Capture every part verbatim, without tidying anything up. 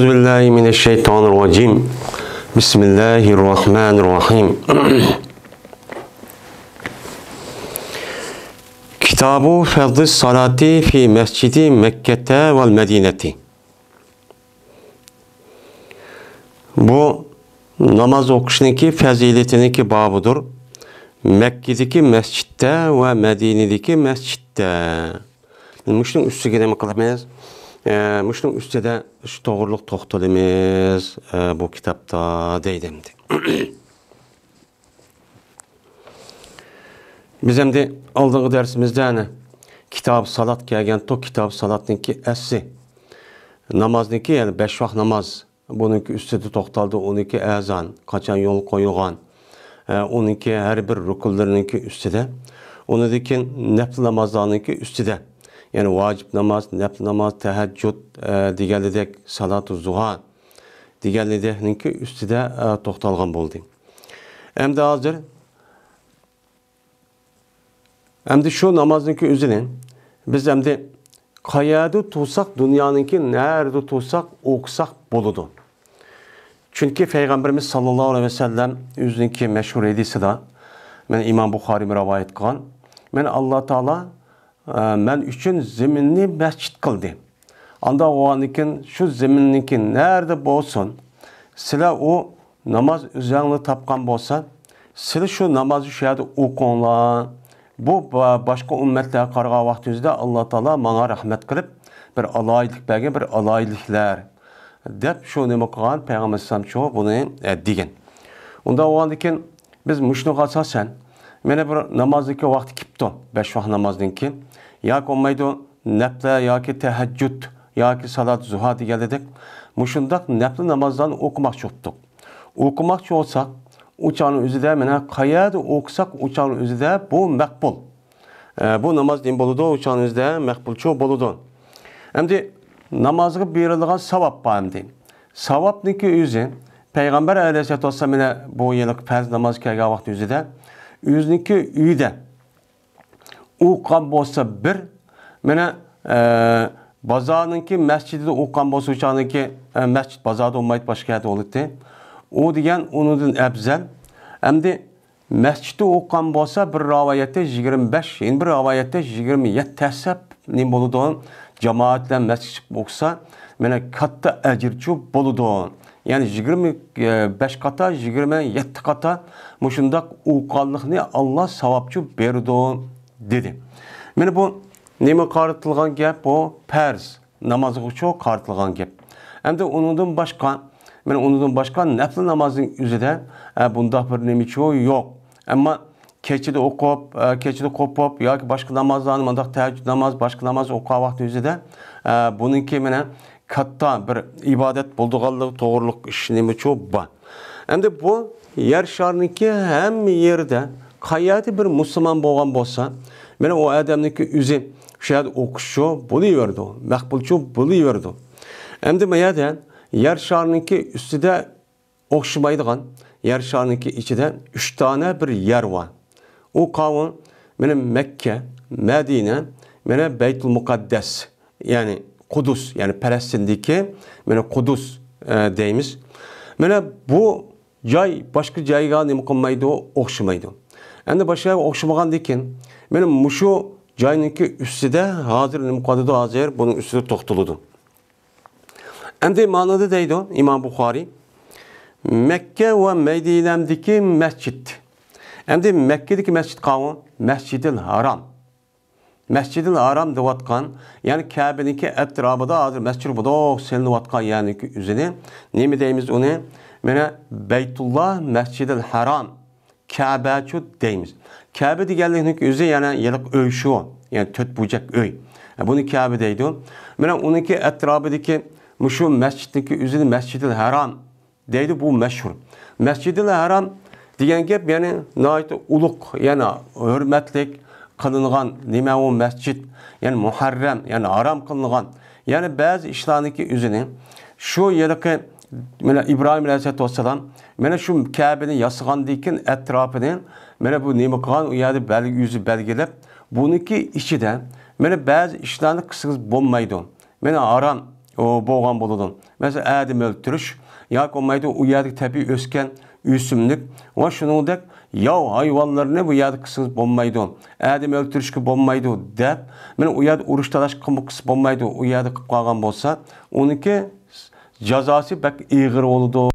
بالله من الشيطان الرجيم. بسم الله الرحمن الرحيم. كتاب فرض الصلاة في مسجد مكة والمدينة. بۇ ناماز ئوقۇشنىڭكى پەزىلىتىنىڭكى بابىدۇر. مەككىدىكى مەسچىتتە ۋە مەدىنىدىكى مەسچىتتە. مۇشۇنىڭ ئۈستىگە نېمە قىلىمىز؟ ئە، مۇشۇنىڭ ئۈستىدە شۇ توغرىلىق توختىلىمىز، ئە، بۇ كىتابتا دەيدۇ ئەمدى. بىز ئەمدى ئالدىنقى دەرسىمىزدە ئەنە كىتاب سالات كەلگەنتۇ، كىتاب سالاتنىڭكى ئەسلى نامازنىڭكى، يەنى بەش ۋاق ناماز، بۇنىڭكى ئۈستىدە توختالدى، ئۇنىڭكى ئەزان، قاچان يولغا قويۇلغان، ئە، ئۇنىڭكى ھەر بىر رۇكۇنلىرىنىڭكى ئۈستىدە، ئۇنىڭدىن كېيىن نەپلى نامازلارنىڭكى ئۈستىدە، يەنى ۋاجىپ ناماز، نەپلى ناماز، تەھەججۇد، ئە، دېگەندەك، سالاتۇ زۇھا دېگەنلىدەكنىڭكى ئۈستىدە، ئە، توختالغان بولدى. ئەمدى ھازىر، ئەمدى شۇ نامازنىڭكى ئۆزىنى بىز ئەمدى قەيەردە تۇرساق، دۇنيانىڭكى نەرىدە تۇرساق، ئوقۇساق بولىدۇ. چۈنكى پەيغەمبىرىمىز ساللاللاھۇ ئەلەيھى ۋەسەللەم ئۆزىنىڭكى مەشھۇر ھەدىسىدا، مەن ئىمام بۇخارىيمۇ رىۋايەت قىلغان، مەن ئاللا تائالا ئە، مەن ئۈچۈن زېمىننى مەسچىت قىلدى. ئانداق بولغاندىكىن، شۇ زېمىننىڭكى نەدە بولسۇن، سىلەر ئۇ ناماز ئۆزەڭلار تاپقان بولسا، سىلەر شۇ نامازنى شۇ يەردە ئوقۇڭلار. بۇ با-، باشقا ئۈممەتلەرگە قارىغان ۋاقتىمىزدا ئاللا تائالا ماڭا رەھمەت قىلىپ، بىر ئالاھىدىلىك بەرگەن، بىر ئالاھىدىلىكلەر، دەپ شۇ نېمە قىلغان، پەيغەمبەر ئەلەيھىسسالام شۇ بۇنى، ئە، دېگەن. ئۇنداق بولغاندىكىن، بىز مۇشۇنىڭغا ئاساسەن، مانا بىر نامازنىڭكى ۋاقتى كېپتۇ، بەش ۋاق نامازنىڭكى. ياكى بولمايدۇ، نەپلە ياكى تەھەججۇد ياكى سالات زۇھا دېگەندەك، مۇشۇنداق نەپلە نامازلارنى ئوقۇماقچى بوپتۇق. ئوقۇماقچى بولساق، ئۇ چاغنىڭ ئۆزىدە، مانا قەيەردە ئوقۇساق، ئۇ چاغنىڭ ئۆزىدە بۇ مەقبۇل. ئە، بۇ ناماز نېمە بولىدۇ؟ ئۇ چاغنىڭ ئۆزىدە مەقبۇلچۇ بولىدۇ. ئەمدى نامازغا بېرىلىدىغان ساۋاب بار ئەمدى. ساۋابنىڭكى ئۆزى، پەيغەمبەر ئەلەيھىسسالاتۇ ۋەسسالام مانا بۇ يىلقى پەرز ناماز كەلگەن ۋاقىت ئۆزىدە، ئۆزىنىڭكى ئۆيىدە ئوقۇغان بولسا بىر، مانا، ئە، بازارنىڭكى مەسچىتىدە ئوقۇغان بولسا، ئۇ چاغنىڭكى، ئە، مەسچىت بازاردا بولمايدۇ، باشقا يەردە بولىدۇ. ئۇ دېگەن ئۇنىڭدىن ئەۋزەل. ئەمدى مەسچىتتە ئوقۇغان بولسا، بىر رىۋايەتتە يىگىرمە بەش، يەنە بىر رىۋايەتتە يىگىرمە يەتتە ھەسسە نېمە بولىدۇ؟ جامائەت بىلەن مەسچىتكە چىقىپ ئوقۇسا، مانا كاتتا ئەجىرچۇ بولىدۇ. يەنى يىگىرمە بەش قاتا، يىگىرمە يەتتە قاتا مۇشۇنداق ئوقۇغانلىقنى ئاللا ساۋابچۇ بېرىدۇ، دېدى. مانا بۇ نېمە قارىتىلغان گەپ؟ بۇ پەرز نامازغىچۇ قارىتىلغان گەپ. ئەمدى ئۇنىڭدىن باشقا، مانا ئۇنىڭدىن باشقا نەپلى نامازنىڭ ئۆزىدە، ئە، بۇنداق بىر نېمىچۇ يوق. ئەمما كېچىدە ئوقۇپ، ئە، كېچىدە قوپۇپ ياكى باشقا نامازلارنى، مۇنداق تەھەججۇد ناماز، باشقا ناماز ئوقۇغان ۋاقتى ئۆزىدە، ئە، بۇنىڭكى مانا كاتتا بىر ئىبادەت بولىدىغانلىقى توغرۇلۇق ئىش نېمىچۇ بار. ئەمدى بۇ يەر شارىنىڭكى ھەممە يېرىدە قەيەردە بىر مۇسۇلمان بولغان بولسا، مانا ئۇ ئادەمنىڭكى ئۆزى شۇ يەردە ئوقۇشچۇ بولۇۋېرىدۇ، مەقبۇلچۇ بولۇۋېرىدۇ. ئەمدى ما يەردە يەر شارىنىڭكى ئۈستىدە ئوخشىمايدىغان، يەر شارىنىڭكى ئىچىدە ئۈچ دانە بىر يەر بار. ئۇ قاۋۇ، مانا مەككە، مەدىنە، مانا بەيتۇل مۇقەددەس، يەنى قۇدۇس، يەنى پەلەستىندىكى، مانا قۇدۇس، ئە، دەيمىز. مانا بۇ جاي باشقا جايغا نېمە قىلمايدۇ، ئوخشىمايدۇ. ئەمدى باشقا جايغا ئوخشىمىغاندىن كېيىن، مانا مۇشۇ جاينىڭكى ئۈستىدە ھازىر نېمە قىلىدۇ، ھازىر بۇنىڭ ئۈستىدە توختىلىدۇ. ئەمدى مانىدا دەيدۇ ئىمام بۇخارىي، مەككە ۋە مەدىنەمدىكى مەسچىت. ئەمدى مەككىدىكى مەسچىت قاۋۇ، مەسجىدىل ھارام. مەسجىدىل ھارام دەۋاتقان، يەنى كەبىنىڭكى ئەتراپىدا ھازىر مەسچىت بۇدۇق سېلىنىۋاتقان يەرنىڭكى ئۆزىنى نېمە دەيمىز ئۇنى؟ مانا بەيتۇللا، مەسجىدىل ھارام. كەبەچۇ دەيمىز. كەبە دېگەنلىكنىڭ ئۆزى يەنە يېلىق ئۆي شۇ. يەنى تۆت بۇرجەك ئۆي. بۇنى كەبە دەيدۇ. مانا ئۇنىڭكى ئەتراپىدىكى مۇشۇ مەسچىتنىڭكى ئۆزىنى مەسجىدىل ھارام دەيدۇ، بۇ مەشھۇر. مەسجىدىل ھارام دېگەن گەپ، يەنى ناھايىتى ئۇلۇغ، يەنە ھۆرمەتلىك قىلىنغان نېمە ئۇ مەسچىت، يەنى مۇھەررەم، يەنى ھارام قىلىنغان. يەنى بەزى ئىشلارنىڭكى ئۆزىنى شۇ ھېلىقى مانا ئىبراھىم ئەلەيھىسسالاتۇ ۋەسسالام مانا شۇ كەبىنى ياسىغاندىن كېيىن ئەتراپىنى مانا بۇ نېمە قىلغان، ئۇ يەردە بەلگە، ئۆزى بەلگىلەپ، بۇنىڭكى ئىچىدە مانا بەزى ئىشلارنى قىلسىڭىز بولمايدۇ. مانا ھارام ئۇ بولغان بولىدۇ. مەسىلەن، ئادەم ئۆلتۈرۈش ياكى بولمايدۇ، ئۇ يەردىكى تەبىئىي ئۆسكەن ئۆسۈملۈك ۋە شۇنىڭدەك ياۋ ھايۋانلىرىنى بۇ يەردە قىلسىڭىز بولمايدۇ. ئادەم ئۆلتۈرۈشكە بولمايدۇ دەپ، مانا ئۇ يەردە ئۇرۇش تالاش قىلمىسا بولمايدۇ، ئۇ يەردە قىلىپ قالغان بولسا، ئۇنىڭكى جازاسى بەك ئېغىر بولىدۇ.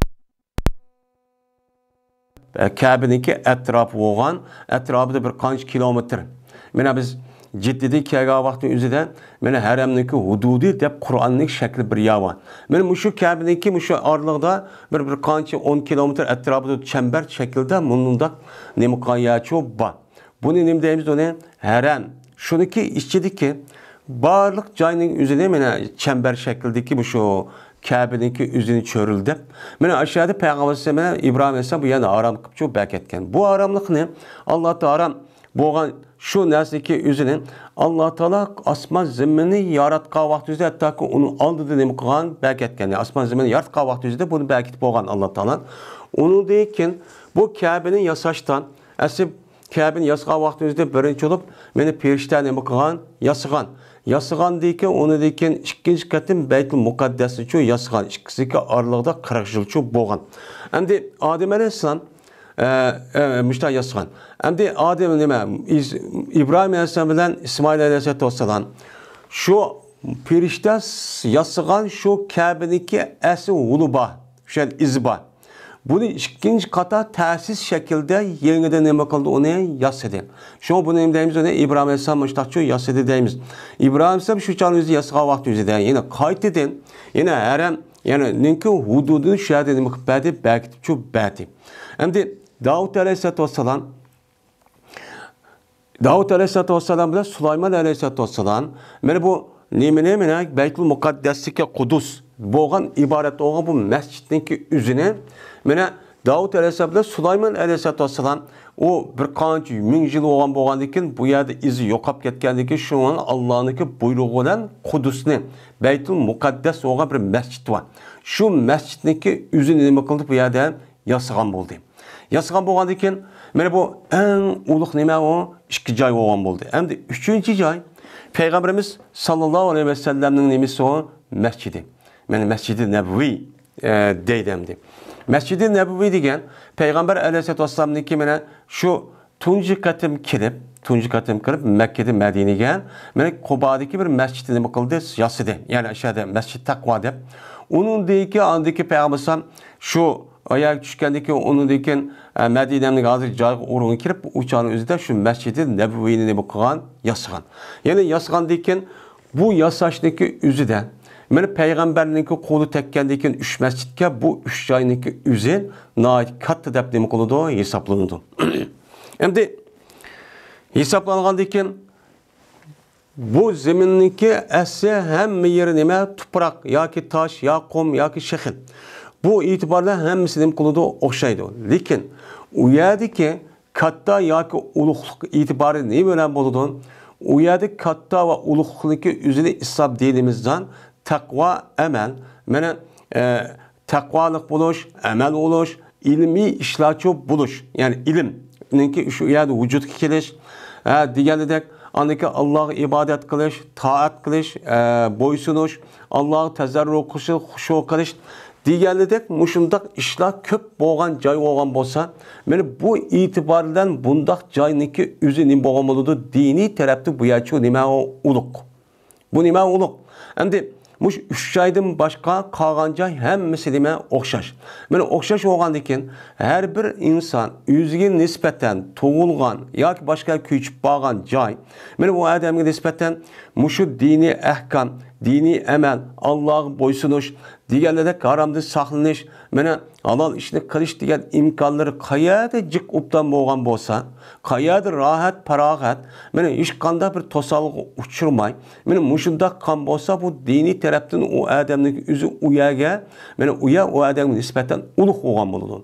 كەبىنىڭكى ئەتراپى بولغان، ئەتراپىدا بىر قانچە كىلومېتىر. مانا بىز جىددىدىن كەلگەن ۋاقىتنىڭ ئۆزىدە، مانا ھەرەمنىڭكى ھۇدۇدى دەپ قۇرئاننىڭ شەكلى بىر يەر بار. مانا مۇشۇ كەبىنىڭكى مۇشۇ ئارىلىقىدا بىر، بىر قانچە ئون كىلومېتىر ئەتراپىدا چەمبەر شەكىلدە مۇنداق نېمە قىلغان يەرچۇ بار. بۇنى نېمە دەيمىز ئۇنى؟ ھەرەم. شۇنىڭكى ئىچىدىكى بارلىق جاينىڭ ئۆزىنى مانا چەمبەر شەكلىدىكى مۇشۇ كەبىنىڭكى ئۆزىنى چۆرۈلدەپ، مانا ئاشۇ يەردە پەيغەمبەر ئەلەيھىسسالام بىلەن ئىبراھىم ئەلەيھىسسالام بۇ يەرنى ھارام قىلىپچۇ بەركەتكەن. بۇ ھاراملىقنى ئاللا تائالا ھارام بولغان شۇ نەرسىنىڭكى ئۆزىنى ئاللا تائالا ئاسمان زېمىننى ياراتقان ۋاقتىمىزدا، ھەتتاكى ئۇنىڭ ئالدىدا نېمە قىلغان؟ بەركەتكەن. ئاسمان زېمىننى ياراتقان ۋاقتىمىزدا بۇنى بەركىتىپ بولغان ئاللا تائالا. ئۇنىڭدىن كېيىن بۇ كەبىنى ياساشتا، ئەسلى كەبىنى ياسىغان ۋاقتىمىزدا بىرىنچى بولۇپ، مانا پېرىشتە نېمە قىلغان؟ ياسىغان. ياسىغاندىن كېيىن، ئۇنىڭدىن كېيىن ئىككىنچى قېتىم بەيتۇل مۇقەددەسنىچۇ ياسىغان. ئىككىسىنىڭكى ئارىلىقىدا قىرىق يىلچۇ بولغان. ئەمدى ئادەم ئەلەيھىسسالام، ئە، ئە، مۇشۇنداق ياسىغان. ئەمدى ئادەم نېمە؟ ئىز-، ئىبراھىم ئەلەيھىسسالام بىلەن ئىسمائىل ئەلەيھىسسالاتۇ ۋەسسالام شۇ پېرىشتە ياسىغان شۇ كەبىنىڭكى ئەسلى ھولى بار، شۇ يەردە ئىزى بار. بۇنى ئىككىنچى قاتا تەسىس شەكلىدە يېڭىدىن نېمە قىلدى؟ ئۇنى ياسىدى. شۇڭا بۇنى نېمە دەيمىز؟ ئۇنى ئىبراھىم ئەلەيھىسسالام مۇشۇنداقچۇ ياسىدى دەيمىز. ئىبراھىم ئەلەيھىسسالام شۇ چاغنى ئۆزى ياسىغان ۋاقتى ئۆزىدە، يەنە قايتىدىن، يەنە ھەرەم، يەنى نىڭكى ھۇدۇدىنى شۇ يەردە نېمە قىلىپ بەردى؟ بەركىتىپچۇ بەردى. ئەمدى داۋۇت ئەلەيھىسسالاتۇ ۋەسسالام داۋۇت ئەلەيھىسسالاتۇ ۋەسسالام بىلەن سۇلايمان ئەلەيھىسسالاتۇ ۋەسسالام مانا بۇ نېمىنى، مانا بەيتۇل مۇقەددەستىكى قۇدۇس بولغان، ئىبارەت بولغان بۇ مەسچىتنىڭكى ئۆزىنى، مانا داۋۇت ئەلەيھىسسالام بىلەن سۇلايمان ئەلەيھىسسالاتۇ ۋەسسالام ئۇ بىر قانچە مىڭ يىل بولغان، بولغاندىن كېيىن بۇ يەردە ئىزى يوقاپ كەتكەندىن كېيىن، شۇڭا ئاللانىڭكى بۇيرۇقى بىلەن قۇدۇسنى، بەيتۇل مۇقەددەس بولغان بىر مەسچىت بار. شۇ مەسچىتنىڭكى ئۆزىنى نېمە قىلدى؟ بۇ يەردە ياسىغان بولدى. ياسىغان بولغاندىن كېيىن، مانا بۇ ئەڭ ئۇلۇغ نېمە ئۇ؟ ئىككى جاي بولغان بولدى. ئەمدى ئۈچىنچى جاي، پەيغەمبىرىمىز ساللاللاھۇ ئەلەيھى ۋەسەللەمنىڭ نېمىسى ئۇ؟ مەسچىدى. مانا مەسچىدى نەبىۋى، ئە، دەيدۇ ئەمدى. مەسچىدى نەبىۋى دېگەن پەيغەمبەر ئەلەيھىسسالاتۇ ۋەسسالامنىڭكى مانا شۇ تۇنجى قېتىم كېلىپ، تۇنجى قېتىم كىرىپ مەككىدىن مەدىنىگە، مانا قۇبادىكى بىر مەسچىتنى نېمە قىلدى؟ ياسىدى. يەنى ئاشۇ يەردە مەسچىد تەقۋا دەپ. ئۇنىڭدىن كېيىن، ئاندىن كېيىن پەيغەمبەر ئەلەيھىسسالام شۇ ئاياغ چۈشكەندىن كېيىن، ئۇنىڭدىن كېيىن، ئە، مەدىنەمدىكى ھازىر جايغا ئورۇنغا كىرىپ، ئۇ چاغنىڭ ئۆزىدە شۇ مەسچىدى نەبىۋىنى نېمە قىلغان؟ ياسىغان. يەنى ياسىغاندىن كېيىن بۇ ياساشنىڭكى ئۆزىدە مانا پەيغەمبەرنىڭكى قولى تەگكەندىن كېيىن ئۈچ مەسچىتكە، بۇ ئۈچ جاينىڭكى ئۆزى ناھايىتى كاتتا دەپ نېمە قىلىدۇ؟ ھېسابلىنىدۇ. ئەمدى ھېسابلانغاندىن كېيىن بۇ زېمىننىڭكى ئەسلى ھەممە يېرى نېمە؟ تۇپراق ياكى تاش، يا قۇم، ياكى شېخىل. بۇ ئېتىباردا ھەممىسى نېمە قىلىدۇ؟ ئوخشايدۇ. لېكىن ئۇ يەردىكى كاتتا ياكى ئۇلۇغلۇق ئېتىبارى نېمە بىلەن بولىدۇ؟ ئۇ يەردە كاتتا ۋە ئۇلۇغلۇقنىڭكى ئۆزىنى ئىسلام دىنىمىزدا تەقۋا ئەمەل، مانا، ئە، تەقۋالىق بولۇش، ئەمەل بولۇش، ئىلمىي ئىشلارچۇ بولۇش، يەنى ئىلىمنىڭكى شۇ يەردە ۋۇجۇدقا كېلىش، ھە، دېگەندەك، ئاندىكى ئاللاغا ئىبادەت قىلىش، تائەت قىلىش، ئە، بويسۇنۇش، ئاللاغا تەزەررۇ قىلىش، خۇشۇ قىلىش دېگەندەك مۇشۇنداق ئىشلار كۆپ بولغان جاي بولغان بولسا، مانا بۇ ئېتىبار بىلەن بۇنداق جاينىڭكى ئۆزى نېمە بولغان بولىدۇ؟ دىنىي تەرەپتە بۇ يەرچۇ نېمە ئۇلۇغ. بۇ نېمە ئۇلۇغ؟ ئەمدى مۇشۇ ئۈچ جايدىن باشقا قالغان جاي ھەممىسى نېمە؟ ئوخشاش. مانا ئوخشاش بولغاندىن كېيىن، ھەر بىر ئىنسان ئۆزىگە نىسبەتەن تۇغۇلغان ياكى باشقا كۆچۈپ بارغان جاي، مانا بۇ ئادەمگە نىسبەتەن مۇشۇ دىنىي ئەھكام، دىنىي ئەمەل، ئاللاغا بويسۇنۇش، دېگەنلىرىدەك ھارامدىن ساقلىنىش، مانا ھالال ئىشنى قىلىش دېگەن ئىمكانلىرى قەيەردە جىق ئوبدان بولغان بولسا، قەيەردە راھەت، پاراغەت، مانا ھېچقانداق بىر توسالغۇغا ئۇچرىماي، مانا مۇشۇنداق قىلغان بولسا، بۇ دىنىي تەرەپتىن ئۇ ئادەمنىڭ ئۆزى ئۇ يەرگە، مانا ئۇ يەر ئۇ ئادەمگە نىسبەتەن ئۇلۇغ بولغان بولىدۇ.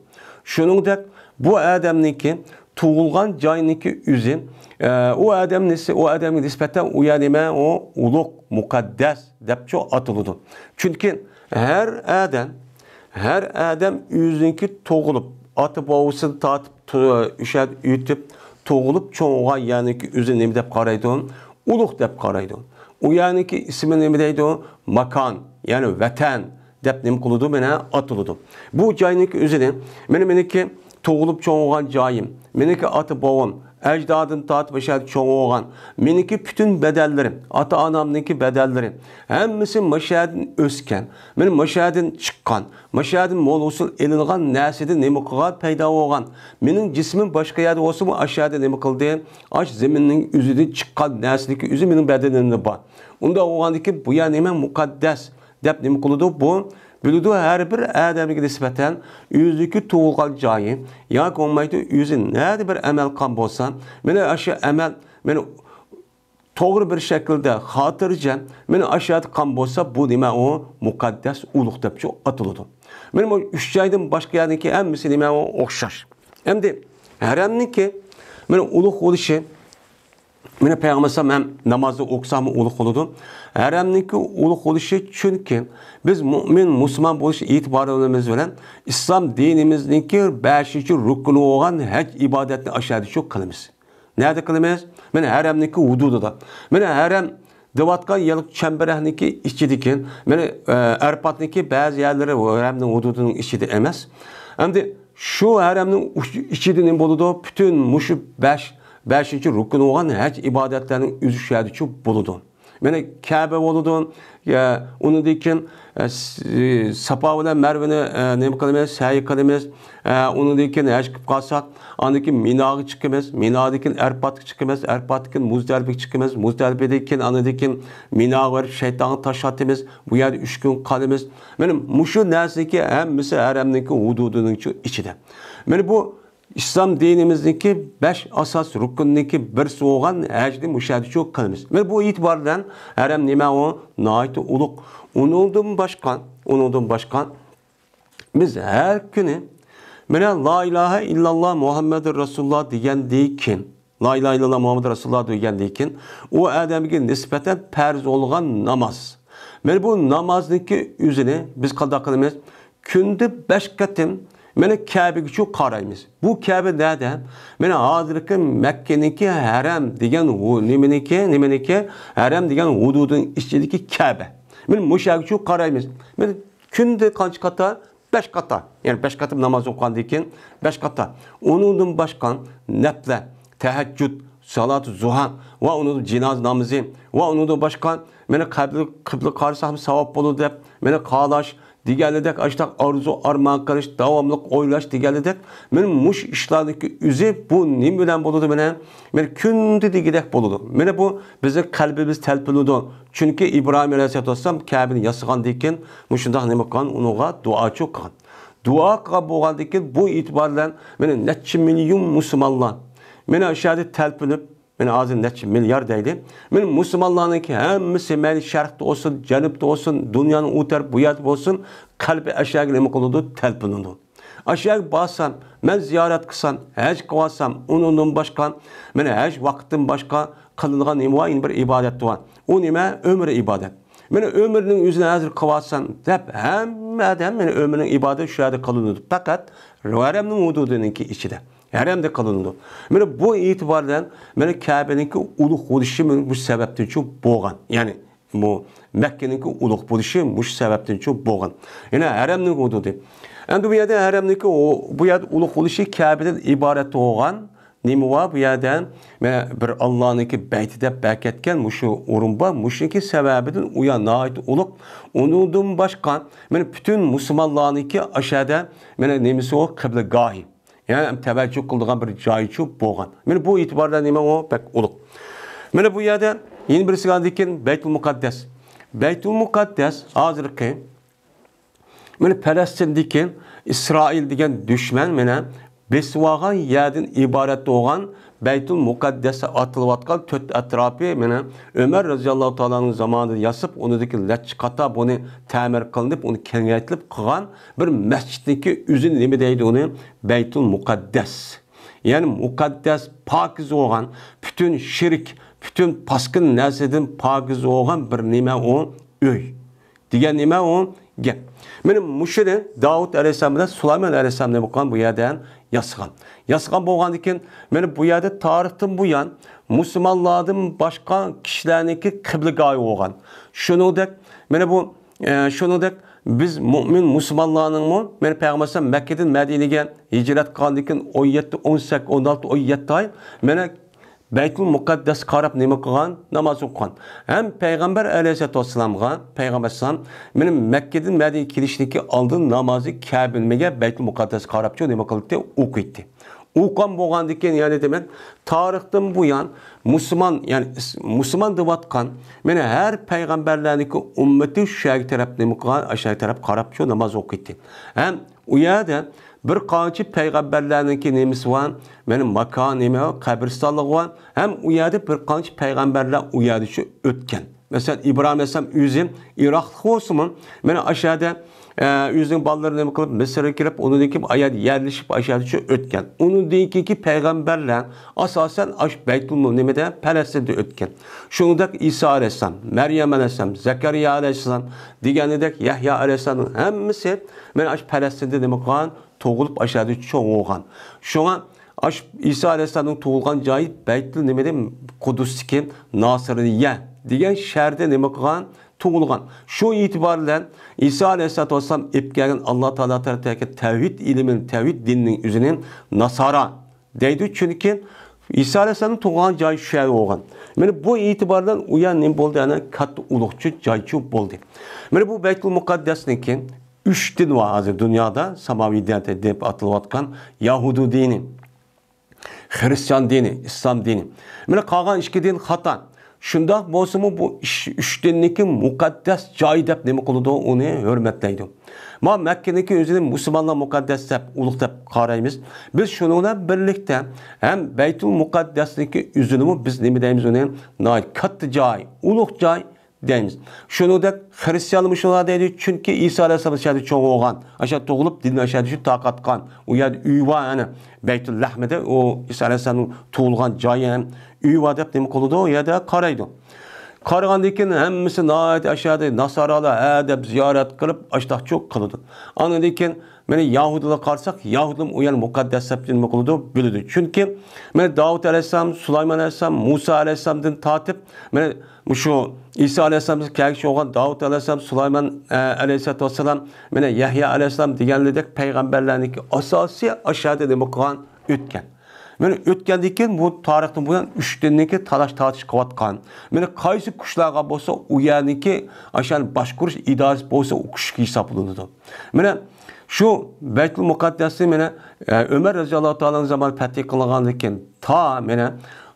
شۇنىڭدەك بۇ ئادەمنىڭكى تۇغۇلغان جاينىڭكى ئۆزى، ئە، ئۇ ئادەم نېسى-، ئۇ ئادەمگە نىسبەتەن ئۇ يەر نېمە؟ ئۇ ئۇلۇغ، مۇقەددەس دەپچۇ ئاتىلىدۇ. چۈنكى ھەر ئادەم، ھەر ئادەم ئۆزىنىڭكى تۇغۇلۇپ، ئاتا بوۋىسىدىن تارتىپ، تو-، ئۆشە ئۆتۈپ، تۇغۇلۇپ چوڭ بولغان يەرنىڭكى ئۆزى نېمە دەپ قارايدۇ؟ ئۇلۇغ دەپ قارايدۇ. ئۇ يەرنىڭكى ئىسمى نېمە دەيدۇ؟ ماكان، يەنى ۋەتەن دەپ نېمە قىلىدۇ؟ مانا ئاتىلىدۇ. بۇ جاينىڭكى ئۆزىنى، مانا مېنىڭكى تۇغۇلۇپ چوڭ بولغان جايىم، مېنىڭكى ئاتا بوۋام، ئەجدادىم تارتىپ مۇشۇ يەردە چوڭ بولغان، مېنىڭكى پۈتۈن بەدەنلىرىم، ئاتا ئانامنىڭكى بەدەنلىرى، ھەممىسى مۇشۇ يەردىن ئۆسكەن، مانا مۇشۇ يەردىن چىققان، مۇشۇ يەردىن مول ھوسۇل ئېلىنغان نەرسىدىن نېمە قىلغان؟ پەيدا بولغان. مېنىڭ جىسمىم باشقا يەردە بولسىمۇ، ئاشۇ يەردە نېمە قىلدى؟ ئاش زېمىننىڭ ئۆزىدىن چىققان نەرسىنىڭكى ئۆزى مېنىڭ بەدىنىمدە بار. ئۇنداق بولغاندىكىن بۇ يەر نېمە؟ مۇقەددەس دەپ نېمە قىلىدۇ؟ بۇ بىلىدۇ، ھەر بىر ئادەمگە نىسبەتەن ئۆزىنىڭكى تۇغۇلغان جايى ياكى بولمايدۇ، ئۆزى نەدە بىر ئەمەل قىلغان بولسا، مانا ئاشۇ ئەمەل، مانا توغرا بىر شەكىلدە، خاتىرجەم، مانا ئاشۇ يەردە قىلغان بولسا، بۇ نېمە ئۇ؟ مۇقەددەس ئۇلۇغ دەپچۇ ئاتىلىدۇ. مانا بۇ ئۈچ جايدىن باشقا يەرنىڭكى ھەممىسى نېمە ئۇ؟ ئوخشاش. ئەمدى ھەرەمنىڭكى مانا ئۇلۇغ بولۇشى، مانا پەيغەمبەر ئەلەيھىسسالام ھەم نامازنى ئوقۇساقمۇ ئۇلۇغ بولىدۇ. ھەرەمنىڭكى ئۇلۇغ بولۇشى، چۈنكى بىز مۇئمىن، مۇسۇلمان بولۇش ئېتىبارىمىز بىلەن ئىسلام دىنىمىزنىڭكى بەشىنچى رۇكنى بولغان ھەج ئىبادەتنى ئاشۇ يەردىچۇ قىلىمىز. نەدە قىلىمىز؟ مانا ھەرەمنىڭكى ھۇدۇدىدا. مانا ھەرەم دەۋاتقان يەرلىك چەمبىرەكنىڭكى ئىچىدىكى، مانا، ئە، ئەرپاتنىڭكى بەزى يەرلىرى ھەرەمنىڭ ھۇدۇدىنىڭ ئىچىدە ئەمەس. ئەمدى شۇ ھەرەمنىڭ ئۇچ-، ئىچىدە نېمە بولىدۇ؟ پۈتۈن مۇشۇ بەش، بەشىنچى رۇكۇن بولغان ھەج ئىبادەتلەرنىڭ ئۆزى شۇ يەردىچۇ بولىدۇ. مانا كەبە بولىدۇ. يا، ئۇنىڭدىن كېيىن، ئە، س-، ساپا بىلەن مەرۋىنى، ئە، نېمە قىلىمىز؟ سەي قىلىمىز. ئە، ئۇنىڭدىن كېيىن ھەج قىلىپ قالساق، ئاندىن كېيىن مىناغا چىقىمىز. مىنادىن كېيىن ئەرپاتقا چىقىمىز. ئەرپاتتىن كېيىن مۇزدەلىپىگە چىقىمىز. مۇزدەلىپىدىن كېيىن، ئاندىن كېيىن مىناغا بېرىپ شەيتانغا تاش ئاتىمىز. بۇ يەردە ئۈچ كۈن قالىمىز. مانا مۇشۇ نەرسىنىڭكى ھەممىسى ھەرەمنىڭكى ھۇدۇدىنىڭ ئىچىدە. مانا بۇ ئىسلام دىنىمىزنىڭكى بەش ئاساس رۇكنىنىڭكى بىرسى بولغان ھەجنى مۇشۇ يەردىچۇ قىلىمىز. مانا بۇ ئېتىبار بىلەن ھەرەم نېمە ئۇ؟ ناھايىتى ئۇلۇغ. ئۇنىڭدىن باشقا، ئۇنىڭدىن باشقا بىز ھەر كۈنى مانا لا ئىلاھە ئىللاللا مۇھەممەدۇر رەسۇلۇللا دېگەندىن كېيىن، لا ئىلاھە ئىللاللا مۇھەممەدۇر رەسۇلۇللا دېگەندىن كېيىن، ئۇ ئادەمگە نىسبەتەن پەرز بولغان ناماز. مانا بۇ نامازنىڭكى ئۆزىنى بىز قانداق قىلىمىز؟ كۈندە بەش قېتىم مانا كەبىگىچۇ قارايمىز. بۇ كەبە نەدە؟ مانا ھازىرقى مەككىنىڭكى ھەرەم دېگەن ھۇ-، نېمىنىڭكى، نېمىنىڭكى؟ ھەرەم دېگەن ھۇدۇدىنىڭ ئىچىدىكى كەبە. مانا مۇشۇ يەرگىچۇ قارايمىز. مانا كۈندە قانچە قاتا؟ بەش قاتا. يەنى بەش قاتا ناماز ئوقۇغاندىن كېيىن بەش قاتا. ئۇنىڭدىن باشقا نەپلە، تەھەججۇد، سالاتۇ زۇھا ۋە ئۇنىڭدىن جىنازا نامىزى ۋە ئۇنىڭدىن باشقا مانا قىبلە، قىبلە قارىساقمۇ ساۋاب بولىدۇ دەپ، مانا قالاش، دېگەنلىدەك، ئاشۇنداق ئارزۇ ئارمان قىلىش، داۋاملىق ئويلاش دېگەنلىدەك، مانا مۇشۇ ئىشلارنىڭكى ئۆزى بۇ نېمە بىلەن بولىدۇ؟ مانا، مانا كۈندە دېگۈدەك بولىدۇ. مانا بۇ بىزنىڭ قەلبىمىز تەلپۈنىدۇ. چۈنكى ئىبراھىم ئەلەيھىسسالاتۇ ۋەسسالام كەبىنى ياسىغاندىن كېيىن مۇشۇنداق نېمە قىلغان؟ ئۇنىڭغا دۇئاچۇ قىلغان. دۇئا قىلغان بولغاندىن كېيىن بۇ ئېتىبار بىلەن مانا نەچچە مىليون مۇسۇلمانلار مانا ئاشۇ يەردە تەلپۈنۈپ، مانا ھازىر نەچچە مىليار دەيلى. مانا مۇسۇلمانلارنىڭكى ھەممىسى مەيلى شەرقتە بولسۇن، جەنۇبتا بولسۇن، دۇنيانىڭ ئۇ تەرەپ، بۇ يەردە بولسۇن، قەلبى ئاشۇ يەرگە نېمە قىلىدۇ؟ تەلپۈنىدۇ. ئاشۇ يەرگە بارسام، مەن زىيارەت قىلسام، ھەج قىلىۋالسام، ئۇنىڭدىن باشقا، مانا ھەج ۋاقتىدىن باشقا قىلىدىغان نېمە بار؟ يەنە بىر ئىبادەت بار. ئۇ نېمە؟ ئۆمرە ئىبادەت. مانا ئۆمرىنىڭ ئۆزىنى ھازىر قىلىۋالسام دەپ، ھەممە ئادەم مانا ئۆمرىنىڭ ئىبادىتى شۇ يەردە قىلىنىدۇ. پەقەت ھەرەمنىڭ ھۇدۇدىنىڭكى ئىچىدە. ھەرەمدە قىلىنىدۇ. مانا بۇ ئېتىبار بىلەن مانا كەبىنىڭكى ئۇلۇغ بولۇشى مانا مۇشۇ سەۋەبتىنچۇ بولغان. يەنى بۇ مەككىنىڭكى ئۇلۇغ بولۇشى مۇشۇ سەۋەبتىنچۇ بولغان. يەنى ھەرەمنىڭ ھۇدۇدى. ئەمدى بۇ يەردە ھەرەمنىڭكى ئۇ، بۇ يەردە ئۇلۇغ بولۇشى كەبىدىن ئىبارەت بولغان نېمە بار بۇ يەردە؟ مانا بىر ئاللانىڭكى بەيتى دەپ بەركەتكەن مۇشۇ ئورۇن بار. مۇشۇنىڭكى سەۋەبىدىن ئۇ يەر ناھايىتى ئۇلۇغ. ئۇنىڭدىن باشقا، مانا پۈتۈن مۇسۇلمانلارنىڭكى ئاشۇ يەردە، مانا نېمىسى ئۇ؟ قىبلىگاھى. يەنى تەۋەججۇھ قىلىدىغان بىر جايچۇ بولغان. مانا بۇ ئېتىبار بىلەن نېمە ئۇ؟ بەك ئۇلۇغ. مانا بۇ يەردە يەنە بىرسى كەلگەندىن كېيىن بەيتۇل مۇقەددەس. بەيتۇل مۇقەددەس ھازىرقى مانا پەلەستىندىكى ئىسرائىل دېگەن دۈشمەن مانا بېسىۋالغان يەردىن ئىبارەت بولغان بەيتۇل مۇقەددەس ئاتىلىۋاتقان تۆت ئەتراپى مانا ئۆمەر رەزىياللاھۇ تائالا ئەنھۇ زامانىدا ياسىپ، ئۇنىڭدىكى نەچچە قاتا بۇنى تەمىر قىلىنىپ، ئۇنى كېڭەيتىلىپ قىلغان بىر مەسچىتنىڭكى ئۆزىنى نېمە دەيدۇ ئۇنى؟ بەيتۇل مۇقەددەس. يەنى مۇقەددەس، پاكىز بولغان، پۈتۈن شىرك، پۈتۈن پاسكىنا نەرسىدىن پاكىز بولغان بىر نېمە ئۇ؟ ئۆي. دېگەن نېمە ئۇ؟ گەپ. مانا مۇشۇنى داۋۇت ئەلەيھىسسالام بىلەن سۇلايمان ئەلەيھىسسالام نېمە قىلغان؟ بۇ يەردە ياسىغان. ياسىغان بولغاندىن كېيىن، مانا بۇ يەردە تارىختىن بۇيان مۇسۇلمانلاردىن باشقا كىشىلەرنىڭكى قىبلىگاھى بولغان. شۇنىڭدەك، مانا بۇ، ئە، شۇنىڭدەك بىز مۆمىن مۇسۇلمانلارنىڭمۇ، مانا پەيغەمبەر ئەلەيھىسسالام مەككىدىن مەدىنىگە ھىجرەت قىلغاندىن كېيىن ئون يەتتە، ئون سەككىز، ئون ئالتە، ئون يەتتە ئاي، مانا بەيتۇل مۇقەددەسكە قاراپ نېمە قىلغان؟ ناماز ئوقۇغان. ھەم پەيغەمبەر ئەلەيھىسسالاتۇ ۋەسسالامغا، پەيغەمبەر ئەلەيھىسسالام مېنىڭ مەككىدىن مەدىنىگە كېلىشتىكى ئالدىن نامازى كەبىنىمىگە بەيتۇل مۇقەددەسكە قاراپچۇ نېمە قىلدى؟ ئوقۇيتتى. ئوقۇغان بولغاندىن كېيىن، يەنى دېمەك، تارىختىن بۇيان مۇسۇلمان، يەنى ئىس-، مۇسۇلمان دەۋاتقان، مانا ھەر پەيغەمبەرلەرنىڭكى ئۈممىتى شۇ يەرگە تەرەپ نېمە قىلغان؟ ئاشۇ يەرگە تەرەپ قاراپچۇ ناماز ئوقۇيتتى. ھەم ئۇ يەردە بىر قانچە پەيغەمبەرلەرنىڭكى نېمىسى بار؟ مانا ماكان نېمە؟ قەبرىستانلىقى بار. ھەم ئۇ يەردە بىر قانچە پەيغەمبەرلەر ئۇ يەردە شۇ ئۆتكەن. مەسىلەن، ئىبراھىم ئەلەيھىسسالام ئۆزى ئىراقلىق بولسىمۇ، مانا ئاشۇ يەردە، ئە، ئۆزىنىڭ بالىلىرىنى نېمە قىلىپ، مىسىرغا كىرىپ، ئۇنىڭدىن كېيىن ئۇ يەردە يەرلىشىپ، ئاشۇ يەردە شۇ ئۆتكەن. ئۇنىڭدىن كېيىنكى پەيغەمبەرلەر ئاساسەن ئاشۇ بەيتۇل مۇ-، نېمىدە، پەلەستىندە ئۆتكەن. شۇنىڭدەك ئىسا ئەلەيھىسسالام، مەريەم ئەلەيھىسسالام، زەكەرىيا ئەلەيھىسسالام دېگەندەك يەھيا ئەلەيھىسسالامنىڭ ھەممىسى مانا ئاشۇ پەلەستىندە نېمە قىلغان؟ تۇغۇلۇپ، ئاشۇ يەردە چوڭ بولغان. شۇڭا ئاشۇ ئىسا ئەلەيھىسسالامنىڭ تۇغۇلغان جايى بەيتۇل نېمىدە؟ قۇدۇستىكى ناسىرىيە دېگەن شەھەردە نېمە قىلغان؟ تۇغۇلغان. شۇ ئېتىبار بىلەن ئىسا ئەلەيھىسسالاتۇ ۋەسسالام ئېلىپ كەلگەن ئاللا تائالا تەرىپىدىكى تەۋھىد ئىلمىنى، تەۋھىد دىنىنىڭ ئۆزىنى ناسارا دەيدۇ. چۈنكى ئىسا ئەلەيھىسسالامنىڭ تۇغۇلغان جايى شۇ يەر بولغان. مانا بۇ ئېتىبار بىلەن ئۇ يەر نېمە بولدى؟ يەنە كاتتا ئۇلۇغچۇ جايچۇ بولدى. مانا بۇ بەيتۇل مۇقەددەسنىڭكى ئۈچ دىن بار ھازىر دۇنيادا، ساماۋىي دىن دەپ ئاتىلىۋاتقان يەھۇدىي دىنى، خىرىستىيان دىنى، ئىسلام دىنى. مانا قالغان ئىككى دىن خاتا. شۇنداق بولسىمۇ بۇ ئىش-، ئۈچ دىننىڭكى مۇقەددەس جايى دەپ نېمە قىلىدۇ؟ ئۇنى ھۆرمەتلەيدۇ. ما مەككىنىڭكى ئۆزىنى مۇسۇلمانلار مۇقەددەس دەپ، ئۇلۇغ دەپ قارايمىز. بىز شۇنىڭ بىلەن بىرلىكتە ھەم بەيتۇل مۇقەددەسنىڭكى ئۆزىنىمۇ بىز نېمە دەيمىز ئۇنى؟ ناھايىتى كاتتا جاي، ئۇلۇغ جاي دەيمىز. شۇنىڭدەك خىرىستىيانلار شۇنداق دەيدۇ، چۈنكى ئىسا ئەلەيھىسسالام شۇ يەردە چوڭ بولغان، ئاشۇ تۇغۇلۇپ، دىننى ئاشۇ يەردە شۇ تارقاتقان. ئۇ يەردە ئۆيى بار، يەنى بەيتۇل لەھمىدە ئۇ ئىسا ئەلەيھىسسالامنىڭ تۇغۇلغان جايى ھەم ئۆيى بار دەپ نېمە قىلىدۇ؟ ئۇ يەردە قارايدۇ. قارىغاندىن كېيىن ھەممىسى ناھايىتى ئاشۇ يەردە ناسارالار ھە دەپ زىيارەت قىلىپ، ئاشتاقچۇ قىلىدۇ. ئاندىن كېيىن مانا يەھۇدىيلارغا قارىساق، يەھۇدىيلار ئۇ يەرنى مۇقەددەس دەپ نېمە قىلىدۇ؟ بىلىدۇ. چۈنكى مانا داۋۇت ئەلەيھىسسالام، سۇلايمان ئەلەيھىسسالام، مۇسا ئەلەيھىسسالامدىن تارتىپ، مانا مۇشۇ ئىسا ئەلەيھىسسالامغا كەلگۈچى بولغان داۋۇت ئەلەيھىسسالام، سۇلايمان، ئە، ئەلەيھىسسالاتۇ ۋەسسالام، مانا يەھيا ئەلەيھىسسالام دېگەنلىدەك پەيغەمبەرلەرنىڭكى ئاساسىي ئاشۇ يەردە نېمە قىلغان؟ ئۆتكەن. مانا ئۆتكەندىن كېيىن بۇ تارىختىن بۇيان ئۈچ دىننىڭكى تالاش تارتىش قىلىۋاتقان. مانا قايسى كۈچلەرگە بولسا ئۇ يەرنىڭكى ئاشۇ باشقۇرۇش ئىدارىسى بولسا ئۇ كۈچكە ھېسابلىنىدۇ. مانا شۇ بەيتۇل مۇقەددەسنى مانا، ئە، ئۆمەر رەزىياللاھۇ تائالا زامانى پەتھى قىلىنغاندىن كېيىن تا مانا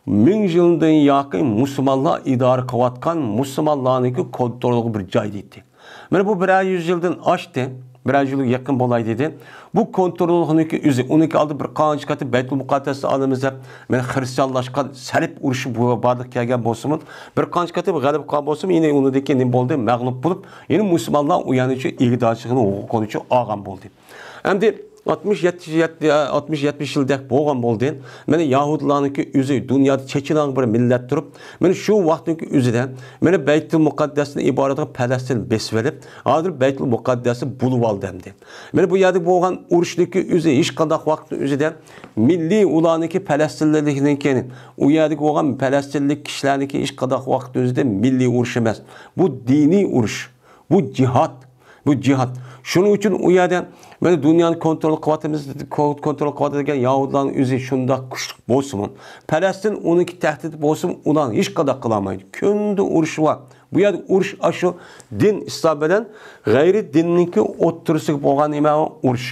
مىڭ يىلدىن ياقى مۇسۇلمانلار ئىدارە قىلىۋاتقان مۇسۇلمانلارنىڭكى كونترولىغا بىر جاي دېدى. مانا بۇ بىرەر يۈز يىلدىن ئاشتى، بىرەر يۈز يىلغا يېقىن بولاي دېدى. بۇ كونترولنىڭكى ئۆزى، ئۇنىڭكى ئالدىدا بىر قانچە قېتىم بەيتۇل مۇقەددەسنى ئالىمىز دەپ، مانا خىرىستىيانلاشقان سەلىب ئۇرۇشى بۇ-، بارلىققا كەلگەن بولسىمۇ، بىر قانچە قېتىم غەلىبە قىلغان بولسىمۇ، يەنە ئۇنىڭدىن كېيىن نېمە بولدى؟ مەغلۇپ بولۇپ، يەنە مۇسۇلمانلار ئۇ يەرنى ئىگىدارچىلىقىنى ھوقۇقىنى ئالغان بولدى. ئەمدى ئاتمىش يەتتە، يەتتە، ئاتمىش يەتمىش يىلدەك بولغان بولدى. مانا يەھۇدىيلارنىڭكى ئۆزى دۇنيادا چېچىنىدىغان بىر مىللەت تۇرۇپ، مانا شۇ ۋاقىتنىڭكى ئۆزىدە مانا بەيتۇل مۇقەددەستىن ئىبارەت قىلىپ پەلەستىن بېسىۋېلىپ، ھازىر بەيتۇل مۇقەددەسنى بولۇۋالدى ئەمدى. مانا بۇ يەردە بولغان ئۇرۇشنىڭكى ئۆزى ھېچقانداق ۋاقىتنىڭ ئۆزىدە مىللىي ئۇلارنىڭكى پەلەستىنلىكنىڭكى، ئۇ يەردىكى بولغان پەلەستىنلىك كىشىلەرنىڭكى ھېچقانداق ۋاقىتنىڭ ئۆزىدە مىللىي ئۇرۇش ئەمەس. بۇ دىنىي ئۇرۇش. بۇ جىھاد. بۇ جىھاد. شۇنىڭ ئۈچۈن ئۇ يەردە مانا دۇنيانى كونترول قىلىۋاتىمىز، كونترول قىلىۋاتىدىغان يەھۇدىيلارنىڭ ئۆزى شۇنداق كۈچلۈك بولسىمۇ، پەلەستىن ئۇنىڭكى تەھدىتى بولسىمۇ، ئۇلار ھېچقانداق قىلالمايدۇ. كۈندە ئۇرۇش بار. بۇ يەردە ئۇرۇش ئاشۇ دىن ئىسلام بىلەن غەيرىي دىننىڭكى ئوتتۇرىسىغا بولغان نېمە ئۇرۇش.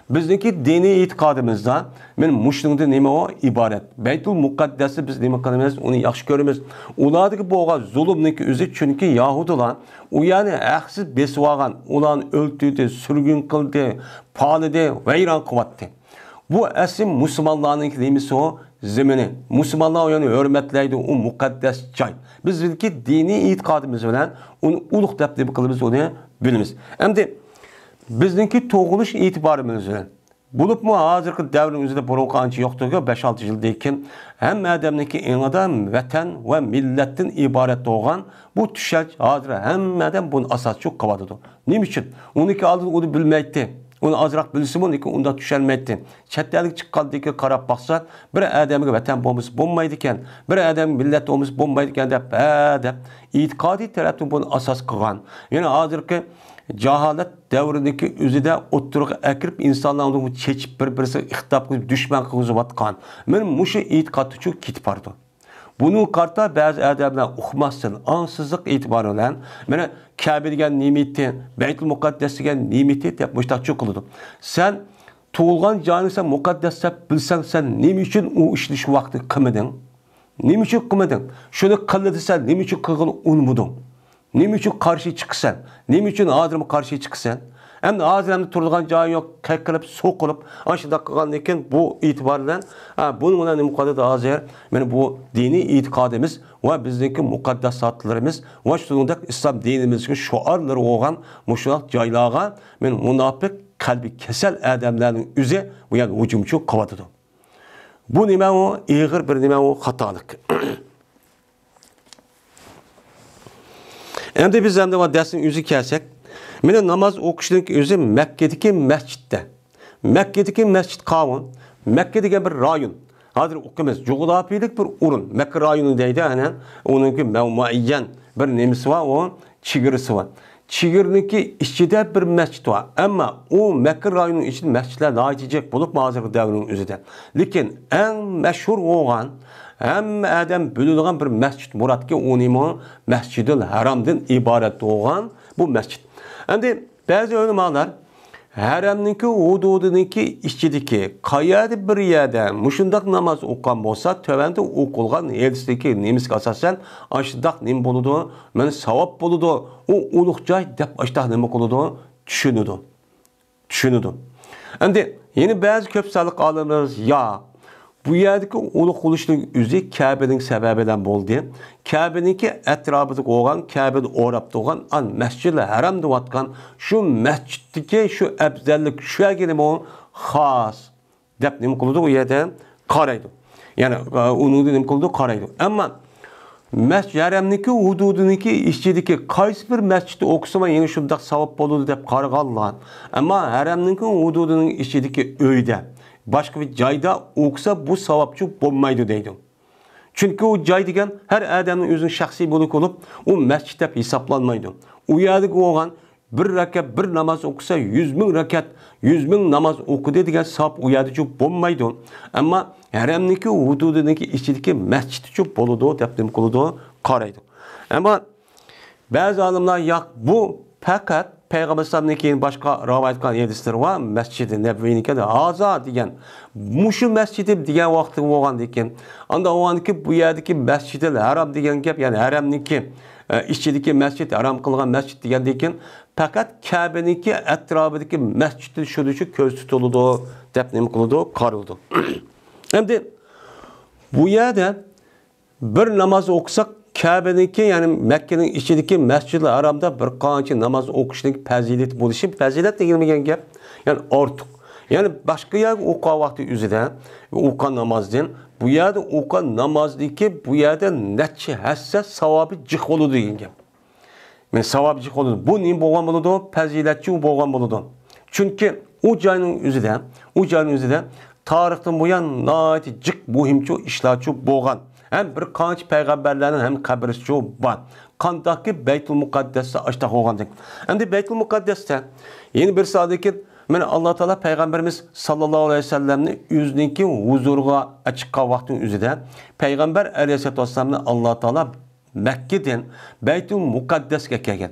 بىزنىڭكى دىنىي ئېتىقادىمىزدا مانا مۇشۇنىڭدىن نېمە ئۇ ئىبارەت. بەيتۇل مۇقەددەسنى بىز نېمە قىلىمىز؟ ئۇنى ياخشى كۆرىمىز. ئۇلاردىكى بولغان زۇلۇمنىڭكى ئۆزى، چۈنكى يەھۇدىيلار ئۇ يەرنى ھەقسىز بېسىۋالغان، ئۇلارنى ئۆلتۈردى، سۈرگۈن قىلدى، پالىدى، ۋەيران قىلىۋەتتى. بۇ ئەسلى مۇسۇلمانلارنىڭكى نېمىسى ئۇ؟ زېمىنى. مۇسۇلمانلار ئۇ يەرنى ھۆرمەتلەيدۇ، ئۇ مۇقەددەس جاي. بىز بىزنىڭكى دىنىي ئېتىقادىمىز بىلەن ئۇنى ئۇلۇغ دەپ نېمە قىلىمىز، ئۇنى بىلىمىز. ئەمدى بىزنىڭكى تۇغۇلۇش ئېتىبارىمىز بىلەن، بولۇپمۇ ھازىرقى دەۋرنىڭ ئۆزىدە بۇرۇنقى ئانچە يوقتۇ، بەش-ئالتە يىلدىن كېيىن ھەممە ئادەمنىڭكى ئېڭىدا ۋەتەن ۋە مىللەتتىن ئىبارەت بولغان بۇ چۈشەنچە ھازىر ھەممە ئادەم بۇنى ئاساسچۇ قىلىۋاتىدۇ. نېمە ئۈچۈن؟ ئۇنىڭكى ئالدىدا ئۇنى بىلمەيتتى. ئۇنى ئازراق بىلسىمۇ، لېكىن ئۇنداق چۈشەنمەيتتى. چەت ئەلگە چىققاندىن كېيىن قاراپ باقسا، بىر ئادەمگە ۋەتەن بولمىسا بولمايدىكەن، بىر ئادەمگە مىللەت بولمىسا بولمايدىكەن دەپ، ھە دەپ، ئېتىقادىي تەرەپتىن بۇنى ئاساس قىلغان. يەنە ھازىرقى جاھالەت دەۋرىدىكى ئۆزىدە ئوتتۇرىغا ئەكىرىپ، ئىنسانلارنى چېچىپ، بىر-بىرسىگە ئىختىلاپ قىلىپ، دۈشمەن قىلغۇزۇۋاتقان. مانا مۇشۇ ئېتىقادتىچۇ كېتىپ بارىدۇ. بۇنىڭغا قارىتا بەزى ئادەملەر ئۇقماستىن، ئاڭسىزلىق ئېتىبارى بىلەن، مانا، كەبە دېگەن نېمىتى، بەيتۇل مۇقەددەس دېگەن نېمىتى دەپ مۇشۇنداقچۇ قىلىدۇ. سەن تۇغۇلغان جايىڭنى سەن مۇقەددەس دەپ بىلسەڭ، سەن نېمە ئۈچۈن ئۇ ئىشنى شۇ ۋاقىتتا قىلمىدىڭ؟ نېمە ئۈچۈن قىلمىدىڭ؟ شۇنى قىلدى دېسە، نېمە ئۈچۈن قىلغىنى ئۇنىمىدىڭ؟ نېمە ئۈچۈن قارشى چىقىسەن؟ نېمە ئۈچۈن ھازىرمۇ قارشى چىقىسەن؟ ئەمدى ھازىر ئەمدى تۇرىدىغان جايى يوق، قېقىلىپ، سوقۇلۇپ، ئاشۇنداق قىلغاندىن كېيىن بۇ ئېتىبار بىلەن، ھە، بۇنىڭ بىلەن نېمە قىلىدۇ ھازىر؟ مانا بۇ دىنىي ئېتىقادىمىز ۋە بىزنىڭكى مۇقەدداساتلىرىمىز ۋە شۇنىڭدەك ئىسلام دىنىمىزنىڭ شوئارلىرى بولغان مۇشۇنداق جايلارغا مانا مۇناپىق، قەلبى كېسەل ئادەملەرنىڭ ئۆزى بۇ يەردە ھۇجۇمچۇ قىلىۋاتىدۇ. بۇ نېمە ئۇ؟ ئېغىر بىر نېمە ئۇ؟ خاتالىق. ئەمدى بىز ئەمدى دەرسنىڭ ئۆزىگە كەلسەك، مانا ناماز ئوقۇشنىڭ ئۆزى مەككىدىكى مەسچىتتە. مەككىدىكى مەسچىت قاۋۇن. مەككە دېگەن بىر رايون. ھازىر ئۇقىمىز، جۇغراپىيىلىك بىر ئورۇن. مەككە رايونى دەيدۇ، ئەنە ئۇنىڭكى مۇ-، مۇئەييەن بىر نېمىسى بار، ئۇ چېگرىسى بار. چېگرىنىڭكى ئىچىدە بىر مەسچىت بار. ئەمما ئۇ مەككە رايونىنىڭ ئىچىدە مەسچىتلەر ناھايىتى جىق بولۇپمۇ ھازىرقى دەۋرنىڭ ئۆزىدە. لېكىن ئەڭ مەشھۇر بولغان، ھەممە ئادەم بىلىدىغان بىر مەسچىت باركى، ئۇ نېمە؟ مەسچىدىل ھەرامدىن ئىبارەت بولغان بۇ مەسچىت. ئەمدى بەزى ئۆلىمالار ھەرەمنىڭكى ھۇدۇدىنىڭكى ئىچىدىكى قەيەردە بىر يەردە مۇشۇنداق ناماز ئوقۇغان بولسا، تۆۋەندە ئوقۇلغان ھەدىستىكى نېمىسىگە ئاساسەن ئاشۇنداق نېمە بولىدۇ؟ مانا ساۋاب بولىدۇ، ئۇ ئۇلۇغ جاي دەپ ئاشۇنداق نېمە قىلىدۇ؟ چۈشىنىدۇ. چۈشىنىدۇ. ئەمدى يەنە بەزى كۆپ سانلىق ئالىملىرىمىز، ياق، بۇ يەردىكى ئۇلۇغ بولۇشنىڭ ئۆزى كەبىنىڭ سەۋەبى بىلەن بولدى. كەبىنىڭكى ئەتراپىدا بولغان، كەبىنى ئوراپ تۇرغان، ئان مەسجىدىل ھەرام دەۋاتقان شۇ مەسجىدتىكى شۇ ئەپزەللىك شۇ يەرگىمۇ خاس دەپ نېمە قىلىدۇ؟ ئۇ يەردە قارايدۇ. يەنى، ئۇنىڭدا نېمە قىلىدۇ؟ قارايدۇ. ئەمما مەسچىت ھەرەمنىڭكى ھۇدۇدىنىڭكى ئىچىدىكى قايسى بىر مەسچىتتە ئوقۇسىمۇ يەنە شۇنداق ساۋاب بولىدۇ دەپ قارىغانلار. ئەمما ھەرەمنىڭكى ھۇدۇدىنىڭ ئىچىدىكى ئۆيدە، باشقا بىر جايدا ئوقۇسا بۇ ساۋابچۇ بولمايدۇ دەيدۇ. چۈنكى ئۇ جاي دېگەن ھەر ئادەمنىڭ ئۆزىنىڭ شەخسىي مۈلكى بولۇپ، ئۇ مەسچىت دەپ ھېسابلانمايدۇ. ئۇ يەردىكى بولغان بىر رەكەت، بىر ناماز ئوقۇسا، يۈز مىڭ رەكەت، يۈز مىڭ ناماز ئوقۇدى دېگەن ساۋاب ئۇ يەردىچۇ بولمايدۇ. ئەمما ھەرەمنىڭكى ھۇدۇدىنىڭكى ئىچىدىكى مەسچىتچۇ بولىدۇ دەپ نېمە قىلىدۇ؟ قارايدۇ. ئەمما بەزى ئالىملار، ياق، بۇ پەقەت پەيغەمبەر ئەلەيھىسسالامدىن كېيىن باشقا رىۋايەت قىلغان ھەدىسلىرى بار، مەسچىدى نەبىۋىنىڭكى ھازا دېگەن، مۇشۇ مەسچىدى دېگەن ۋاقتى بولغاندىن كېيىن، ئاندا بولغاندىكى بۇ يەردىكى مەسچىدىل ھەرام دېگەن گەپ، يەنى ھەرەمنىڭكى، ئە، ئىچىدىكى مەسچىت، ھەرام قىلغان مەسچىت دېگەندىن كېيىن، پەقەت كەبىنىڭكى ئەتراپىدىكى مەسچىتتىن شۇنىچە كۆزدە تۇتۇلىدۇ دەپ نېمە قىلىدۇ؟ قارىلىدۇ. ئەمدى بۇ يەردە بىر ناماز ئوقۇساق، كەبىنىڭكى، يەنى مەككىنىڭ ئىچىدىكى مەسجىدىل ھارامدا بىر قانچە ناماز ئوقۇشنىڭ پەزىلىتى بولۇشى، پەزىلەت دېگىنى گەپ، يەنى ئارتۇق. يەنى باشقا يەرگە ئوقۇغان ۋاقتى ئۆزىدە ئوقۇغان نامازدىن، بۇ يەردە ئوقۇغان نامازنىڭكى بۇ يەردە نەچچە ھەسسە ساۋابى جىق بولىدۇ دېگەن گەپ. مەن ساۋابى جىق بولىدۇ. بۇ نېمە بولغان بولىدۇ؟ پەزىلەتچۇ بولغان بولىدۇ. چۈنكى ئۇ جاينىڭ ئۆزىدە، ئۇ جاينىڭ ئۆزىدە تارىختىن بۇيان ناھايىتى جىق مۇھىمچۇ ئىشلارچۇ بولغان. ھەم بىر قانچە پەيغەمبەرلەرنىڭ ھەم قەبرىسىچۇ بار. قانداقكى بەيتۇل مۇقەددەستە ئاشتاق بولغاندەك. ئەمدى بەيتۇل مۇقەددەستە يەنە بىر سائەتتىن كېيىن مانا ئاللا تائالا پەيغەمبىرىمىز ساللاللاھۇ ئەلەيھى ۋەسەللەمنى ئۆزىنىڭكى ھۇزۇرىغا چىققان ۋاقتىنىڭ ئۆزىدە پەيغەمبەر ئەلەيھىسسالاتۇ ۋەسسالامنى ئاللا تائالا مەككىدىن بەيتۇل مۇقەددەسكە ئەكەلگەن.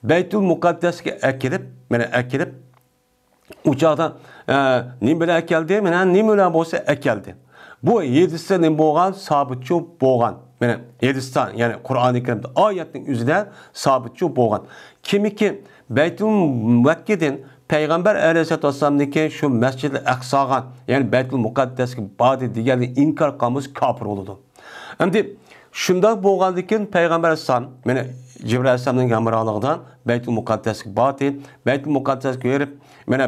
بەيتۇل مۇقەددەسكە ئەكىرىپ، مانا ئەكىرىپ، ئۇ چاغدا، ئە، نېمە بىلەن ئەكەلدى؟ مانا نېمە بىلەن بولسا ئەكەلدى. بۇ ھەدىستە نېمە بولغان؟ سابىتچۇ بولغان. مانا ھەدىستە، يەنى قۇرئانى كەرىمدە، ئايەتنىڭ ئۆزىدە سابىتچۇ بولغان. كىمكى بەيتۇل مەككىدىن پەيغەمبەر ئەلەيھىسسالاتۇ ۋەسسالامنىڭكى شۇ مەسجىدىل ئەقساغا، يەنى بەيتۇل مۇقەددەسكە باردى دېگەننى ئىنكار قىلغان بولسا كاپىر بولىدۇ. ئەمدى شۇنداق بولغاندىن كېيىن پەيغەمبەر ئەلەيھىسسالام، مانا جىبرىئىل ئەلەيھىسسالامنىڭ ھەمراھلىقىدا بەيتۇل مۇقەددەسكە باردى. بەيتۇل مۇقەددەسكە بېرىپ، مانا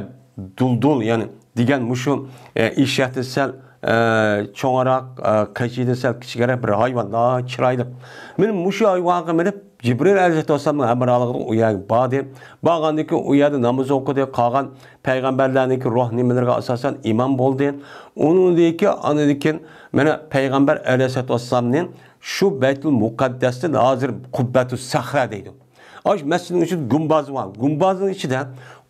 دۇلدۇل، يەنى دېگەن مۇشۇ، ئە، ئېشەكتىن سەل، ئە، چوڭراق، ئە، قېچىدىن سەل كىچىكرەك بىر ھايۋان، ناھايىتى چىرايلىق. مانا مۇشۇ ھايۋانغا مىنىپ، جىبرىل ئەلەيھىسسالامنىڭ ھەمراھلىقىدا ئۇ يەرگە باردى. بارغاندىن كېيىن ئۇ يەردە ناماز ئوقۇدى، قالغان پەيغەمبەرلەرنىڭكى روھ نېمىلىرىگە ئاساسەن ئىمام بولدى. ئۇنىڭدىن كېيىن، ئاندىن كېيىن مانا پەيغەمبەر ئەلەيھىسسالاتۇ ۋەسسالامنى شۇ بەيتۇل مۇقەددەستىن، ھازىر قۇببەتۇ سەخرا دەيدۇ. ئاشۇ مەسچىتنىڭ ئىچىدە گۇمباز بار. گۇمبازنىڭ ئىچىدە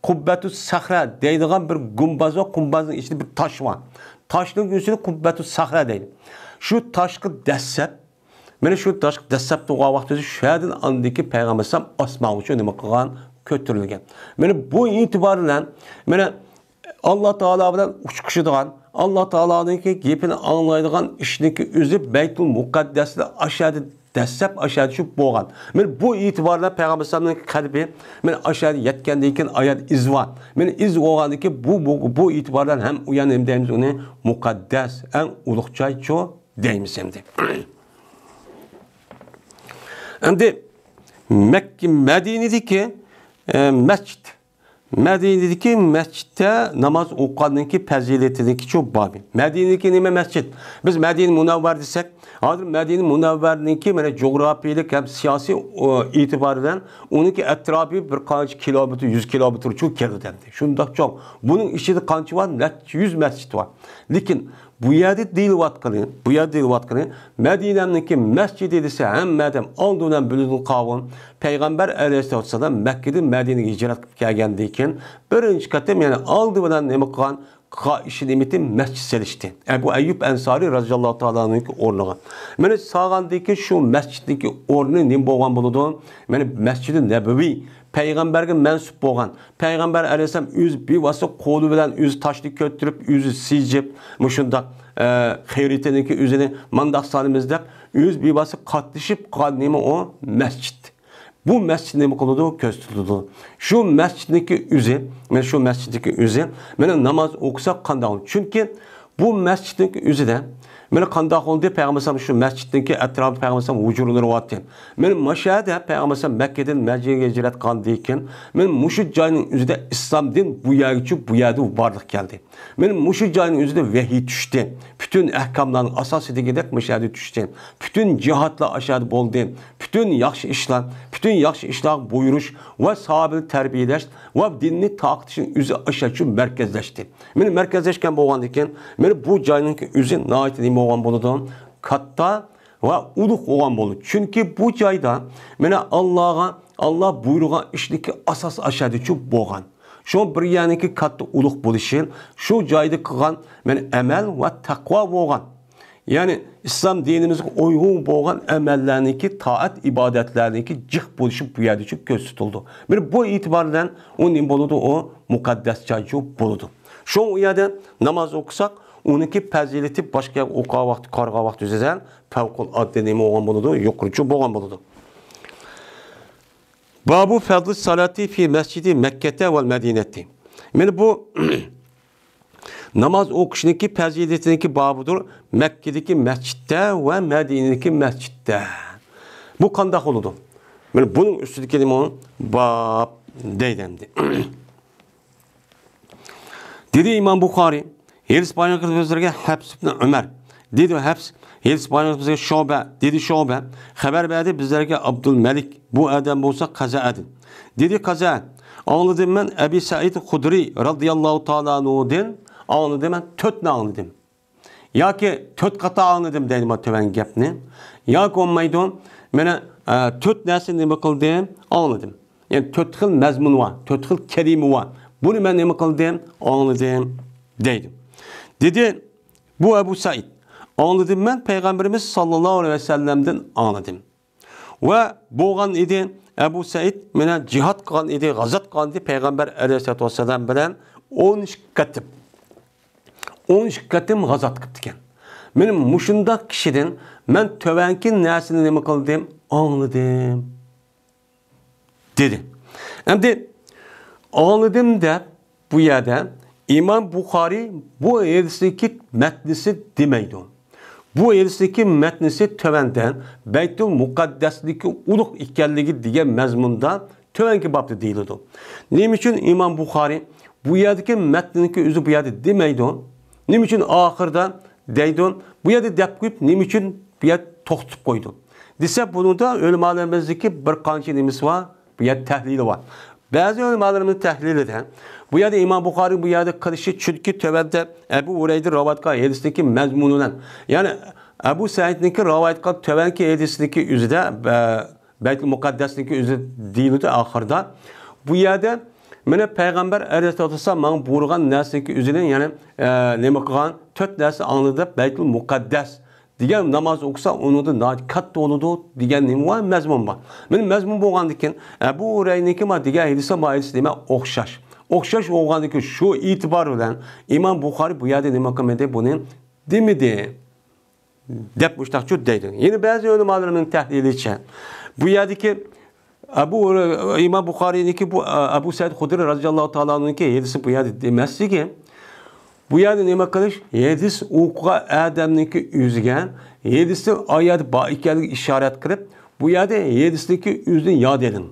قۇببەتۇ سەخرا دەيدىغان بىر گۇمباز بار. گۇمبازنىڭ ئىچىدە بىر تاش بار. تاشنىڭ ئۈستىنى قۇببەتۇ سەخرا دەيدۇ. شۇ تاشقا دەسسەپ، مانا شۇ تاشقا دەسسەپ تۇرغان ۋاقتىدا شۇ يەردىن ئاندىكى پەيغەمبەر ئەلەيھىسسالام ئاسمانغىچە نېمە قىلغان؟ كۆتۈرۈلگەن. مانا بۇ ئېتىبار بىلەن، مانا ئاللا تائالا بىلەن ئۇچرىشىدىغان، ئاللا تائالانىڭكى گېپىنى ئاڭلايدىغان ئىشنىڭكى ئۆزى بەيتۇل مۇقەددەسنى ئاشۇ يەردە دەسسەپ ئاشۇ يەردە شۇ بولغان. مانا بۇ ئېتىبار بىلەن پەيغەمبەر ئەلەيھىسسالامنىڭ قەلبى، مانا ئاشۇ يەردە يەتكەندىن كېيىن ئايەت ئىز بار. مانا ئىز بولغاندىن كېيىن بۇ، بۇ، بۇ ئېتىبار بىلەن ھەم ئۇ يەرنى نېمە دەيمىز، ئۇنى مۇقەددەس، ئەڭ ئۇلۇغ جايچۇ دەيمىز ئەمدى. ئەمدى مەككە، مەدىنىدىكى، ئە، مەسچىت. مەدىنىدىكى مەسچىتتە ناماز ئوقۇغاندىكى پەزىلىتىدىكىچۇ بابى. مەدىنىدىكى نېمە مەسچىت؟ بىز مەدىنە مۇنەۋۋەر دېسەك، ھازىر مەدىنە مۇنەۋۋەرنىڭكى مانا جۇغراپىيىلىك ھەم سىياسىي، ئۇ، ئېتىبارى بىلەن ئۇنىڭكى ئەتراپى بىر قانچە كىلومېتىر، يۈز كىلومېتىرچۇ كېلىدۇ ئەمدى. شۇنداق چوڭ. بۇنىڭ ئىچىدە قانچە بار؟ نەچچە يۈز مەسچىت بار. لېكىن بۇ يەردە دېيىلىۋاتقىنى، بۇ يەردە دېيىلىۋاتقىنى، مەدىنەنىڭكى مەسچىتى دېسە، ھەممە ئادەم ئالدى بىلەن بىلىدۇ قاۋۇل. پەيغەمبەر ئەلەيھىسسالاتۇ ۋەسسالام مەككىدىن مەدىنىگە ھىجرەت قىلىپ كەلگەندىن كېيىن، بىرىنچى قېتىم، يەنى ئالدى بىلەن نېمە قىلغان؟ قىلغان ئىشى نېمىتى؟ مەسچىت سېلىشتى. ئەبۇ ئەييۇب ئەنسارى رەزىياللاھۇ تائالا ئەنھۇنىڭكى ئورنىغا. مانا سالغاندىن كېيىن شۇ مەسچىتنىڭكى ئورنى نېمە بولغان بولىدۇ؟ مانا مەسچىدى نەبەۋى، پەيغەمبەرگە مەنسۇپ بولغان، پەيغەمبەر ئەلەيھىسسالام ئۆزى بىۋاسىتە قولى بىلەن ئۆزى تاشنى كۆتۈرۈپ، ئۆزى سىجىپ، مۇشۇنداق، ئە، خېرىتىنىڭكى ئۆزىنى مانداق سالىمىز دەپ، ئۆزى بىۋاسىتە قاتنىشىپ قىلغان نېمە ئۇ؟ مەسچىت. بۇ مەسچىت نېمە قىلىدۇ؟ كۆرسىتىلىدۇ. شۇ مەسچىتنىڭكى ئۆزى، مانا شۇ مەسچىتنىڭكى ئۆزى، مانا ناماز ئوقۇساق قانداق بولىدۇ؟ چۈنكى بۇ مەسچىتنىڭكى ئۆزىدە، مانا قانداق بولدى؟ پەيغەمبەر ئەلەيھىسسالام شۇ مەسچىتنىڭكى ئەتراپىدا پەيغەمبەر ئەلەيھىسسالام ھۇجرىلىرى بارتى. مانا مۇشۇ يەردە پەيغەمبەر ئەلەيھىسسالام مەككىدىن مەدىنىگە ھىجرەت قىلغاندىن كېيىن، مانا مۇشۇ جاينىڭ ئۆزىدە ئىسلام دىن بۇ يەرگىچە، بۇ يەردە بارلىققا كەلدى. مانا مۇشۇ جاينىڭ ئۆزىدە ۋەھىي چۈشتى. پۈتۈن ئەھكاملارنىڭ ئاساسى دېگۈدەك مۇشۇ يەردە چۈشتى. پۈتۈن جىھادلار ئاشۇ يەردە بولدى. پۈتۈن ياخشى ئىشلار، پۈتۈن ياخشى ئىشلارغا بۇيرۇش ۋە ساھابىنى تەربىيەلەش ۋە دىننى تارقىتىشنىڭ ئۆزى ئاشۇ يەردە مەركەزلەشتى. مانا مەركەزلەشكەن بولغاندىن كېيىن، مانا بۇ جاينىڭ ئۆزى ناھايىتى نېمە بولغان بولىدۇ؟ كاتتا ۋە ئۇلۇغ بولغان بولىدۇ. چۈنكى بۇ جايدا مانا ئاللاغا، ئاللا بۇيرۇغان ئىشنىڭكى ئاساس ئاشۇ يەردىچۇ بولغان. شۇڭا بىر يەرنىڭكى كاتتا ئۇلۇغ بولۇشى، شۇ جايدا قىلغان مانا ئەمەل ۋە تەقۋا بولغان. يەنى ئىسلام دىنىمىزغا ئۇيغۇن بولغان ئەمەللەرنىڭكى، تائەت ئىبادەتلەرنىڭكى جىق بولۇشى بۇ يەردىچۇ كۆرسىتىلىدۇ. مانا بۇ ئېتىبار بىلەن ئۇ نېمە بولىدۇ؟ ئۇ مۇقەددەس جايچۇ بولىدۇ. شۇڭا ئۇ يەردە ناماز ئوقۇساق، ئۇنىڭكى پەزىلىتى باشقا يەرگە ئوقۇغان ۋاقتى، قارىغان ۋاقتى ئۆزىدىن پەۋقۇلئاددە نېمە بولغان بولىدۇ؟ يۇقىرىچۇ بولغان بولىدۇ. بابۇ فەزلى سالاتى فى مەسجىدى مەككەتە ۋەل مەدىنەتى. مانا بۇ ناماز ئوقۇشنىڭكى پەزىلىتىنىڭكى بابىدۇر، مەككىدىكى مەسچىتتە ۋە مەدىنىدىكى مەسچىتتە. بۇ قانداق بولىدۇ؟ مانا بۇنىڭ ئۈستىدىكى نېمە؟ باب دەيدۇ ئەمدى. دېدى ئىمام بۇخارىي، ھېدىس بايان قىلىپ بىزلەرگە ھەپس ئىبنى ئۆمەر. دېدى ھەپس، ھېدىس بايان قىلىپ بىزلەرگە شۇبە. دېدى شۇبە، خەۋەر بەردى بىزلەرگە ئابدۇلمەلىك. بۇ ئادەم بولسا قەزەئەدىن. دېدى قەزەئە، ئاڭلىدىم مەن ئەبى سەئىد خۇدرىي رازىياللاھۇ تائالا ئەنھۇدىن ئاڭلىدىم مەن، تۆتنى ئاڭلىدىم. ياكى تۆت قاتار ئاڭلىدىم دەيدۇ ما تۆۋەن گەپنى. ياكى بولمايدۇ، مانا، ئە، تۆت نەرسىنى نېمە قىلدىم؟ ئاڭلىدىم. يەنى تۆت خىل مەزمۇن بار، تۆت خىل كەلىمە بار. بۇنى مەن نېمە قىلدىم؟ ئاڭلىدىم دەيدۇ. دېدى، بۇ ئەبۇ سەئىد، ئاڭلىدىم مەن پەيغەمبىرىمىز ساللاللاھۇ ئەلەيھى ۋەسەللەمدىن ئاڭلىدىم. ۋە بولغان ئىدى، ئەبۇ سەئىد مانا جىھاد قىلغان ئىدى، غازات قىلغان ئىدى پەيغەمبەر ئەلەيھىسسالاتۇ ۋەسسالام بىلەن ئون ئىككى قېتىم. ئون ئىككى قېتىم غازات قىپتىكەن. مانا مۇشۇنداق كىشىدىن مەن تۆۋەنكى نەرسىنى نېمە قىلدىم؟ ئاڭلىدىم. دېدى. ئەمدى ئاڭلىدىم دەپ بۇ يەردە ئىمام بۇخارىي بۇ ھەدىسنىڭكى مەتنىسى دېمەيدۇ. بۇ ھەدىسنىڭكى مەتنىسى تۆۋەندە بەيتۇل مۇقەددەسنىڭكى ئۇلۇغ ئىكەنلىكى دېگەن مەزمۇندا تۆۋەنكى بابتا دېيىلىدۇ. نېمە ئۈچۈن ئىمام بۇخارىي بۇ يەردىكى مەتنىنىڭكى ئۆزى بۇ يەردە دېمەيدۇ؟ نېمە ئۈچۈن ئاخىرىدا دەيدۇ؟ بۇ يەردە دەپ قويۇپ، نېمە ئۈچۈن بۇ يەردە توختىتىپ قويدۇ؟ دېسە، بۇنىڭدا ئۆلىمالىرىمىزدىكى بىر قانچە نېمىسى بار؟ بۇ يەردە تەھلىلى بار. بەزى ئۆلىمالىرىمىز تەھلىلىدە، بۇ يەردە ئىمام بۇخارىي بۇ يەردە قىلىشى، چۈنكى تۆۋەندە ئەبۇ ھۇرەيرە رىۋايەت قىلغان ھەدىسنىڭكى مەزمۇنى بىلەن، يەنى ئەبۇ سەئىدنىڭكى رىۋايەت قىلغان تۆۋەنكى ھەدىسنىڭكى ئۆزىدە، بە-، بەيتۇل مۇقەددەسنىڭكى ئۆزى دېيىلىدۇ ئاخىرىدا. بۇ يەردە مانا پەيغەمبەر ئەلەيھىسسالاتۇ ۋەسسالام ماڭا بۇيرۇغان نەرسىنىڭكى ئۆزىنى، يەنى، ئە، نېمە قىلغان؟ تۆت نەرسە ئاڭلىدى دەپ، بەيتۇل مۇقەددەس دېگەن ناماز ئوقۇسا، ئۇنىڭدا ناھايىتى كاتتا بولىدۇ دېگەن نېمە بار؟ مەزمۇن بار. مانا مەزمۇن بولغاندىكىن، ئەبۇ ھۇرەيرىنىڭكى ما دېگەن ھەدىسى، ما ھەدىسى دېمەك ئوخشاش. ئوخشاش بولغاندىكىن، شۇ ئېتىبار بىلەن ئىمام بۇخارىي بۇ يەردە نېمە قىلمىدى؟ بۇنى دېمىدى. دەپ مۇشتاقچۇ دەيدۇ. يەنە بەزى ئۆلىمالىرىمىزنىڭ تەھلىلىچە، بۇ يەردىكى ئەبۇ، ئىمام بۇخارىينىڭكى بۇ، ئەبۇ سەئىد خۇدرى رازىياللاھۇ تائالا ئەنھۇنىڭكى ھەدىسى بۇ يەردە دېمەسلىكى، بۇ يەردە نېمە قىلىش؟ ھەدىس ئوقۇغان ئادەمنىڭكى ئۆزىگە ھەدىسنىڭ ئايەتى بار ئىكەنلىكىگە ئىشارەت قىلىپ، بۇ يەردە ھەدىسنىڭكى ئۆزىنى ياد ئېلىڭ.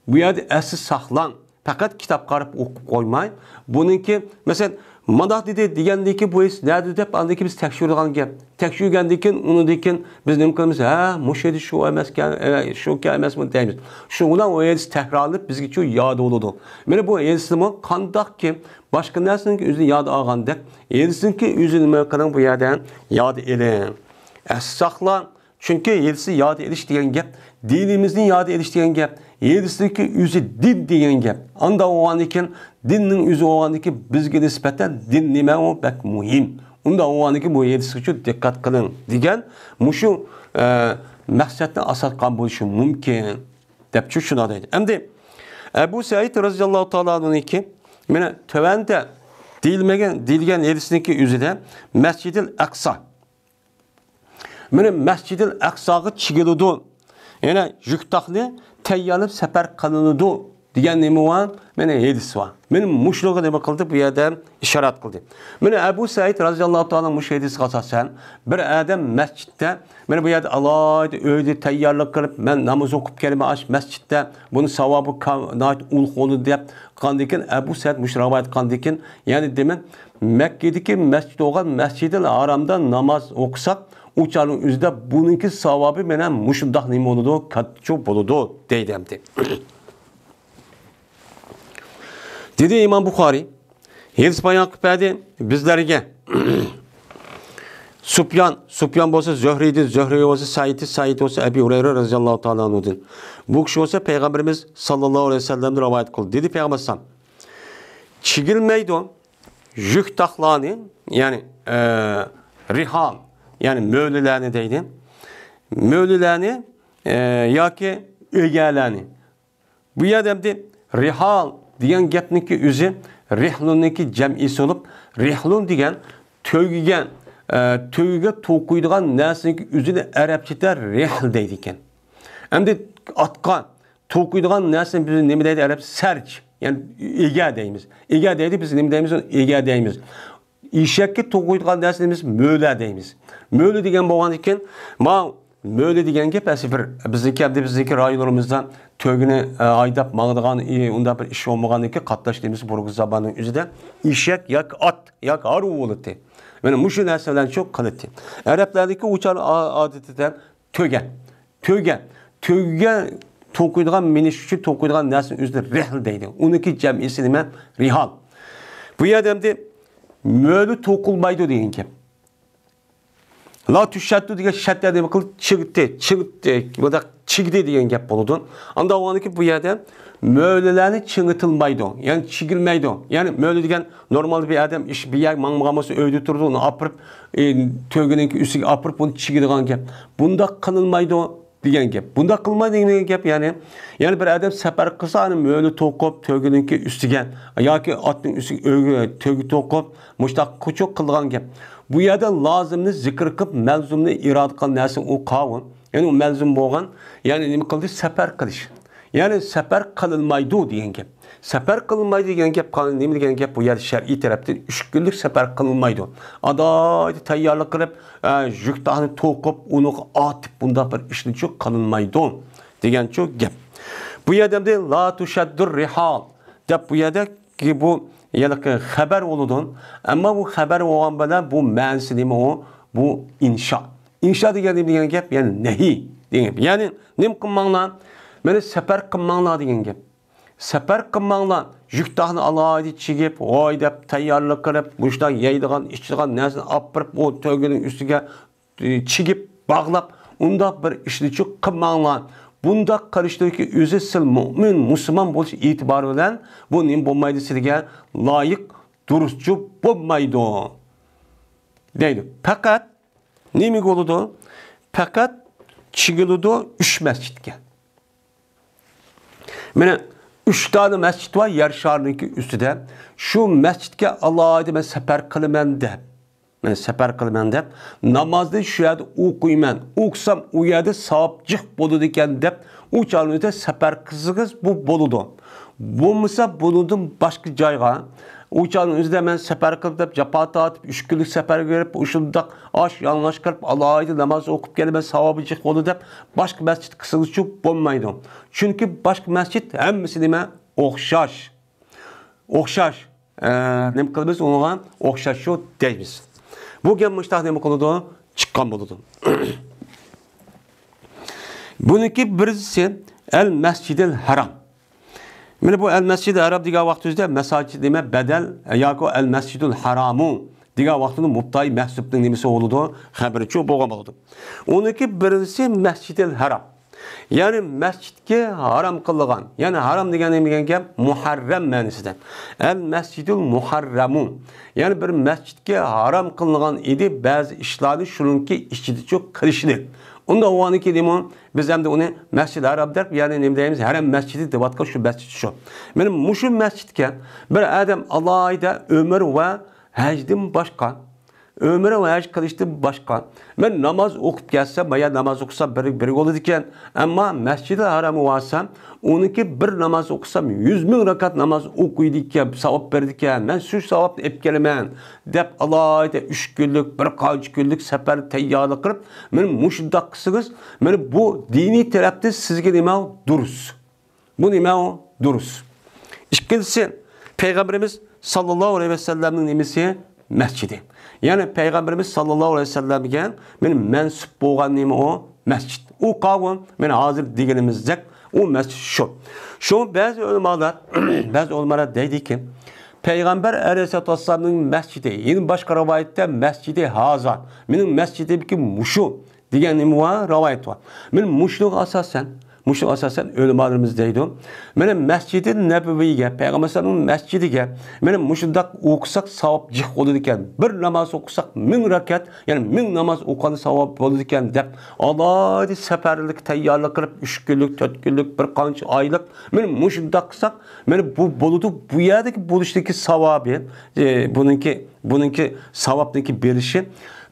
بۇ يەردە ئەستە ساقلاڭ. پەقەت كىتاب قاراپ ئوقۇپ قويماي، بۇنىڭكى، مەسىلەن، مانداق دېدى دېگەندىن كېيىن بۇ ھەدىس نەدە دەپ ئاندىن كېيىن بىز تەكشۈرىدىغان گەپ. تەكشۈرگەندىن كېيىن ئۇنىڭدىن كېيىن بىز نېمە قىلىمىز؟ ھە، مۇشۇ ھەدىس شۇ ئەمەسكەن، ئە، شۇكەن ئەمەسمۇ دەيمىز. شۇنىڭ بىلەن ئۇ ھەدىس تەكرارلىنىپ بىزگىچۇ ياد بولىدۇ. مانا بۇ ھەدىسنىمۇ قانداقكى باشقا نەرسىنىڭكى ئۆزىنى ياد ئالغاندەك، ھەدىسنىڭكى ئۆزىنى نېمە قىلىڭ، بۇ يەردە ياد ئېلىڭ. ئەستە ساقلاڭ. چۈنكى ھەدىسنى ياد ئېلىش دېگەن گەپ، دىنىمىزنى ياد ئېلىش دېگەن گەپ، ھەدىسنىڭكى ئۆزى دىن دېگەن گەپ. ئانداق بولغاندىكىن، دىننىڭ ئۆزى بولغاندىكىن، بىزگە نىسبەتەن دىن نېمە ئۇ بەك مۇھىم. ئۇنداق بولغاندىكىن، بۇ ھەدىسكىچۇ دىققەت قىلىڭ دېگەن مۇشۇ، ئە، مەقسەتنى ئاساس قىلغان بولۇشى مۇمكىن، دەپچۇ شۇنداق دەيدۇ. ئەمدى ئەبۇ سەئىد رازىياللاھۇ تائالا ئەنھۇنىڭكى، مانا تۆۋەندە دېيىلمىگەن، دېيىلگەن ھەدىسنىڭكى ئۆزىدە مەسجىدىل ئەقسا، مانا مەسجىدىل ئەقساغا چىگىلىدۇ. يەنە يۈك تاقنى تەييارلاپ سەپەر قىلىنىدۇ دېگەن نېمە بار؟ مانا ھەدىس بار. مانا مۇشۇنىڭغا نېمە قىلدى؟ بۇ يەردە ئىشارەت قىلدى. مانا ئەبۇ سەئىد رازىياللاھۇ تائالا مۇشۇ ھەدىسكە ئاساسەن، بىر ئادەم مەسچىتتە، مانا بۇ يەردە ئالاھىدە ئۆيدە تەييارلىق قىلىپ، مەن ناماز ئوقۇپ كېلىمەن ئاشۇ مەسچىتتە، بۇنىڭ ساۋابى كا-، ناھايىتى ئۇلۇغ بولىدۇ دەپ قىلغاندىكىن، ئەبۇ سەئىد مۇشۇ رىۋايەت قىلغاندىكىن، يەنى دېمەك، مەككىدىكى مەسچىت بولغان مەسجىدىل ھارامدا ناماز ئوقۇساق، ئۇ چاغنىڭ ئۆزىدە بۇنىڭكى ساۋابى مانا مۇشۇنداق نېمە بولىدۇ، كاتتىچۇ بولىدۇ، دەيدۇ ئەمدى. دېدى ئىمام بۇخارىي، ھەدىس بايان قىلىپ بەردى بىزلەرگە. سۇپيان، سۇپيان بولسا زۆھرىيدىن، زۆھرىي بولسا سەئىدتىن، سەئىد بولسا ئەبى ھۇرەيرە رەزىياللاھۇ تائالا ئەنھۇدىن. بۇ كىشى بولسا پەيغەمبىرىمىز ساللاللاھۇ ئەلەيھى ۋەسەللەمدىن رىۋايەت قىلدى. دېدى پەيغەمبەر ئەلەيھىسسالام، چىگىلمەيدۇ يۈك تاقلارنى، يەنى، ئە، رىھال، يەنى مۆلىلەرنى دەيدۇ. مۆلىلەرنى، ئە، ياكى ئۆگەلەرنى. بۇ يەردە ئەمدى رىھال دېگەن گەپنىڭكى ئۆزى رىھلۇننىڭكى جەمئىسى بولۇپ، رىھلۇن دېگەن تۆگىگە، ئە، تۆگىگە توقۇيدىغان نەرسىنىڭكى ئۆزىنى ئەرەبچىدە رىھل دەيدىكەن. ئەمدى ئاتقا توقۇيدىغان نەرسىنى بىز نېمە دەيدۇ ئەرەبچە؟ سەرچ. يەنى ئىگە دەيمىز. ئىگە دەيدۇ، بىز نېمە دەيمىز؟ ئۇنى ئىگە دەيمىز. ئېشەككە توقۇيدىغان نەرسىنى بىز مۆلە دەيمىز. مۆلە دېگەن بولغاندىكىن، ما مۆلە دېگەن گەپ ئەسلى بىر بىزنىڭكى، ئەمدى بىزنىڭكى رايونلىرىمىزدا تۆگىنى، ئە، ھايداپ ماڭىدىغان، ئى، ئۇنداق بىر ئىش بولمىغاندىكىن، قاتناش دېمىسە بۇرۇنقى زاماننىڭ ئۆزىدە ئېشەك ياكى ئات ياكى ھارۋا بولاتتى. مانا مۇشۇ نەرسە بىلەن شۇ قىلاتتى. ئەرەبلەرنىڭكى ئۇ چاغ ئا-، ئادىتىدە تۆگە. تۆگە. تۆگىگە توقۇيدىغان، مىنىش ئۈچۈن توقۇيدىغان نەرسىنىڭ ئۆزىنى رىھل دەيدۇ. ئۇنىڭكى جەمئىسى نېمە؟ رىھال. بۇ يەردە ئەمدى مۆلە توقۇلمايدۇ دېگەن گەپ. لا تۇشەددۇ دېگەن شەددە نېمە قىلدى؟ چىڭىتتى، چىڭىتتى، مۇنداق چىگدى دېگەن گەپ بولىدۇ. ئانداق بولغاندىكىن بۇ يەردە مۆلىلەرنى چىڭىتىلمايدۇ، يەنى چىگىلمەيدۇ. يەنى مۆلە دېگەن نورمالدا بىر ئادەم ئىش، بىر يەرگە ماڭمىغان بولسا، ئۆيدە تۇرىدۇ، ئۇنى ئاپىرىپ، ئى، تۆگىنىڭكى ئۈستىگە ئاپىرىپ، ئۇنى چىگىدىغان گەپ. بۇنداق قىلىنمايدۇ دېگەن گەپ. بۇنداق قىلمايدۇ دېگەن گەپ، يەنى، يەنى بىر ئادەم سەپەر قىلسا، ئانا مۆلە توقۇپ، تۆگىنىڭكى ئۈستىگە ياكى ئاتنىڭ ئۈستىگە ئۆگە-، تۆگە توقۇپ، مۇشتاق قىلغۇچۇ قىلغان گەپ. بۇ يەردە لازىمنى زىكىر قىلىپ، مەلزۇمنى ئىرادە قىلغان نەرسە ئۇ قاۋۇل. يەنى ئۇ مەلزۇم بولغان، يەنى نېمە قىلدى؟ سەپەر قىلىش. يەنى سەپەر قىلىنمايدۇ دېگەن گەپ. سەپەر قىلىنمايدۇ دېگەن گەپ قا-، نېمە دېگەن گەپ؟ بۇ يەردە شەرئىي تەرەپتىن ئۈچ كۈنلۈك سەپەر قىلىنمايدۇ. ئالاھىدە تەييارلىق قىلىپ، ئە، يۈك تاقنى توقۇپ، ئۇنى ئاتىپ، بۇنداق بىر ئىشنىچۇ قىلىنمايدۇ دېگەنچۇ گەپ. بۇ يەردە ئەمدى لا تۇشەددۇر رىھال دەپ بۇ يەردە كى بۇ ھېلىقى خەبەر بولىدۇ. ئەمما بۇ خەبەر بولغان بىلەن بۇ مەنىسى نېمە ئۇ؟ بۇ ئىنشا. ئىنشا دېگەن نېمە دېگەن گەپ؟ يەنى نەھىي. دېگەن گەپ. يەنى نېمە قىلماڭلار؟ مېنى سەپەر قىلماڭلار دېگەن گەپ. سەپەر قىلماڭلار، يۈك تاقنى ئالاھىدە چىگىپ، ۋاي دەپ تەييارلىق قىلىپ، مۇشۇنداق يەيدىغان، ئىچىدىغان نەرسىنى ئاپىرىپ، ئۇ تۆگىنىڭ ئۈستىگە، ئى، چىگىپ، باغلاپ، ئۇنداق بىر ئىشنىچۇ قىلماڭلار. بۇنداق قىلىشتىكى ئۆزى سىل مۇئمىن، مۇسۇلمان بولۇش ئېتىبارى بىلەن بۇ نېمە بولمايدۇ، سىلىگە لايىق، دۇرۇسچۇ بولمايدۇ، دەيدۇ. پەقەت نېمىگە بولىدۇ؟ پەقەت چىگىلىدۇ ئۈچ مەسچىتكە. مانا ئۈچ دانە مەسچىت بار يەر شارىنىڭكى ئۈستىدە. شۇ مەسچىتكە ئالاھىدە مەن سەپەر قىلىمەن دەپ، مەن سەپەر قىلىمەن دەپ، نامازنى شۇ يەردە ئوقۇيمەن، ئوقۇسام ئۇ يەردە ساۋاب جىق بولىدىكەن دەپ، ئۇ چاغنىڭ ئۆزىدە سەپەر قىلسىڭىز بۇ بولىدۇ. بولمىسا بۇنىڭدىن باشقا جايغا، ئۇ چاغنىڭ ئۆزىدە مەن سەپەر قىلىپ دەپ جاپا تارتىپ، ئۈچ كۈنلۈك سەپەرگە بېرىپ، ئۇشۇنداق ئاش يالىڭاچ قىلىپ، ئالاھىدە ناماز ئوقۇپ كېلىمەن، ساۋابى جىق بولىدۇ دەپ، باشقا مەسچىت قىلسىڭىزچۇ بولمايدۇ. چۈنكى باشقا مەسچىت ھەممىسى نېمە؟ ئوخشاش. ئوخشاش. ئە، نېمە قىلىمىز ئۇنىڭغا؟ ئوخشاشچۇ دەيمىز. بۇ گەپ مۇشتاق نېمە قىلىدۇ؟ چىققان بولىدۇ. بۇنىڭكى بىرسى ئەل مەسجىدىل ھەرام. مانا بۇ ئەل مەسجىدىل ھەرام دېگەن ۋاقتىمىزدا مەساجىد نېمە؟ بەدەل ياكى ئەل مەسجىدىل ھەرامۇ دېگەن ۋاقتىدا مۇبتەدا مەھزۇپنىڭ نېمىسى بولىدۇ؟ خەبىرىچۇ بولغان بولىدۇ. ئۇنىڭكى بىرسى مەسجىدىل ھەرام. يەنى مەسچىتكە ھارام قىلغان. يەنى ھارام دېگەن نېمە دېگەن گەپ؟ مۇھەررەم مەنىسىدە. ئەل مەسجىدۇل مۇھەررەمۇ. يەنى بىر مەسچىتكە ھارام قىلىنغان ئىدى بەزى ئىشلارنى شۇنىڭكى ئىچىدىچۇ قىلىشنى. ئۇنداق بولغاندىن كېيىن بىز ئەمدى ئۇنى مەسجىد ھارام دەپ، يەنى نېمە دەيمىز؟ ھەرەم مەسچىتى دەۋاتقان شۇ مەسچىت شۇ. مانا مۇشۇ مەسچىتكە بىر ئادەم ئالاھىدە ئۆمرە ۋە ھەجدىن باشقا ئۆمرە ۋە ھەج قىلىشتىن باشقا، مەن ناماز ئوقۇپ كەلسەم، بايا ناماز ئوقۇسام بىر، بىر بولىدىكەن. ئەمما مەسجىدىل ھارامغا بارسام، ئۇنىڭكى بىر ناماز ئوقۇسام، يۈز مىڭ رەكەت ناماز ئوقۇيدىكەن، ساۋاب بېرىدىكەن، مەن شۇ ساۋابنى ئېلىپ كېلىمەن، دەپ ئالاھىدە ئۈچ كۈنلۈك، بىر قانچە كۈنلۈك سەپەر تەييارلىق قىلىپ، مانا مۇشۇنداق قىلسىڭىز، مانا بۇ دىنىي تەرەپتىن سىزگە نېمە دۇرۇس. بۇ نېمە ئۇ؟ دۇرۇس. ئىككىنچىسى، پەيغەمبىرىمىز ساللاللاھۇ ئەلەيھى ۋەسەللەمنىڭ نېمىسى؟ مەسچىتى. يەنى پەيغەمبىرىمىز ساللاللاھۇ ئەلەيھى ۋەسەللەمگە مانا مەنسۇپ بولغان نېمە ئۇ؟ مەسچىت. ئۇ قاۋۇ، مانا ھازىر دېگىنىمىزدەك ئۇ مەسچىت شۇ. شۇ بەزى ئۆلىمالار، بەزى ئۆلىمالار دەيدىكى، پەيغەمبەر ئەلەيھىسسالاتۇ ۋەسسالامنىڭ مەسچىتى، يەنە باشقا رىۋايەتتە مەسچىدى ھازا، مېنىڭ مەسچىتىمكى مۇشۇ، دېگەن نېمە بار؟ رىۋايەت بار. مانا مۇشۇنىڭغا ئاساسەن، مۇشۇنىڭغا ئاساسەن ئۆلىمالىرىمىز دەيدۇ. مانا مەسجىدى نەبىۋىيگە، پەيغەمبەر ئەلەيھىسسالامنىڭ مەسجىدىگە، مانا مۇشۇنداق ئوقۇساق ساۋاب جىق بولىدىكەن. بىر ناماز ئوقۇساق مىڭ رەكەت، يەنى مىڭ ناماز ئوقۇغان ساۋاب بولىدىكەن دەپ، ئالاھىدە سەپەرلىك تەييارلىق قىلىپ، ئۈچ كۈنلۈك، تۆت كۈنلۈك، بىر قانچە ئايلىق، مانا مۇشۇنداق قىلساق، مانا بۇ بولىدۇ، بۇ يەردىكى بولۇشتىكى ساۋابى، ئى، بۇنىڭكى، بۇنىڭكى ساۋابنىڭكى بېرىشى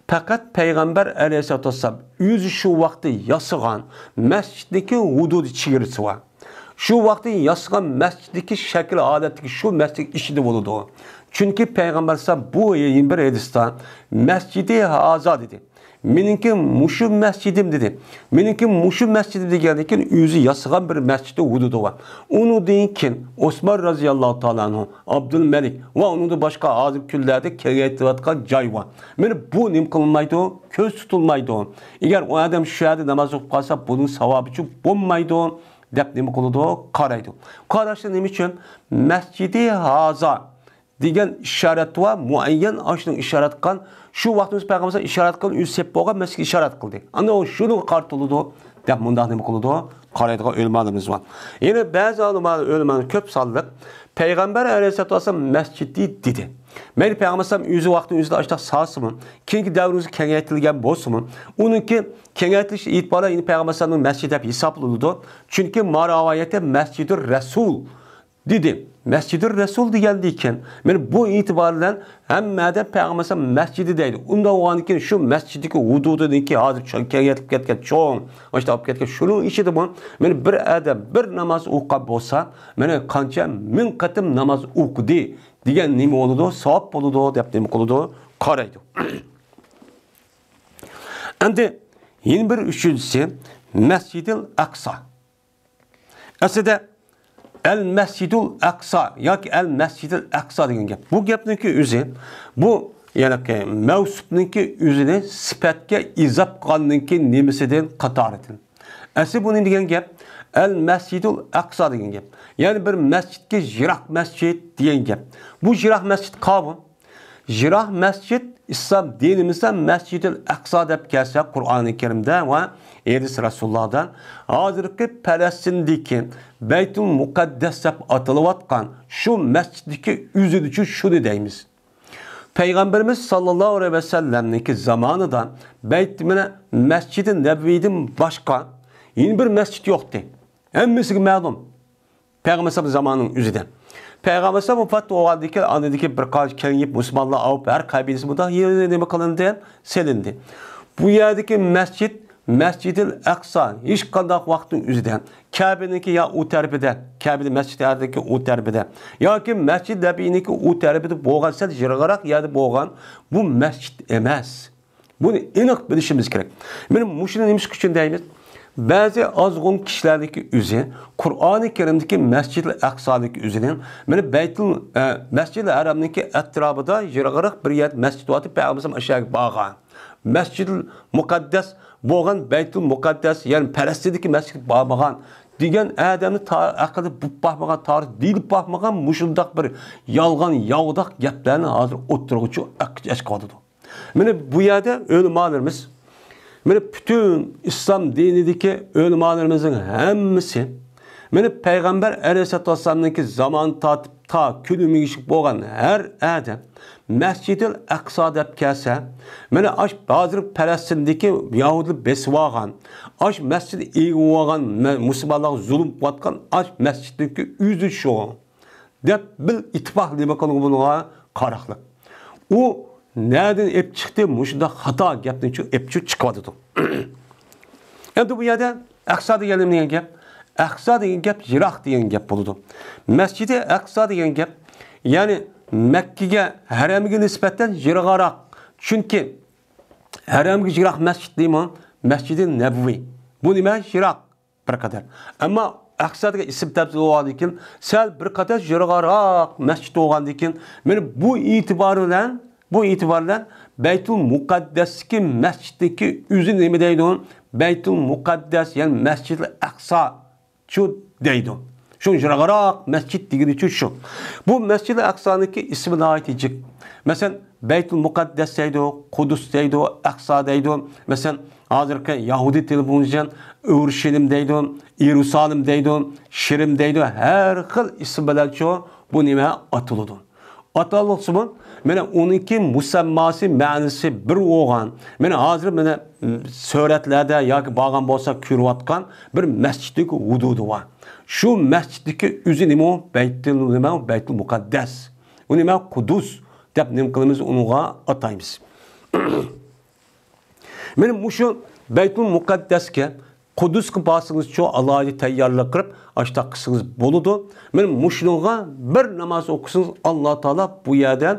پەقەت پەيغەمبەر ئەلەيھىسسالاتۇ ۋەسسالام ئۆزى شۇ ۋاقىتتا ياسىغان مەسچىتنىڭكى ھۇدۇدى چېگرىسى بار. شۇ ۋاقىتتا ياسىغان مەسچىتتىكى شەكىل ھالەتتىكى شۇ مەسچىت ئىچىدە بولىدۇ. چۈنكى پەيغەمبەر ئەلەيھىسسالام بۇ يەنە بىر ھەدىستە، مەسجىدى ھازا دېدى. مېنىڭكى مۇشۇ مەسچىدىم دېدى. مېنىڭكى مۇشۇ مەسچىدىم دېگەندىن كېيىن ئۆزى ياسىغان بىر مەسچىتى ھۇدۇدى بار. ئۇنىڭدىن كېيىن ئوسمان رازىياللاھۇ تائالا ئەنھۇ، ئابدۇلمەلىك ۋە ئۇنىڭدىن باشقا ھازىرقى كۈنلەردە كېڭەيتىلىۋاتقان جاي بار. مانا بۇ نېمە قىلمايدۇ؟ كۆز تۇتۇلمايدۇ. ئەگەر ئۇ ئادەم شۇ يەردە ناماز ئوقۇپ قالسا، بۇنىڭ ساۋابىچۇ بولمايدۇ، دەپ نېمە قىلىدۇ؟ قارايدۇ. قاراشتا نېمە ئۈچۈن؟ مەسجىدى ھازا دېگەن ئىشارەت بار، مۇئەييەن ئاشۇنىڭ ئىشارەت قىلغان، شۇ ۋاقتىمىز پەيغەمبەر ئىشارەت قىلغان، ئۆزى سەپ بولغان مەسچىتكە ئىشارەت قىلدى. ئاندىن ئۇ شۇنىڭغا قارىتىلىدۇ، دەپ مۇنداق نېمە قىلىدۇ؟ قارايدىغان ئۆلىمالىرىمىز بار. يەنە بەزى ئۆلىمالار، ئۆلىمالار كۆپ سانلىق، پەيغەمبەر ئەلەيھىسسالاتۇ ۋەسسالام مەسچىتى دېدى. مەيلى، پەيغەمبەر ئەلەيھىسسالام ئۆزى ۋاقتىنى ئۆزىدە ئاشتاق سالسىمۇ، كېيىنكى دەۋرىمىزگە كېڭەيتىلگەن بولسىمۇ، ئۇنىڭكى كېڭەيتىلىش ئېتىبارى يەنە پەيغەمبەر ئەلەيھىسسالامنىڭ مەسچىتى دەپ ھېسابلىنىدۇ. چۈنكى ما رىۋايەتتە مەسجىدۇر رەسۇل دېدى. مەسجىدۇر رەسۇل دېگەندىن كېيىن، مانا بۇ ئېتىبار بىلەن ھەممە ئادەم پەيغەمبەر ئەلەيھىسسالام مەسجىدى دەيدۇ. ئۇنداق بولغاندىكىن شۇ مەسجىدتىكى ھۇدۇدىنىڭكى ھازىر چوڭ، كېڭەيتىلىپ كەتكەن چوڭ، ئاشتا ئاپ كەتكەن شۇنىڭ ئىچىدىمۇ، مانا بىر ئادەم بىر ناماز ئوقۇغان بولسا، مانا قانچە مىڭ قېتىم ناماز ئوقۇدى دېگەن نېمە بولىدۇ؟ ساۋاب بولىدۇ دەپ نېمە قىلىدۇ؟ قارايدۇ. ئەمدى يەنە بىر ئۈچىنچىسى مەسجىدىل ئەقسا. ئەسلىدە ئەل مەسجىدۇل ئەقسا ياكى ئەل مەسجىدىل ئەقسا دېگەن گەپ. بۇ گەپنىڭكى ئۆزى، بۇ، يەنى مەۋسۇپنىڭكى ئۆزىنى سۈپەتكە ئىزاپ قىلغاننىڭكى نېمىسىدىن، قاتارىدىن. ئەسلى بۇ نېمە دېگەن گەپ؟ ئەل مەسجىدۇل ئەقسا دېگەن گەپ. يەنى بىر مەسجىدكە يىراق مەسجىد دېگەن گەپ. بۇ يىراق مەسجىد قاۋۇ؟ يىراق مەسچىت ئىسلام دىنىمىزدا مەسجىدىل ئەقسا دەپ كەلسە، قۇرئانى كەرىمدە ۋە ھەدىس رەسۇلۇللاھدا ھازىرقى پەلەستىندىكى بەيتۇل مۇقەددەس دەپ ئاتىلىۋاتقان شۇ مەسچىتتىكى ئۆزىدىچۇ شۇنى دەيمىز. پەيغەمبىرىمىز ساللاللاھۇ ئەلەيھى ۋەسەللەمنىڭكى زامانىدا بەيت-، مانا، مەسجىدى نەبىۋىدىن باشقا يەنە بىر مەسچىت يوقتى. ھەممىسىگە مەلۇم. پەيغەمبەر ئەلەيھىسسالام زامانىنىڭ ئۆزىدە. پەيغەمبەر ئەلەيھىسسالام ۋاپات بولغاندىن كېيىن، ئاندىن كېيىن بىر قانچە كېيىنىپ مۇسۇلمانلار ئاۋۇپ، ھەر قەبىلىسى مۇنداق يېرى نېمە قىلىندى؟ سېلىندى. بۇ يەردىكى مەسچىت، مەسجىدىل ئەقسا، ھېچقانداق ۋاقىتنىڭ ئۆزىدە كەبىنىڭكى يا ئۇ تەرىپىدە، كەبە مەسچىت يەردىكى ئۇ تەرىپىدە ياكى مەسجىد نەبىينىڭكى ئۇ تەرىپىدە بولغان، سەل يىراقراق يەردە بولغان بۇ مەسچىت ئەمەس. بۇنى ئېنىق بىلىشىمىز كېرەك. مانا مۇشۇنى نېمە ئۈچۈن دەيمىز؟ بەزى ئازغۇن كىشىلەرنىڭكى ئۆزى قۇرئانى كەرىمدىكى مەسجىدىل ئەقسادىكى ئۆزىنى، مانا بەيتۇل، ئە، مەسجىدىل ھەرامنىڭكى ئەتراپىدا يىراقراق بىر يەردە مەسچىت بارتىپ، پەيغەمبەر ئەلەيھىسسالام ئاشۇ يەرگە بارغان. مەسجىدىل مۇقەددەس بولغان بەيتۇل مۇقەددەس، يەنى پەلەستىندىكى مەسچىتكە بارمىغان دېگەن ئادەمنى تا-، ھەققىدە بىلىپ باقمىغان، تارىخ دېيىلىپ باقمىغان مۇشۇنداق بىر يالغان، ياۋىداق گەپلەرنى ھازىر ئوتتۇرىغا چۈ-، ئەك-، ئەچىقىۋاتىدۇ. مانا بۇ يەردە ئۆلىمالىرىمىز، مانا پۈتۈن ئىسلام دىنىدىكى ئۆلىمالىرىمىزنىڭ ھەممىسى، مانا پەيغەمبەر ئەلەيھىسسالاتۇ ۋەسسالامنىڭكى زامانى تارتىپ تا كۈنىمىزگىچە بولغان ھەر ئادەم مەسجىدىل ئەقسا دەپ كەلسە، مانا ئاش ھازىر پەلەستىندىكى يەھۇدىيلار بېسىۋالغان، ئاش مەسچىتنى ئىگىلىۋالغان، مە-، مۇسۇلمانلارغا زۇلۇم قىلىۋاتقان ئاش مەسچىتنىڭكى ئۆزى شۇ. دەپ بىل ئىتتىپاق نېمە قىلغۇ بۇنىڭغا قاراقلىق. ئۇ نەدىن ئېپ چىقتى؟ مۇشۇنداق خاتا گەپنى چۈ-، ئېپ چۈ-، چىقىۋاتىدۇ. ئەمدى بۇ يەردە ئەقسا دېگەن نېمە دېگەن گەپ؟ ئەقسا دېگەن گەپ يىراق دېگەن گەپ بولىدۇ. مەسجىدى ئەقسا دېگەن گەپ، يەنى مەككىگە، ھەرەمگە نىسبەتەن يىراقراق. چۈنكى ھەرەمگە يىراق مەسجىد دەيمۇ، مەسجىدى نەبىۋى. بۇ نېمە؟ يىراق. بىر قەدەر. ئەمما ئەقسا دېگەن ئىسىم تەبدىل بولغاندىن كېيىن سەل بىر قەدەر يىراقراق مەسچىت بولغاندىن كېيىن، مانا بۇ ئېتىبار بىلەن، بۇ ئېتىبار بىلەن بەيتۇل مۇقەددەستىكى مەسچىتنىڭكى ئۆزى نېمە دەيدۇ؟ بەيتۇل مۇقەددەس، يەنى مەسجىدىل ئەقسا چۇ دەيدۇ. شۇ يىراقراق مەسچىت دېگىنىچۇ شۇ. بۇ مەسجىدىل ئەقسانىڭكى ئىسمى ناھايىتى جىق. مەسىلەن، بەيتۇل مۇقەددەس دەيدۇ، قۇدۇس دەيدۇ، ئەقسا دەيدۇ. مەسىلەن، ھازىرقى يەھۇدىي تىلى بويىچە ئورشىلىم دەيدۇ، يېرۇسالىم دەيدۇ، شىرىم دەيدۇ. ھەر خىل ئىسىم بىلەنچۇ بۇ نېمە ئاتىلىدۇ. ئاتالغۇسىمۇ، مانا ئۇنىڭكى مۇسەمماسى، مەنىسى بىر بولغان. مانا ھازىر مانا سۈرەتلەردە ياكى بارغان بولسا كۆرۈۋاتقان بىر مەسچىتتىكى ھۇدۇدى بار. شۇ مەسچىتتىكى ئۆزى نېمە؟ بەيتۇل، نېمە؟ بەيتۇل مۇقەددەس. ئۇنى نېمە؟ قۇدۇس دەپ نېمە قىلىمىز؟ ئۇنىڭغا ئاتايمىز. مانا مۇشۇ بەيتۇل مۇقەددەسكە، قۇدۇسقا بارسىڭىزچۇ، ئالاھىدە تەييارلىق قىلىپ، ئاشتاق قىلسىڭىز بولىدۇ. مانا مۇشۇنىڭغا بىر ناماز ئوقۇسىڭىز، ئاللا تائالا بۇ يەردە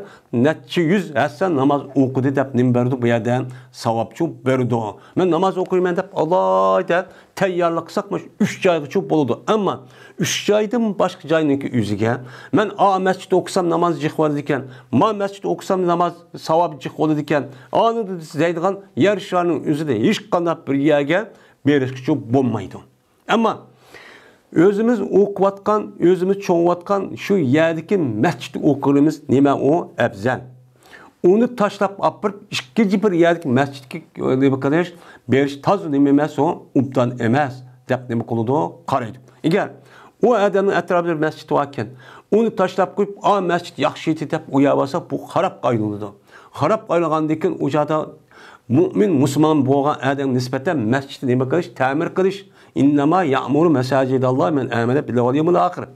نەچچە يۈز ھەسسە ناماز ئوقۇدى دەپ نېمە بېرىدۇ؟ بۇ يەردە ساۋابچۇ بېرىدۇ. مەن ناماز ئوقۇيمەن دەپ ئالاھىدە تەييارلىق قىلساق، مۇشۇ ئۈچ جايغىچۇ بولىدۇ. ئەمما ئۈچ جايدىن باشقا جاينىڭكى ئۆزىگە، مەن ئا مەسچىتتە ئوقۇسام ناماز جىق بولىدىكەن، ما مەسچىتتە ئوقۇسام ناماز ساۋابى جىق بولىدىكەن، ئانىدا دەيدىغان يەر شارنىڭ ئۆزىدە ھېچقانداق بىر يەرگە بېرىشكىچۇ بولمايدۇ. ئەمما ئۆزىمىز ئوقۇۋاتقان، ئۆزىمىز چوڭىيىۋاتقان شۇ يەردىكى مەسچىتتە ئوقۇغىنىمىز نېمە ئۇ ئەۋزەل. ئۇنى تاشلاپ ئاپىرىپ، ئىككىنچى بىر يەردىكى مەسچىتكە نېمە قىلىش، بېرىش تازا نېمە ئەمەس، ئۇ ئوبدان ئەمەس دەپ نېمە قىلىدۇ، قارايدۇ. ئەگەر ئۇ ئادەمنىڭ ئەتراپىدا بىر مەسچىت باركەن، ئۇنى تاشلاپ قويۇپ، ئا مەسچىت ياخشى ئىدى دەپ ئۇ يەرگە بارسا، بۇ خارابقا ئايلىنىدۇ. خارابقا ئايلانغاندىن كېيىن، ئۇ چاغدا مۇئمىن، مۇسۇلمان بولغان ئادەمگە نىسبەتەن مەسچىتنى نېمە قىلىش، تەمىر قىلىش، ئىننەما يەئمۇرۇ مەساجىداللاھ مەن ئامەنە بىللاھى ۋەل يەۋمىل ئاخىر.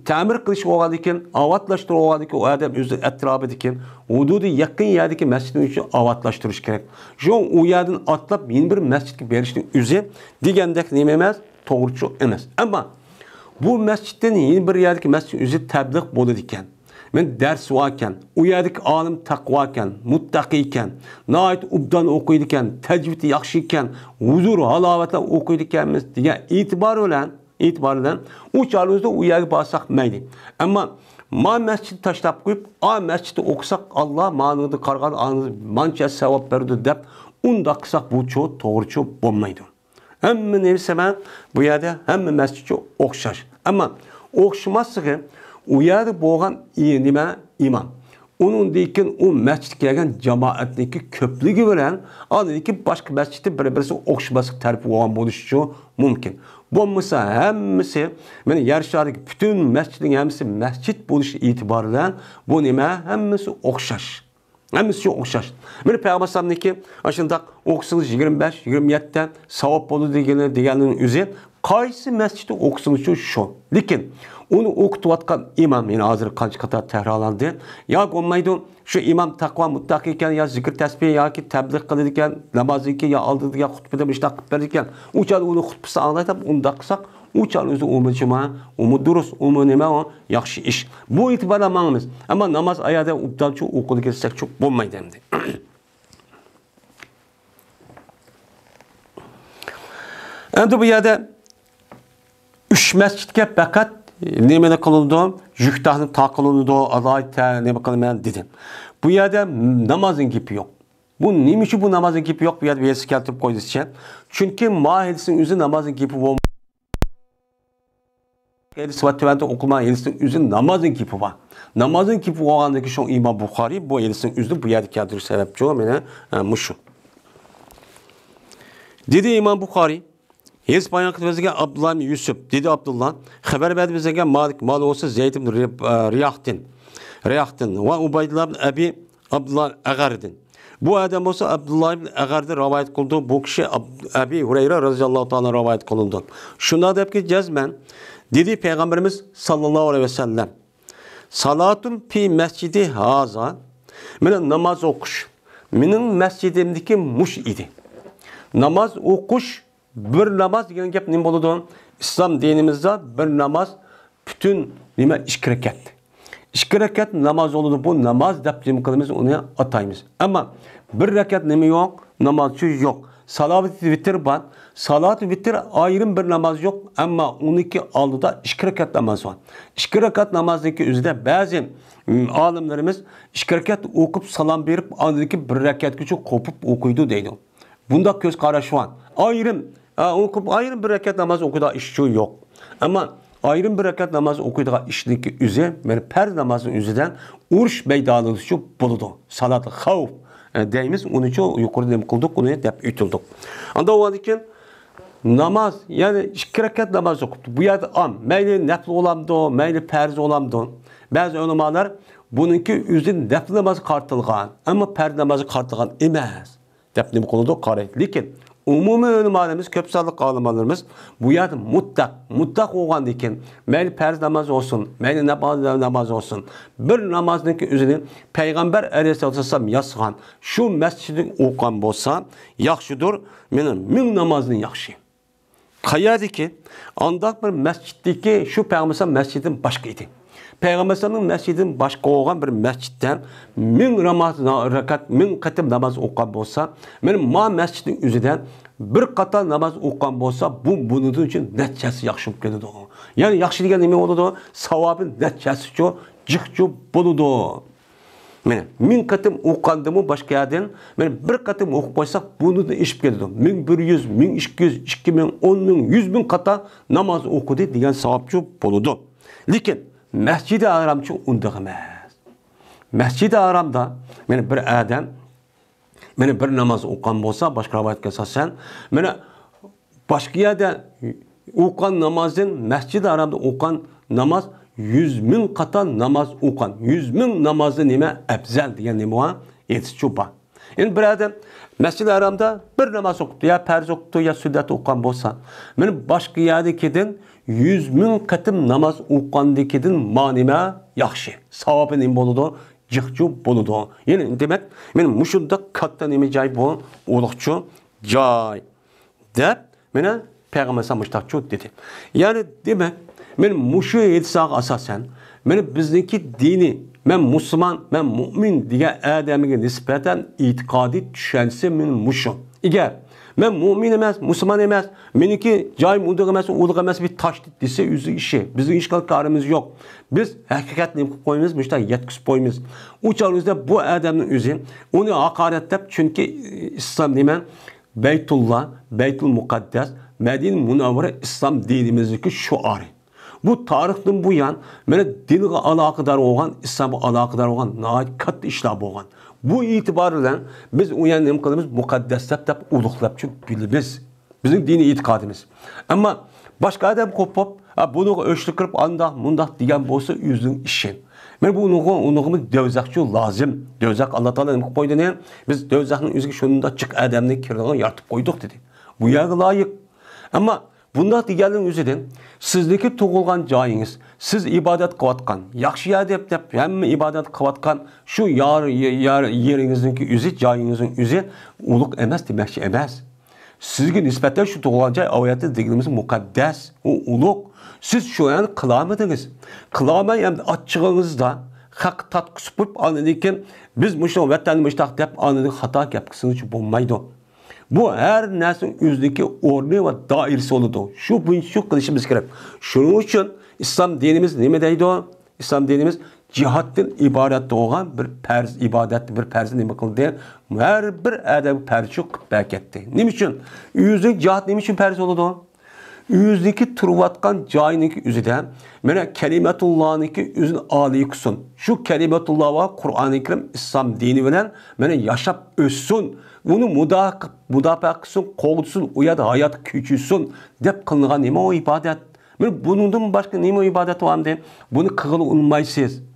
تەمىر قىلىش بولغاندىن كېيىن، ئاۋاتلاشتۇرۇپ بولغاندىن كېيىن، ئۇ ئادەم ئۆزى ئەتراپىدىكى ھۇدۇدى يېقىن يەردىكى مەسچىتنىڭ ئۈچۈن ئاۋاتلاشتۇرۇش كېرەك. شۇ ئۇ يەردىن ئاتلاپ يەنە بىر مەسچىتكە بېرىشنىڭ ئۆزى دېگەندەك نېمە ئەمەس، توغرىچۇ ئەمەس. ئەمما بۇ مەسچىتتىن يەنە بىر يەردىكى مەسچىتنىڭ ئۆزى تەبلىغ بولىدىكەن. مەن دەرس باركەن، ئۇ يەردىكى ئالىم تەقۋاكەن، مۇتتەقىيكەن، ناھايىتى ئوبدان ئوقۇيدىكەن، تەجۋىدى ياخشىكەن، ھۇزۇر ھالاۋەتلەر ئوقۇيدىكەنمىز دېگەن ئېتىبار بىلەن، ئېتىبار بىلەن ئۇ چاغىمىزدا ئۇ يەرگە بارساق مەيلى. ئەمما ما مەسچىتنى تاشلاپ قويۇپ، ئا مەسچىتتە ئوقۇساق، ئاللا مانىڭدا قارىغان مانچە ساۋاب بەردى دەپ ئۇنداق قىلساق بۇچۇ توغرىچۇ بولمايدۇ. ھەممە نېمىسى مەن بۇ يەردە ھەممە مەسچىتچۇ ئوخشاش. ئەمما ئوخشىماسلىقى ئۇ يەردە بولغان ئى-، نېمە ئىمام. ئۇنىڭدىن كېيىن ئۇ مەسچىتكە كەلگەن جامائەتنىڭكى كۆپلۈكى بىلەن ئاندىن كېيىن باشقا مەسچىتتە بىر-، بىرسى ئوخشىماسلىق تەرىپى بولغان بولۇشىچۇ مۇمكىن. بولمىسا ھەممىسى، مانا يەر شارىدىكى پۈتۈن مەسچىتنىڭ ھەممىسى مەسچىت بولۇشى ئېتىبارى بىلەن بۇ نېمە ھەممىسى ئوخشاش. ھەممىسى ئوخشاش. مانا پەيغەمبەر ئەلەيھىسسالامنىڭكى ئاشۇنداق ئوقۇسىڭىز يىگىرمە بەش، يىگىرمە يەتتە ساۋاب بولىدۇ دېگىنى، دېگەننىڭ ئۆزى قايسى مەسچىتتە ئوقۇسىڭىزچۇ شۇ. لېكىن ئۇنى ئوقۇتۇۋاتقان ئىمام، يەنە ھازىر قانچە قېتىم تەكرارلاندى. ياكى بولمايدۇ، شۇ ئىمام تەقۋا مۇتتەقى ئىكەن، يا زىكىر تەسبىھ ياكى تەبلىغ قىلىدىكەن، نامازدىن كېيىن يا ئالدىدىكى خۇتبىدە مۇشۇنداق قىلىپ بېرىدىكەن. ئۇ چاغدا ئۇنىڭ خۇتبىسىنى ئاڭلاي دەپ ئۇنداق قىلساق، ئۇ چاغدا ئۆزى ئۇمۇ جۇما، ئۇمۇ دۇرۇس، ئۇمۇ نېمە ئۇ ياخشى ئىش. بۇ ئېتىباردا ماڭىمىز. ئەمما ناماز ئايەردە ئوبدانچۇ ئوقۇدى كەلسەكچۇ بولمايدۇ ئەمدى. ئەمدى بۇ يەردە ئۈچ مەسچىتكە پەقەت نېمىنى قىلىنىدۇ؟ يۈكتاھنى تاقىلىنىدۇ، ئالاھىدە نېمە قىلىمەن دېدى. بۇ يەردە نامازنىڭ گېپى يوق. بۇ نېمە ئۈچۈن بۇ نامازنىڭ گېپى يوق؟ بۇ يەردە بىر ھەدىس كەلتۈرۈپ قويدىچە. چۈنكى ما ھەدىسنىڭ ئۆزى نامازنىڭ گېپى بولمايدۇ. ھەدىس ۋە تۆۋەندە ئوقۇلمىغان ھەدىسنىڭ ئۆزى نامازنىڭ گېپى بار. نامازنىڭ گېپى بولغاندىن كېيىن شۇ ئىمام بۇخارىي بۇ ھەدىسنىڭ ئۆزىنى بۇ يەردە كەلتۈرۈش سەۋەبچۇ مانا، ئە، مۇشۇ. دېدى ئىمام بۇخارىي، ھەدىس بايان قىلىپ بىزگە ئابدۇللا ئىبن يۈسۈپ، دېدى ئابدۇللا، خەۋەر بەردى بىزگە مالىك، مالىك بولسا زەيد ئىبن رىب-، ئە، رىياھتىن، رىياھتىن ۋە ئۇبەيدۇللا ئىبن ئەبى ئابدۇللا ئەغەردىن. بۇ ئادەم بولسا ئابدۇللا ئىبن ئەغەردىن رىۋايەت قىلىدۇ. بۇ كىشى ئەب-، ئەبى ھۇرەيرە رەزىياللاھۇ تائالا رىۋايەت قىلىنىدۇ. شۇنداق دەپكى جەزمەن، دېدى پەيغەمبىرىمىز ساللاللاھۇ ئەلەيھى ۋەسەللەم، سالاتۇن پى مەسجىدى ھازا، مېنىڭ ناماز ئوقۇش مېنىڭ مەسچىدىمدىكى مۇش ئىدى. ناماز ئوقۇش بىر ناماز دېگەن گەپ نېمە بولىدۇ؟ ئىسلام دىنىمىزدا بىر ناماز پۈتۈن نېمە؟ ئىككى رەكەت. ئىككى رەكەت ناماز بولىدۇ. بۇ ناماز دەپ نېمە قىلىمىز؟ ئۇنى ئاتايمىز. ئەمما بىر رەكەت نېمە يوق؟ نامازچۇ يوق. سالاۋىتى ۋىتىر بار. سالاتى ۋىتىر ئايرىم بىر ناماز يوق، ئەمما ئۇنىڭكى ئالدىدا ئىككى رەكەت ناماز بار. ئىككى رەكەت نامازنىڭكى ئۆزىدە بەزى، ئىم، ئالىملىرىمىز ئىككى رەكەت ئوقۇپ سالام بېرىپ، ئاندىن كېيىن بىر رەكەتكىچە قوپۇپ ئوقۇيدۇ دەيدۇ. بۇنداق كۆز قاراش بار. ئايرىم، ئا، ئوقۇپ ئايرىم بىر رەكەت ناماز ئوقۇيدىغان ئىشچۇ يوق. ئەمما ئايرىم بىر رەكەت ناماز ئوقۇيدىغان ئىشنىڭكى ئۆزى، مانا پەرز نامازنىڭ ئۆزىدە ئۇرۇش مەيدانىدىچۇ بولىدۇ. سالاتۇل خەۋپ، ئە، دەيمىز، ئۇنىچۇ يۇقىرىدا نېمە قىلدۇق، ئۇنى دەپ ئۆتۈلدۇق. ئاندا بولغاندىن كېيىن ناماز، يەنى ئىككى رەكەت ناماز ئوقۇپتۇ. بۇ يەردە ئام، مەيلى نەپلى بولامدۇ، مەيلى پەرز بولامدۇ؟ بەزى ئۆلىمالار بۇنىڭكى ئۆزى نەپلى نامازغا قارىتىلغان، ئەمما پەرز نامازغا قارىتىلغان ئەمەس دەپ نېمە قىلىدۇ؟ قارايدۇ. لېكىن ئومۇمىي ئۆلىمالىرىمىز، كۆپ سانلىق ئالىملىرىمىز بۇ يەردە مۇتلەق، مۇتلەق بولغاندىن كېيىن، مەيلى پەرز ناماز بولسۇن، مەيلى نەپلى ناماز بولسۇن، بىر نامازنىڭكى ئۆزىنى پەيغەمبەر ئەلەيھىسسالاتۇ ۋەسسالام ياسىغان شۇ مەسچىتتە ئوقۇغان بولسا ياخشىدۇر، مېنىڭ مىڭ نامازدىن ياخشى. قەيەردىكى؟ ئانداق بىر مەسچىتتىكى، شۇ پەيغەمبەر مەسچىتىدىن باشقا ئىدى. پەيغەمبەرنىڭ مەسچىتىدىن باشقا بولغان بىر مەسچىتتە مىڭ ناماز، رەكەت، مىڭ قېتىم ناماز ئوقۇغان بولسا، مانا ما مەسچىتنىڭ ئۆزىدە بىر قاتار ناماز ئوقۇغان بولسا، بۇ بۇنىڭدىن ئۈچۈن نەچچە ھەسسە ياخشى بولۇپ كېلىدۇ. يەنى ياخشى دېگەن نېمە بولىدۇ؟ ساۋابى نەچچە ھەسسىچۇ، جىقچۇ بولىدۇ. مانا مىڭ قېتىم ئوقۇغاندىمۇ باشقا يەردىن، مانا بىر قېتىم ئوقۇپ قويساق، بۇنىڭدىن ئېشىپ كېتىدۇ. مىڭ بىر يۈز، مىڭ ئىككى يۈز، ئىككى مىڭ، ئون مىڭ، يۈز مىڭ قاتار ناماز ئوقۇدى دېگەن ساۋابچۇ بولىدۇ. لېكىن مەسجىدى ھارامچۇ ئۇنداق ئەمەس. مەسجىدى ھارامدا، مانا بىر ئادەم مانا بىر ناماز ئوقۇغان بولسا، باشقا رىۋايەتكە ئاساسەن، مانا باشقا يەردە ئوقۇغان نامازدىن، مەسجىدى ھارامدا ئوقۇغان ناماز يۈز مىڭ قاتار ناماز ئوقۇغان. يۈز مىڭ نامازدىن نېمە ئەپزەل دېگەن نېمە بار؟ ھەدىسچۇ بار. يەنى بىر ئادەم مەسجىدى ھارامدا بىر ناماز ئوقۇپتۇ، يا پەرز ئوقۇپتۇ، يا سۈننەت ئوقۇغان بولسا، مانا باشقا يەردىكىدىن يۈز مىڭ قېتىم ناماز ئوقۇغاندىكىدىن ما نېمە ياخشى. ساۋابى نېمە بولىدۇ؟ جىقچۇ بولىدۇ. يەنى دېمەك، مانا مۇشۇنداق كاتتا نېمە جاي بۇ؟ ئۇلۇغچۇ جاي دەپ، مانا پەيغەمبەر ئەلەيھىسسالام مۇشۇنداقچۇ دېدى. يەنى دېمەك، مانا مۇشۇ ھەدىسلەرگە ئاساسەن، مانا بىزنىڭكى دىنىي، مەن مۇسۇلمان، مەن مۇئمىن دېگەن ئادەمگە نىسبەتەن ئېتىقادىي چۈشەنچىسى مانا مۇشۇ. ئەگەر مەن مۇئمىن ئەمەس، مۇسۇلمان ئەمەس، مېنىڭكى جايىم ئۇنداق ئەمەس، ئۇنداق ئەمەس، بىر تاش دېسە، ئۆزى ئىشى. بىزنىڭ ھېچقانداق كارىمىز يوق. بىز ھەقىقەتنى نېمە قىلىپ قويىمىز؟ مۇشۇنداق يەتكۈزۈپ قويىمىز. ئۇ چاغدا ئۆزىدە بۇ ئادەمنىڭ ئۆزى، ئۇنى ھاقارەتلەپ، چۈنكى ئىسلام نېمە؟ بەيتۇللا، بەيتۇل مۇقەددەس، مەدىنە مۇنەۋۋەرە ئىسلام دىنىمىزدىكى شوئارى. بۇ تارىختىن بۇيان مانا دىنغا ئالاقىدار بولغان، ئىسلامغا ئالاقىدار بولغان ناھايىتى كاتتا ئىشلار بولغان. بۇ ئېتىبار بىلەن بىز ئۇ يەرنى نېمە قىلىمىز؟ مۇقەددەس دەپ، دەپ ئۇلۇغلاپ چۈ بىلىمىز. بىزنىڭ دىنىي ئېتىقادىمىز. ئەمما باشقا ئادەم قوپۇپ، «ھە، بۇنىڭغا ئۆچلۈك كىرىپ، ئانداق، مۇنداق» دېگەن بولسا ئۆزىنىڭ ئىشى. مانا بۇ ئۇنىڭغا، ئۇنىڭغىمۇ دوزاخچۇ لازىم. دوزاخ ئاللا تائالا نېمە قىلىپ قويدى نى؟ «بىز دوزاخنىڭ ئۆزىگە شۇنداق جىق ئادەمنى كىرىدىغان يارىتىپ قويدۇق» دېدى. بۇ يەرگە لايىق. ئەمما بۇنداق دېگەننىڭ ئۆزىدىن سىزنىڭكى تۇغۇلغان جايىڭىز، سىز ئىبادەت قىلىۋاتقان، ياخشى يەر دەپ، دەپ ھەممە ئىبادەت قىلىۋاتقان شۇ يار-، يار-، يېرىڭىزنىڭكى ئۆزى، جايىڭىزنىڭ ئۆزى ئۇلۇغ ئەمەس دېمەكچى ئەمەس. سىزگە نىسبەتەن شۇ تۇغۇلغان جاي ئاۋايەتتە دېگىنىمىز مۇقەددەس، ئۇ ئۇلۇغ. سىز شۇ يەرنى قىلالمىدىڭىز. قىلالماي ئەمدى ئاچچىقىڭىزدا خەققە تارتقۇزۇپ قويۇپ، ئاندىن كېيىن «بىز مۇشۇ ۋەتەننى مۇشۇنداق» دەپ، ئاندىن خاتا گەپ قىلسىڭىزچۇ بولمايدۇ. بۇ ھەر نەرسىنىڭ ئۆزىنىڭكى ئورنى ۋە دائىرىسى بولىدۇ. شۇ بويىچە قىلىشىمىز كېرەك. شۇنىڭ ئۈچۈن ئىسلام دىنىمىز نېمە دەيدۇ؟ ئىسلام دىنىمىز جىھادتىن ئىبارەت بولغان بىر پەرز ئىبادەتنى، بىر پەرزنى نېمە قىلدى؟ ھەر بىر ئادەمگە پەرز شۇ قىلىپ بەركەتتى. نېمە ئۈچۈن؟ ئۆزى جىھاد نېمە ئۈچۈن پەرز بولىدۇ؟ ئۆزىنىڭكى تۇرۇۋاتقان جايىنىڭكى ئۆزىدە، مانا كەلىمەتۇللانىڭكى ئۆزىنى ئالىي قىلسۇن. شۇ كەلىمەتۇللا ۋە قۇرئانى كەرىم ئىسلام دىنى بىلەن مانا ياشاپ ئۆتسۇن. ئۇنى مۇدا-، مۇداپىئە قىلسۇن، قوغدىسۇن، ئۇ يەردە ھاياتقا كۆچۈرسۇن دەپ قىلىنغان نېمە ئۇ ئىبادەت؟ مانا بۇنىڭدىن باشقا نېمە ئىبادەت بار ئەمدى؟ بۇنى قىلغىلى ئۇنىمايسىز.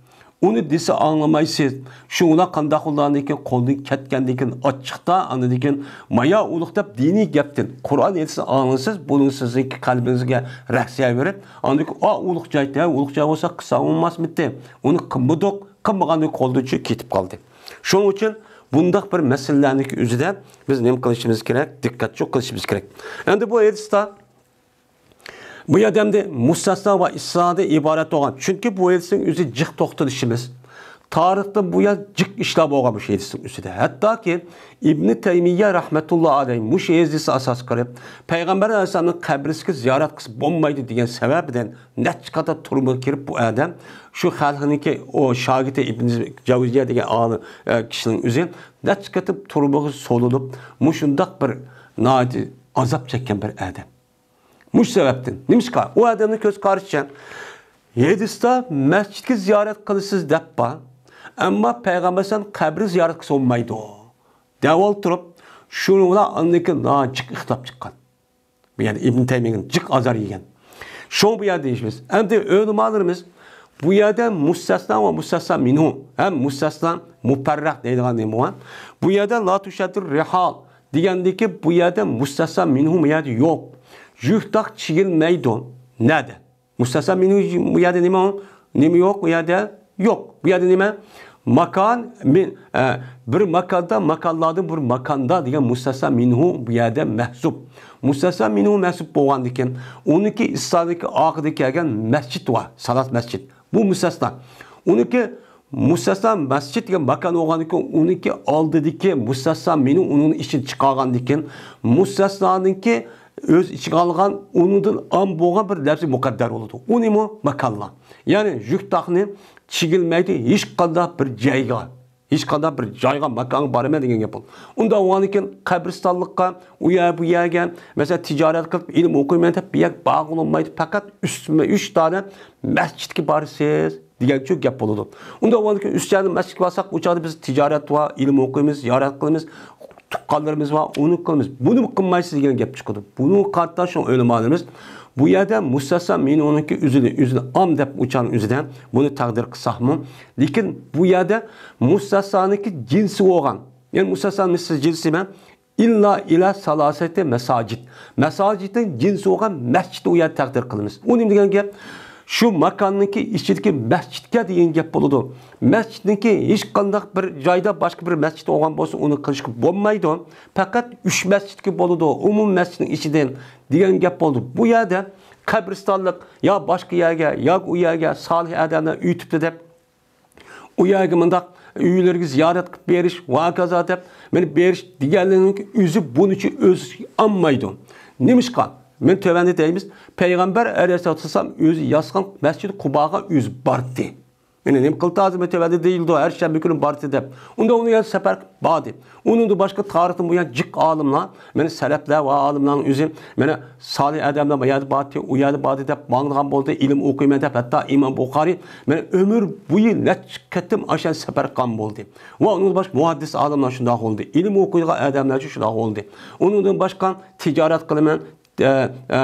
ئۇنى دېسە ئاڭلىمايسىز. شۇڭا قانداق ئۇلارنىڭكى قولدىن كەتكەندىن كېيىن ئاچچىقتا، ئاندىن كېيىن مايا ئۇلۇغ دەپ دىنىي گەپتىن قۇرئان ھەدىسنى ئاڭلىسىز، بۇنىڭ سىزنىڭكى قەلبىڭىزگە رەھسىيە بېرىپ، ئاندىن كېيىن، «ئا، ئۇلۇغ جاي، ھە، ئۇلۇغ جاي بولسا قىلسا بولماسمىدى؟» ئۇنى قىلمىدۇق، قىلمىغاندىن قولدىن چۈشۈپ كېتىپ قالدى. شۇنىڭ ئۈچۈن بۇنداق بىر مەسىلىلەرنىڭكى ئۆزىدە بىز نېمە قىلىشىمىز كېرەك؟ دىققەتچۇ قىلىشىمىز كېرەك. ئەمدى بۇ ھەدىستە بۇ يەردە ئەمدى مۇستەسنا ۋە ئىستىسنادىن ئىبارەت بولغان. چۈنكى بۇ ھەدىسنىڭ ئۆزى جىق توختىلىشىمىز. تارىختىن بۇيان جىق ئىشلار بولغان مۇشۇ ھەدىسنىڭ ئۈستىدە. ھەتتاكى ئىبنى تەيمىيە رەھمەتۇللا ئەلەيھ مۇشۇ ھەدىسنى ئاساس قىلىپ، پەيغەمبەر ئەلەيھىسسالامنىڭ قەبرىسىگە زىيارەت قىلسا بولمايدۇ دېگەن سەۋەبىدىن نەچچە قېتىم تۈرمىگە كىرىپ بۇ ئادەم، شۇ خەلقنىڭكى ئۇ شاگىرتى ئىبن جەۋزىيە دېگەن ئالىم، ئە، كىشىنىڭ ئۆزى نەچچە قېتىم تۈرمىگە سولىنىپ، مۇشۇنداق بىر ناھايىتى ئازاب چەككەن بىر ئادەم. مۇشۇ سەۋەبتىن. نېمىشقا؟ ئۇ ئادەمنىڭ كۆز قارىشىچە، ھەدىستە مەسچىتكە زىيارەت قىلىسىز دەپ بار. ئەمما پەيغەمبەر ئەلەيھىسسالام قەبرىگە زىيارەت قىلسا بولمايدۇ دەۋال تۇرۇپ، شۇنىڭ بىلەن ئاندىن كېيىن ناھايىتى جىق ئىختىلاپ چىققان. بۇ يەردە ئىبن تەيمىيەگە جىق ئازار يېگەن. شۇڭا بۇ يەردە دېيىشىمىز. ئەمدى ئۆلىمالىرىمىز بۇ يەردە مۇستەسنا ۋە مۇستەسنا مىنھۇ ھەم مۇستەسنا مۇپەررەق دەيدىغان نېمە بار؟ بۇ يەردە لا تۇشەددۇر رىھال دېگەندىكى بۇ يەردە مۇستەسنا مىنھۇ بۇ يەردە يوق. يۈك تاق چىگىلمەيدۇ. نەدە؟ مۇستەسنا مىنھۇ بۇ يەردە نېمە؟ نېمە يوق؟ بۇ يەردە يوق. بۇ يەردە نېمە؟ ماكان، مىن، ئە، بىر ماكاندا، ماكانلاردىن بىر ماكاندا دېگەن مۇستەسنا مىنھۇ بۇ يەردە مەھزۇپ. مۇستەسنا مىنھۇ مەھزۇپ بولغاندىكىن، ئۇنىڭكى ئىستانىكى ئارقىدىكى كەلگەن مەسچىت بار، سالات مەسچىت. بۇ مۇستەسنا. ئۇنىڭكى مۇستەسنا مەسچىت دېگەن ماكان بولغاندىكىن، ئۇنىڭكى ئالدىدىكى مۇستەسنا مىنھۇ ئۇنىڭ ئىچىدىن چىقارغاندىكىن، مۇستەسنانىڭكى ئۆز ئىچىگە ئالغان، ئۇنىڭدىن ئام بولغان بىر لەپزى مۇقەددەر بولىدۇ. ئۇ نېمە؟ ماكانلار. يەنى يۈك تاقنى چىگىلمەيدۇ ھېچقانداق بىر جايغا. ھېچقانداق بىر جايغا، ماكانغا بارىمەن دېگەن گەپ بولىدۇ. ئۇنداق بولغاندىكىن قەبرىستانلىققا، ئۇ يەر، بۇ يەرگە، مەسىلەن، تىجارەت قىلىپ، ئىلىم ئوقۇيمەن دەپ بۇ يەرگە بارغىلى بولمايدۇ. پەقەت ئۈچ، ئۈچ دانە مەسچىتكە بارىسىز دېگەنچۇ گەپ بولىدۇ. ئۇنداق بولغاندىكىن ئۈچ دانە مەسچىتكە بارساق، ئۇ چاغدا بىز تىجارەت بار، ئىلىم ئوقۇيمىز، زىيارەت قىلىمىز، تۇغقانلىرىمىز بار، ئۇنى قىلىمىز. بۇنىمۇ قىلمايسىز دېگەن گەپ چىقىدۇ. بۇنىڭغا قارىتا شۇ ئۆلىمالىرىمىز بۇ يەردە مۇستەسنا مىنھۇنىڭكى ئۆزىنى، ئۆزىنى ئام دەپ ئۇچارنىڭ ئۆزىدە بۇنى تەقدىر قىلساقمۇ، لېكىن بۇ يەردە مۇستەسنانىڭكى جىنسى بولغان، يەنى مۇستەسنا مىسىل جىنسى دېمە، ئىللا ئىلە سالاسەتى مەساجىد. مەساجىدنىڭ جىنسى بولغان مەسچىتنى ئۇ يەردە تەقدىر قىلىمىز. ئۇ نېمە دېگەن گەپ؟ شۇ ماكاننىڭكى ئىچىدىكى مەسچىتكە دېگەن گەپ بولىدۇ. مەسچىتنىڭكى ھېچقانداق بىر جايدا باشقا بىر مەسچىت بولغان بولسا، ئۇنى قىلىشقا بولمايدۇ. پەقەت ئۈچ مەسچىتكە بولىدۇ، ئومۇمىي مەسچىتنىڭ ئىچىدىن دېگەن گەپ بولدى. بۇ يەردە قەبرىستانلىق يا باشقا يەرگە، ياكى ئۇ يەرگە سالىھ ئادەملەر ئۆتۈپتۇ دەپ، ئۇ يەرگە مۇنداق ئۆيلىرىگە زىيارەت قىلىپ بېرىش ۋە ھاكازا دەپ مانا بېرىش دېگەنلىرىنىڭ ئۆزى بۇنىچە ئۆز ئالمايدۇ. نېمىشقا؟ مانا تۆۋەندە دەيمىز، پەيغەمبەر ئەلەيھىسسالام ئۆزى ياسىغان مەسچىت قۇباغا ئۆزى باردى. مانا نېمە قىلدى ھازىر، مۇتەۋەللى دېيىلىدۇ، ھەر شەنبە كۈنى باردى دەپ. ئۇندا ئۇنى يەنە سەپەر باردى. ئۇنىڭدىن باشقا تارىختىن بۇيان جىق ئالىملار، مانا سەلەپلەر ۋە ئالىملارنىڭ ئۆزى، مانا سالىھ ئادەملەر بۇ يەردە باردى، ئۇ يەردە باردى دەپ ماڭىدىغان بولدى، ئىلىم ئوقۇيمەن دەپ. ھەتتا ئىمام بۇخارىي مانا ئۆمۈر بويى نەچچە قېتىم ئاشۇ يەردە سەپەر قىلغان بولدى. ۋە ئۇنىڭدىن باشقا مۇھەددىس ئالىملار شۇنداق بولدى. ئىلىم ئوقۇيدىغان ئادەملەرچۇ شۇنداق بولدى. ئۇنىڭدىن باشقا تىجارەت قىلىمەن، ئە، ئە،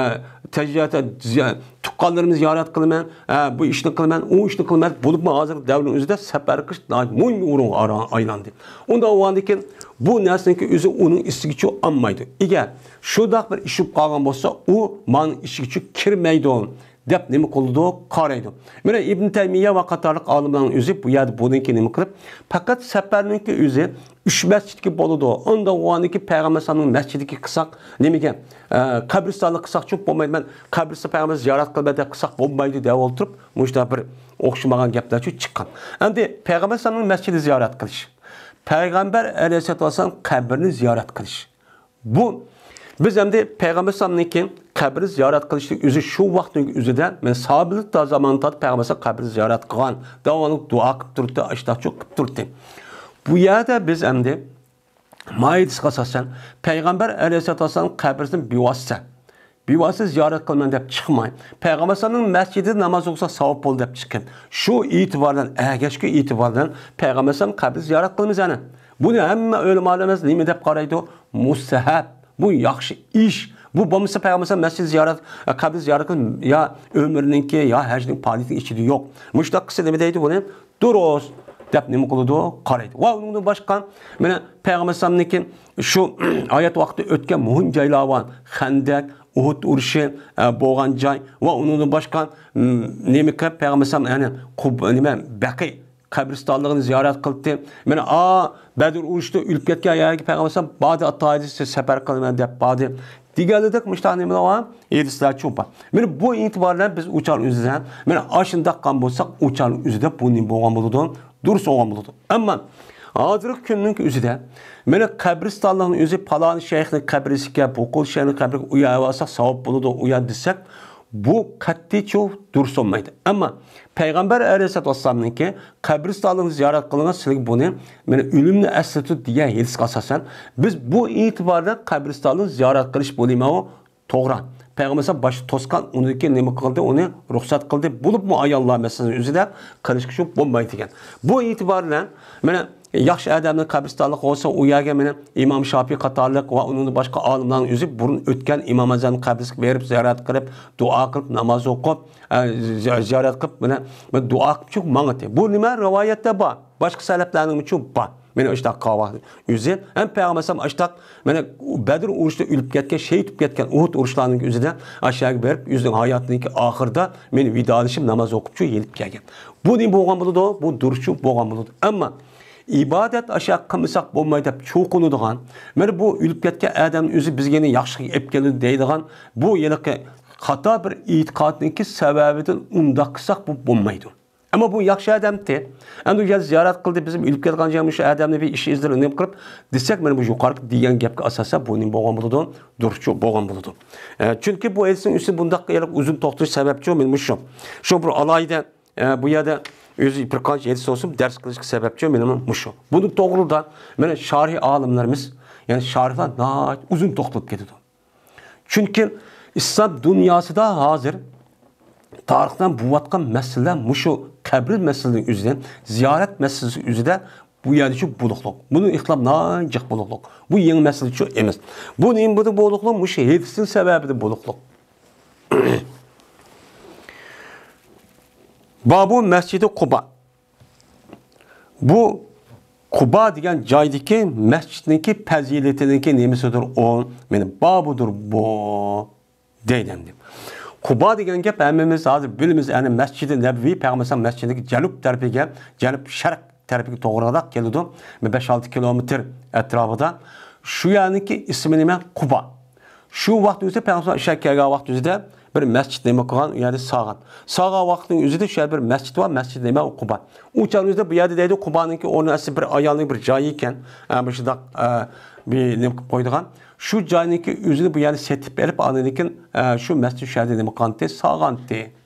تەجرىياتتا زىيا-، تۇغقانلىرىمنى زىيارەت قىلىمەن، ئە، بۇ ئىشنى قىلىمەن، ئۇ ئىشنى قىلىمەن، بولۇپمۇ ھازىرقى دەۋرنىڭ ئۆزىدە سەپەر قىلىش ناھايىتى مۇھىم بىر ئورۇنغا ئارا-، ئايلاندى. ئۇنداق بولغاندىكىن بۇ نەرسىنىڭكى ئۆزى ئۇنىڭ ئېسىگىچۇ ئالمايدۇ. ئەگەر شۇنداق بىر ئىش بولۇپ قالغان بولسا، ئۇ مانىڭ ئىچىگىچۇ كىرمەيدۇ دەپ نېمە قىلىدۇ؟ قارايدۇ. مانا ئىبن تەيمىيە ۋە قاتارلىق ئالىملارنىڭ ئۆزى بۇ يەردە بۇنىڭكى نېمە قىلىپ، پەقەت سەپەرنىڭكى ئۆزى ئۈچ مەسچىتكە بولىدۇ. ئۇنداق بولغاندىكى پەيغەمبەر ئەلەيھىسسالامنىڭ مەسچىتىگە قىلساق، نېمىگە، ئە، قەبرىستانلىققا قىلساقچۇ بولمايدۇ. مەن قەبرىستان پەيغەمبەر زىيارەت قىلىمەن دەپ قىلساق بولمايدۇ دەپ ئولتۇرۇپ، مۇشۇنداق بىر ئوخشىمىغان گەپلەرچۇ چىققان. ئەمدى پەيغەمبەر ئەلەيھىسسالامنىڭ مەسچىتىنى زىيارەت قىلىش، پەيغەمبەر ئەلەيھىسسالام قەبرىنى زىيارەت قىلىش. بۇ، بىز ئەمدى پەيغەمبەر ئەلەيھىسسالامنىڭكى قەبرىنى زىيارەت قىلىشنىڭ ئۆزى شۇ ۋاقىتنىڭ ئۆزىدە، مەن ساھابىلىك زاماندا پەيغەمبەر ئەلەيھىسسالام قەبرىنى زىيارەت قىلغان، داۋاملىق دۇئا قىلىپ تۇردى، ئاشتاقچۇ قىلىپ تۇردى. بۇ يەردە بىز ئەمدى ماھىيەتكە ئاساسەن، پەيغەمبەر ئەلەيھىسسالاتۇ ۋەسسالام قەبرىسىنى بىۋاسىتە، بىۋاسىتە زىيارەت قىلىمەن دەپ چىقماي، پەيغەمبەر ئەلەيھىسسالامنىڭ مەسچىتىدە ناماز ئوقۇسا ساۋاب بولىدۇ دەپ چىققان. شۇ ئېتىبار بىلەن، ئەگەشكۈ ئېتىبار بىلەن پەيغەمبەر ئەلەيھىسسالام قەبرىسىنى زىيارەت قىلىمىز يەنە. بۇنى ھەممە ئۆلىمالىرىمىز نېمە دەپ قارايدۇ؟ مۇستەھەب. بۇ ياخشى ئىش. بۇ بولمىسا پەيغەمبەر ئەلەيھىسسالام مەسچىت زىيارەت، قەبرە زىيارەت قىلىش يا ئۆمرىنىڭكى، يا ھەجنىڭ پائالىيىتىنىڭ ئىچىدە يوق. مۇشۇنداق قىلسا نېمە دەيدۇ بۇنى؟ دۇرۇس دەپ نېمە قىلىدۇ؟ قارايدۇ. ۋە ئۇنىڭدىن باشقا، مانا پەيغەمبەر ئەلەيھىسسالامنىڭكى شۇ ھايات ۋاقتىدا ئۆتكەن مۇھىم جايلار بار. خەندەق، ئۇھۇد ئۇرۇشى، ئە، بولغان جاي ۋە ئۇنىڭدىن باشقا، م، نېمە قىلىپ پەيغەمبەر ئەلەيھىسسالام، يەنى قۇب-، نېمە، بەقىي قەبرىستانلىقىنى زىيارەت قىلدى. مانا، ئا، بەدر ئۇرۇشىدا ئۆلۈپ كەتكەن يەرگە پەيغەمبەر ئەلەيھىسسالام باردى، ئاتايدى، سەپەر قىلىمەن دەپ باردى. دېگەنلىك مۇشۇنداق نېمىلەر بار؟ ھەدىسلەرچۇ بار. مانا بۇ ئېتىبار بىلەن بىز ئۇچار ئۆزىدە، مانا ئاشۇنداق قىلغان بولساق، ئۇچار ئۆزىدە بۇ نېمە بولغان بولىدۇ؟ دۇرۇس بولغان بولىدۇ. ئەمما ھازىرقى كۈننىڭ ئۆزىدە، مانا قەبرىستانلىقنىڭ ئۆزى پالان شەيخنىڭ قەبرىسىكەن، بۇ قول شەيخنىڭ قەبرىسى، ئۇ يەرگە بارساق ساۋاب بولىدۇ، ئۇ يەر دېسەك، بۇ قەتئىيچۇ دۇرۇس بولمايدۇ. ئەمما پەيغەمبەر ئەلەيھىسسالاتۇ ۋەسسالامنىڭكى قەبرىستانلىقنى زىيارەت قىلىڭلار، سىلەرگە بۇنى، مانا ئۆلۈمنى ئەسلىتىدۇ دېگەن ھەدىسكە ئاساسەن، بىز بۇ ئېتىبار بىلەن قەبرىستانلىقنى زىيارەت قىلىش بۇ نېمە ئۇ؟ توغرا. پەيغەمبەر ئەلەيھىسسالام باشتا توسقان، ئۇنىڭدىن كېيىن نېمە قىلدى؟ ئۇنى رۇخسەت قىلدى. بولۇپمۇ ئاياللار مەسىلىسىنىڭ ئۆزىدە قىلىشقا شۇ بولمايدىكەن. بۇ ئېتىبار بىلەن، مانا ياخشى ئادەمنىڭ قەبرىستانلىقى بولسا، ئۇ يەرگە مانا ئىمام شاپىي قاتارلىق ۋە ئۇنىڭدىن باشقا ئالىملارنىڭ ئۆزى بۇرۇن ئۆتكەن ئىمام ئەزەمنىڭ قەبرىسىگە بېرىپ، زىيارەت قىلىپ، دۇئا قىلىپ، ناماز ئوقۇپ، ئە، زى-، زىيارەت قىلىپ، مانا بىر دۇئا قىلىپ چىقىپ ماڭىتى. بۇ نېمە؟ رىۋايەتتە بار. باشقا سەلەفلەرنىڭمۇ بار. مانا ئاشتاق قاۋا ئۆزى. ھەم پەيغەمبەر ئەلەيھىسسالام ئاشتاق، مانا بەدر ئۇرۇشتا ئۆلۈپ كەتكەن، شېھىت بولۇپ كەتكەن، ئۇھۇد ئۇرۇشلارنىڭ ئۆزىدە ئاشۇ يەرگە بېرىپ، ئۆزىنىڭ ھاياتىنىڭكى ئاخىرىدا مانا ۋىدالىشىپ، ناماز ئوقۇپچۇ يېنىپ كەلگەن. بۇ نېمە بولغان بولىدۇ؟ بۇ دۇرۇسچۇ بولغان بولىدۇ. ئەمما ئىبادەت ئاشۇ قىلمىساق بولمايدۇ دەپ چۇقۇنىدىغان، مانا بۇ ئۆلۈپ كەتكەن ئادەمنىڭ ئۆزى بىزگە يەنە ياخشىلىق ئېلىپ كېلىدۇ دەيدىغان، بۇ ھېلىقى خاتا بىر ئېتىقادنىڭكى سەۋەبىدىن ئۇنداق قىلساق بۇ بولمايدۇ. ئەمما بۇ ياخشى ئادەمتى. ئەمدى ئۇ يەردە زىيارەت قىلدى، بىزمۇ ئۆلۈپ كەتكەن جاي مۇشۇ ئادەمنى بىر ئىش ئىزدىرىپ نېمە قىلىپ دېسەك، مانا بۇ يۇقىرىقى دېگەن گەپكە ئاساسەن بۇ نېمە بولغان بولىدۇ؟ دۇرۇسچۇ بولغان بولىدۇ. ئە، چۈنكى بۇ ھەدىسنىڭ ئۈستىدە بۇنداق ئۇزۇن توختىلىش سەۋەبچۇ مانا مۇشۇ. شۇ بىر ئالاھىدە، ئە، بۇ يەردە ئۆزى بىر قانچە ھەدىس بولسۇن دەرس قىلىشقا سەۋەبچۇ مانا مۇشۇ. بۇنىڭ توغرىدا مانا شارىھ ئالىملىرىمىز، يەنى شارىھلار ناھايىتى ئۇزۇن توختىلىپ كېتىدۇ. چۈنكى ئىسلام دۇنياسىدا ھازىر تارىختىن بولۇۋاتقان مەسىلىلەر مۇشۇ قەبرە مەسىلىسى ئۈزىدە، زىيارەت مەسىلىسى ئۈزىدە بۇ يەردىچۇ بولۇقلۇق. بۇنىڭ ئىختىلاپ ناھايىتى جىق بولۇقلۇق. بۇ يېڭى مەسىلىچۇ ئەمەس. بۇ نېمە بولدى بولۇقلۇق؟ مۇشۇ ھەدىسنىڭ سەۋەبىدە بولۇقلۇق. بابۇ مەسجىدى قۇبا. بۇ قۇبا دېگەن جايدىكى مەسچىتنىڭكى پەزىلىتىنىڭكى نېمىسىدۇر ئۇ؟ مانا بابۇدۇر بۇ دەيدۇ ئەمدى. قۇبا دېگەن گەپ ھەممىمىز ھازىر بىلىمىز، يەنى مەسچىدى نەبىۋى، پەيغەمبەر ئەلەيھىسسالام مەسچىتىنىڭكى جەنۇب تەرىپىگە، جەنۇب شەرق تەرىپىگە توغرىراق كېلىدۇ. بىر بەش ئالتە كىلومېتىر ئەتراپىدا. شۇ يەرنىڭكى ئىسمى نېمە؟ قۇبا. شۇ ۋاقىت ئۆزىدە پەيغەمبەر ئىشقا كەلگەن ۋاقىت ئۆزىدە بىر مەسچىت نېمە قىلغان، ئۇ يەردە سالغان. سالغان ۋاقىتنىڭ ئۆزىدە شۇ يەردە بىر مەسچىت بار، مەسچىت نېمە؟ قۇبا. ئۇ چاغ ئۆزىدە بۇ يەردە دەيدۇ، قۇبانىڭكى ئورنى ئەسلى بىر ئايالنىڭ بىر جايى ئىكەن. ئە، مۇشۇنداق، ئە، بىر نېمە قىلىپ قويىدىغان. شۇ جاينىڭكى ئۆزىنى بۇ يەردە سېتىپ ئېلىپ، ئاندىن كېيىن، ئە، شۇ مەسچىت شۇ يەردە نېمە قىلغانتى؟ سالغانتى.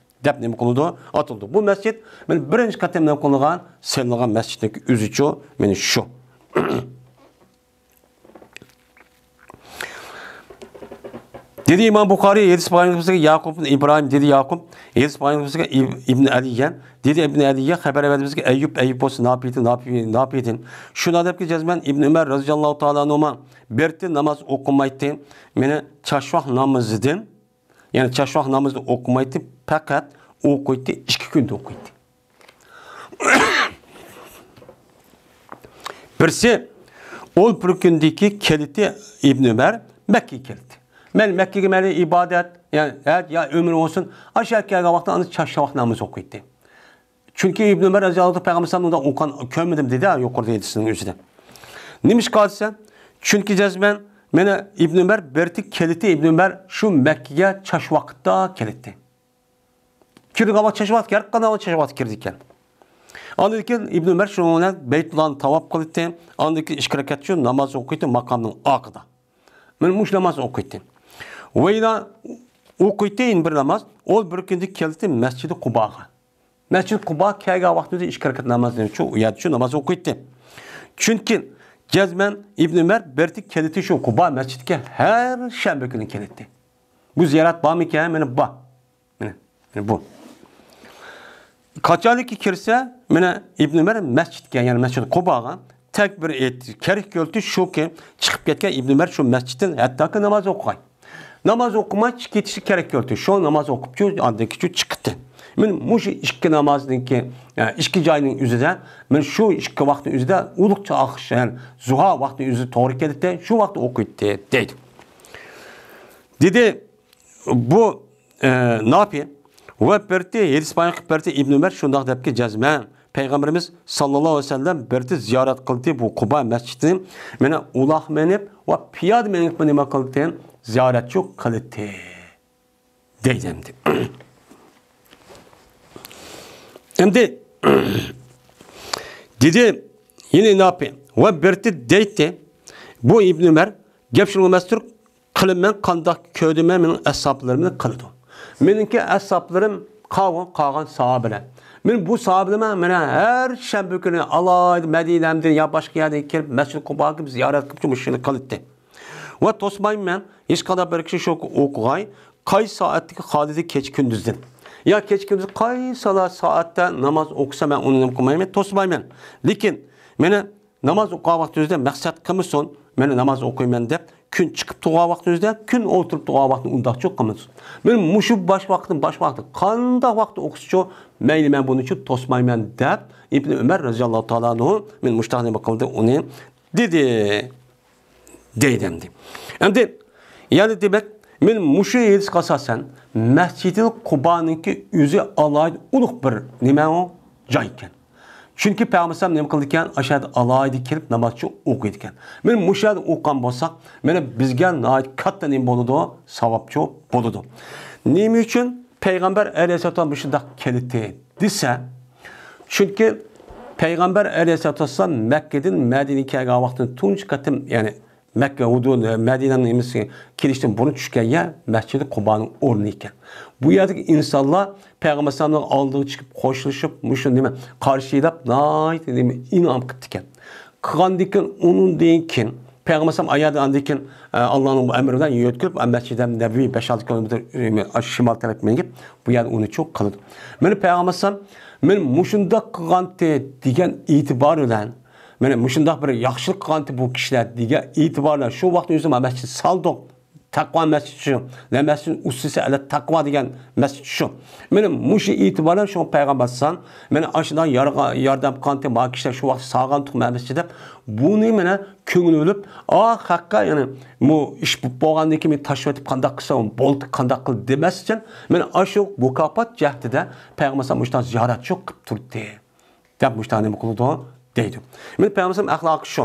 دەپ نېمە قىلىدۇ؟ ئاتىلىدۇ. بۇ مەسچىت مانا بىرىنچى قېتىم نېمە قىلىنغان؟ سېلىنغان مەسچىتنىڭ ئۆزىچۇ، مانا شۇ. دېدى ئىمام بۇخارىي، ھەدىس بايان قىلىپ بىزگە ياقۇب ئىبن ئىبراھىم، دېدى ياقۇب، ھەدىس بايان قىلىپ بىزگە ئىب-، ئىبن ئەلىيە، دېدى ئىبن ئەلىيە، خەۋەر بەردى بىزگە ئەييۇب، ئەييۇب بولسا ناپىدىن، ناپى-، ناپىدىن. شۇنداق دەپكى جەزمەن ئىبن ئۆمەر رەزىياللاھۇ تائالا ئەنھۇما بىر تېن ناماز ئوقۇمايتتى، مانا چاشۋاق نامىزىدىن، يەنى چاشۋاق نامىزىنى ئوقۇمايتتى، پەقەت ئوقۇيتتى، ئىككى كۈندە ئوقۇيتتى. بىرسى، ئول بىر كۈندىكى كېلىتى ئىبن ئۆمەر مەككىگە كېلىتى. مەن مەككىگە مەلى ئىبادەت، يا ھەج، يا ئۆمرە بولسۇن، ئاشۇ يەرگە كەلگەن ۋاقىتتا ئاندىن چاشۋاق نامىزى ئوقۇيتتى. چۈنكى ئىبن ئۆمەر رەزىياللاھۇ پەيغەمبەر ساللاللاھۇ ئەلەيھى ۋەسەللەم ئۇنداق ئوقۇغان كۆرمىدىم دېدى يۇقىرىدا ھەدىسنىڭ ئۆزىدە. نېمىشقا دېسە، چۈنكى جەزمەن مانا ئىبن ئۆمەر بىرتى كېلىتى، ئىبن ئۆمەر شۇ مەككىگە چاش ۋاقىتتا كېلىتتى. كىرىدىغان ۋاقىت چاش ۋاقىت، ھەر قانداق ۋاقىت چاش ۋاقىت كىرىدىكەن. ئاندىن كېيىن ئىبن ئۆمەر شۇنىڭ بىلەن بەيتۇللانى تاۋاپ قىلىتتى. ئاندىن كېيىن ئىككى رەكەت شۇ ناماز ئوقۇيتتى ماقامنىڭ ئارقىدا. مانا مۇشۇ ناماز ئوقۇيتتى. ۋەيلا ئوقۇيتتى يەنە بىر ناماز. ئول بىر كۈندە كېلىتتى مەسچىدى قۇباغا. مەسچىدى قۇبا كەلگەن ۋاقتىدا ئىككى رەكەت نامازنى شۇ يەردە شۇ ناماز ئوقۇيتتى. چۈنكى جەزمەن ئىبن ئۆمەر بىرتى كېلىتتى شۇ قۇبا مەسچىتكە ھەر شەنبە كۈنى كېلىتتى. بۇ زىيارەت بارمىكەن؟ مانا بار. مانا، مانا بۇ. قاچانكى كىرسە، مانا ئىبن ئۆمەر مەسچىتكە، يەنى مەسچىت قۇباغا تەكبىر ئېيتتى. كېرەك كۆرۈلدى شۇكى، چىقىپ كەتكەن ئىبن ئۆمەر شۇ مەسچىتتىن ھەتتاكى ناماز ئوقۇغاي. ناماز ئوقۇماي چىقىپ كېتىشى كېرەك كۆرۈلدى. شۇ ناماز ئوقۇپچۇ، ئاندىن كېيىن چىقتى. مانا مۇشۇ ئىككى نامازنىڭكى، ئە، ئىككى جاينىڭ ئۆزىدە، مانا شۇ ئىككى ۋاقىتنىڭ ئۆزىدە ئۇلۇغ چاقىش، يەنى زۇھا ۋاقتىنىڭ ئۆزىدە توغرا كېلىدۇ، شۇ ۋاقىتتا ئوقۇيتتى، دەيدۇ. دېدى، بۇ، ئە، ناپى ۋە بىرتى ھەدىس بايان قىلىپ بەردى، ئىبن ئۆمەر شۇنداق دەپكى جەزمەن. پەيغەمبىرىمىز ساللاللاھۇ ئەلەيھى ۋەسەللەم بىرتى زىيارەت قىلدى بۇ قۇبا مەسچىتىنى. مانا ئۇلاق مېنىپ ۋە پىيادە مېنىپ نېمە قىلدى؟ زىيارەتچۇ قىلدى. دەيدۇ ئەمدى. ئەمدى دېدى، يەنە ناپى ۋە بىرتى دەيتتى، بۇ ئىبن ئۆمەر گەپ شۇنىڭ ئەمەستۇر، قىلىمەن قانداق كۆردۈم مەن مېنىڭ ئەسھابلىرىمنى قىلىدۇ. مېنىڭكى ئەسھابلىرىم قالغان، قالغان ساھابىلەر. مەن بۇ ساھابىلەرمەن، مانا ھەر شەنبە كۈنى ئالاھىدە مەدىنەمدىن يا باشقا يەردىن كېلىپ مەسچىد قۇباغا كېلىپ زىيارەت قىلىپ مۇشۇنى قىلىتتى. ۋە توسمايمەن، ھېچقانداق بىر كىشى شۇ ئوقۇغاي، قايسى سائەتتىكى خالىدى كېچە كۈندۈزدىن. يا كېچە كۈندۈز قايسىلا سائەتتە ناماز ئوقۇسا مەن ئۇنى نېمە قىلمايمەن، توسمايمەن. لېكىن مانا ناماز ئوقۇغان ۋاقتىڭىزدا مەقسەت قىلمىسۇن، مانا ناماز ئوقۇيمەن دەپ، كۈن چىقىپ تۇرغان ۋاقتىڭىزدا، كۈن ئولتۇرۇپ تۇرغان ۋاقتىنى ئۇنداقچۇ قىلمىسۇن. مانا مۇشۇ باش ۋاقىتتىن باش ۋاقىتى قانداق ۋاقىتتا ئوقۇسىچۇ، مەيلى مەن بۇنىچۇ توسمايمەن دەپ، ئىبن ئۆمەر رەزىياللاھۇ تائالا ئەنھۇ مانا مۇشۇنداق نېمە قىلدى، ئۇنى دېدى. دەيدۇ ئەمدى. ئەمدى، يەنى دېمەك، مەن مۇشۇ ھەدىسكە ئاساسەن، مەسچىدىل قۇبانىڭكى ئۆزى ئالاھىدە ئۇلۇغ بىر نېمە ئۇ؟ جاي ئىكەن. چۈنكى پەيغەمبەر ئەلەيھىسسالام نېمە قىلىدىكەن؟ ئاشۇ يەردە ئالاھىدە كېلىپ نامازچۇ ئوقۇيدىكەن. مەن مۇشۇ يەردە ئوقۇغان بولساق، مانا بىزگە ناھايىتى كاتتا نېمە بولىدۇ؟ ساۋابچۇ بولىدۇ. نېمە ئۈچۈن پەيغەمبەر ئەلەيھىسسالام مۇشۇنداق كېلىتى دېسە، چۈنكى پەيغەمبەر ئەلەيھىسسالام مەككىدىن مەدىنىگە كەلگەن ۋاقتىدا تۇنجى قېتىم، يەنى مەككە ھۇدۇد، مەدىنەنىڭ نېمىسى كېلىشتىن بۇرۇن چۈشكەن يەر مەسچىدى قۇبانىڭ ئورنى ئىكەن. بۇ يەردىكى ئىنسانلار پەيغەمبەر ئەلەيھىسسالامنىڭ ئالدىغا چىقىپ خوشلىشىپ، مۇشۇ نېمە قارشىلاپ، ناھايىتى نېمە ئىنئام قىپتىكەن. قىلغاندىن كېيىن، ئۇنىڭدىن كېيىن پەيغەمبەر ئەلەيھىسسالام ئايادا ئاندىن كېيىن، ئە، ئاللانىڭ بۇ ئەمرى بىلەن يۆتكىلىپ، مەسچىدى نەبىۋى بەش ئالتە كىلومېتىر، ئە، شىمال تەرەپكە مېڭىپ، بۇ يەردە ئۇنى چۇ قىلىدۇ. مانا پەيغەمبەر ئەلەيھىسسالام، مانا مۇشۇنداق قىلغانتى دېگەن ئېتىبار بىلەن، مانا مۇشۇنداق بىر ياخشىلىق قىلغانتى بۇ كىشىلەر دېگەن ئېتىبار بىلەن، شۇ ۋاقىتتا ئۆزى مانا مەسچىت سالدۇق. تەقۋا مەسچىتى شۇ. لە مەسچىتىن ئۇسسىسە ئەلە تەقۋا دېگەن مەسچىت شۇ. مانا مۇشۇ ئېتىبار بىلەن شۇ پەيغەمبەر ئەلەيھىسسالام، مانا ئاشۇنداق يارغا-، ياردەم قىلغانتى، ما كىشىلەر شۇ ۋاقىت سالغانتۇق مەسچىت دەپ، بۇنى مانا كۆڭۈل بۆلۈپ، ئا، خەققە، يەنى، بۇ ئىش بولۇپ بولغاندىن كېيىن مېنى تاشلىۋېتىپ قانداق قىلسا بولدى، قانداق قىل دېمەس ئۈچۈن، مانا ئاشۇ مۇكاپات جەھىتىدە پەيغەمبەر ئەلەيھىسسالام مۇشۇنداق زىيارەتچۇ قىلىپ تۇردى. دەپ مۇشۇنداق نېمە قىلىدۇ دەيدۇ. مانا پەيغەمبەر ئەلەيھىسسالام ئەخلاقى شۇ.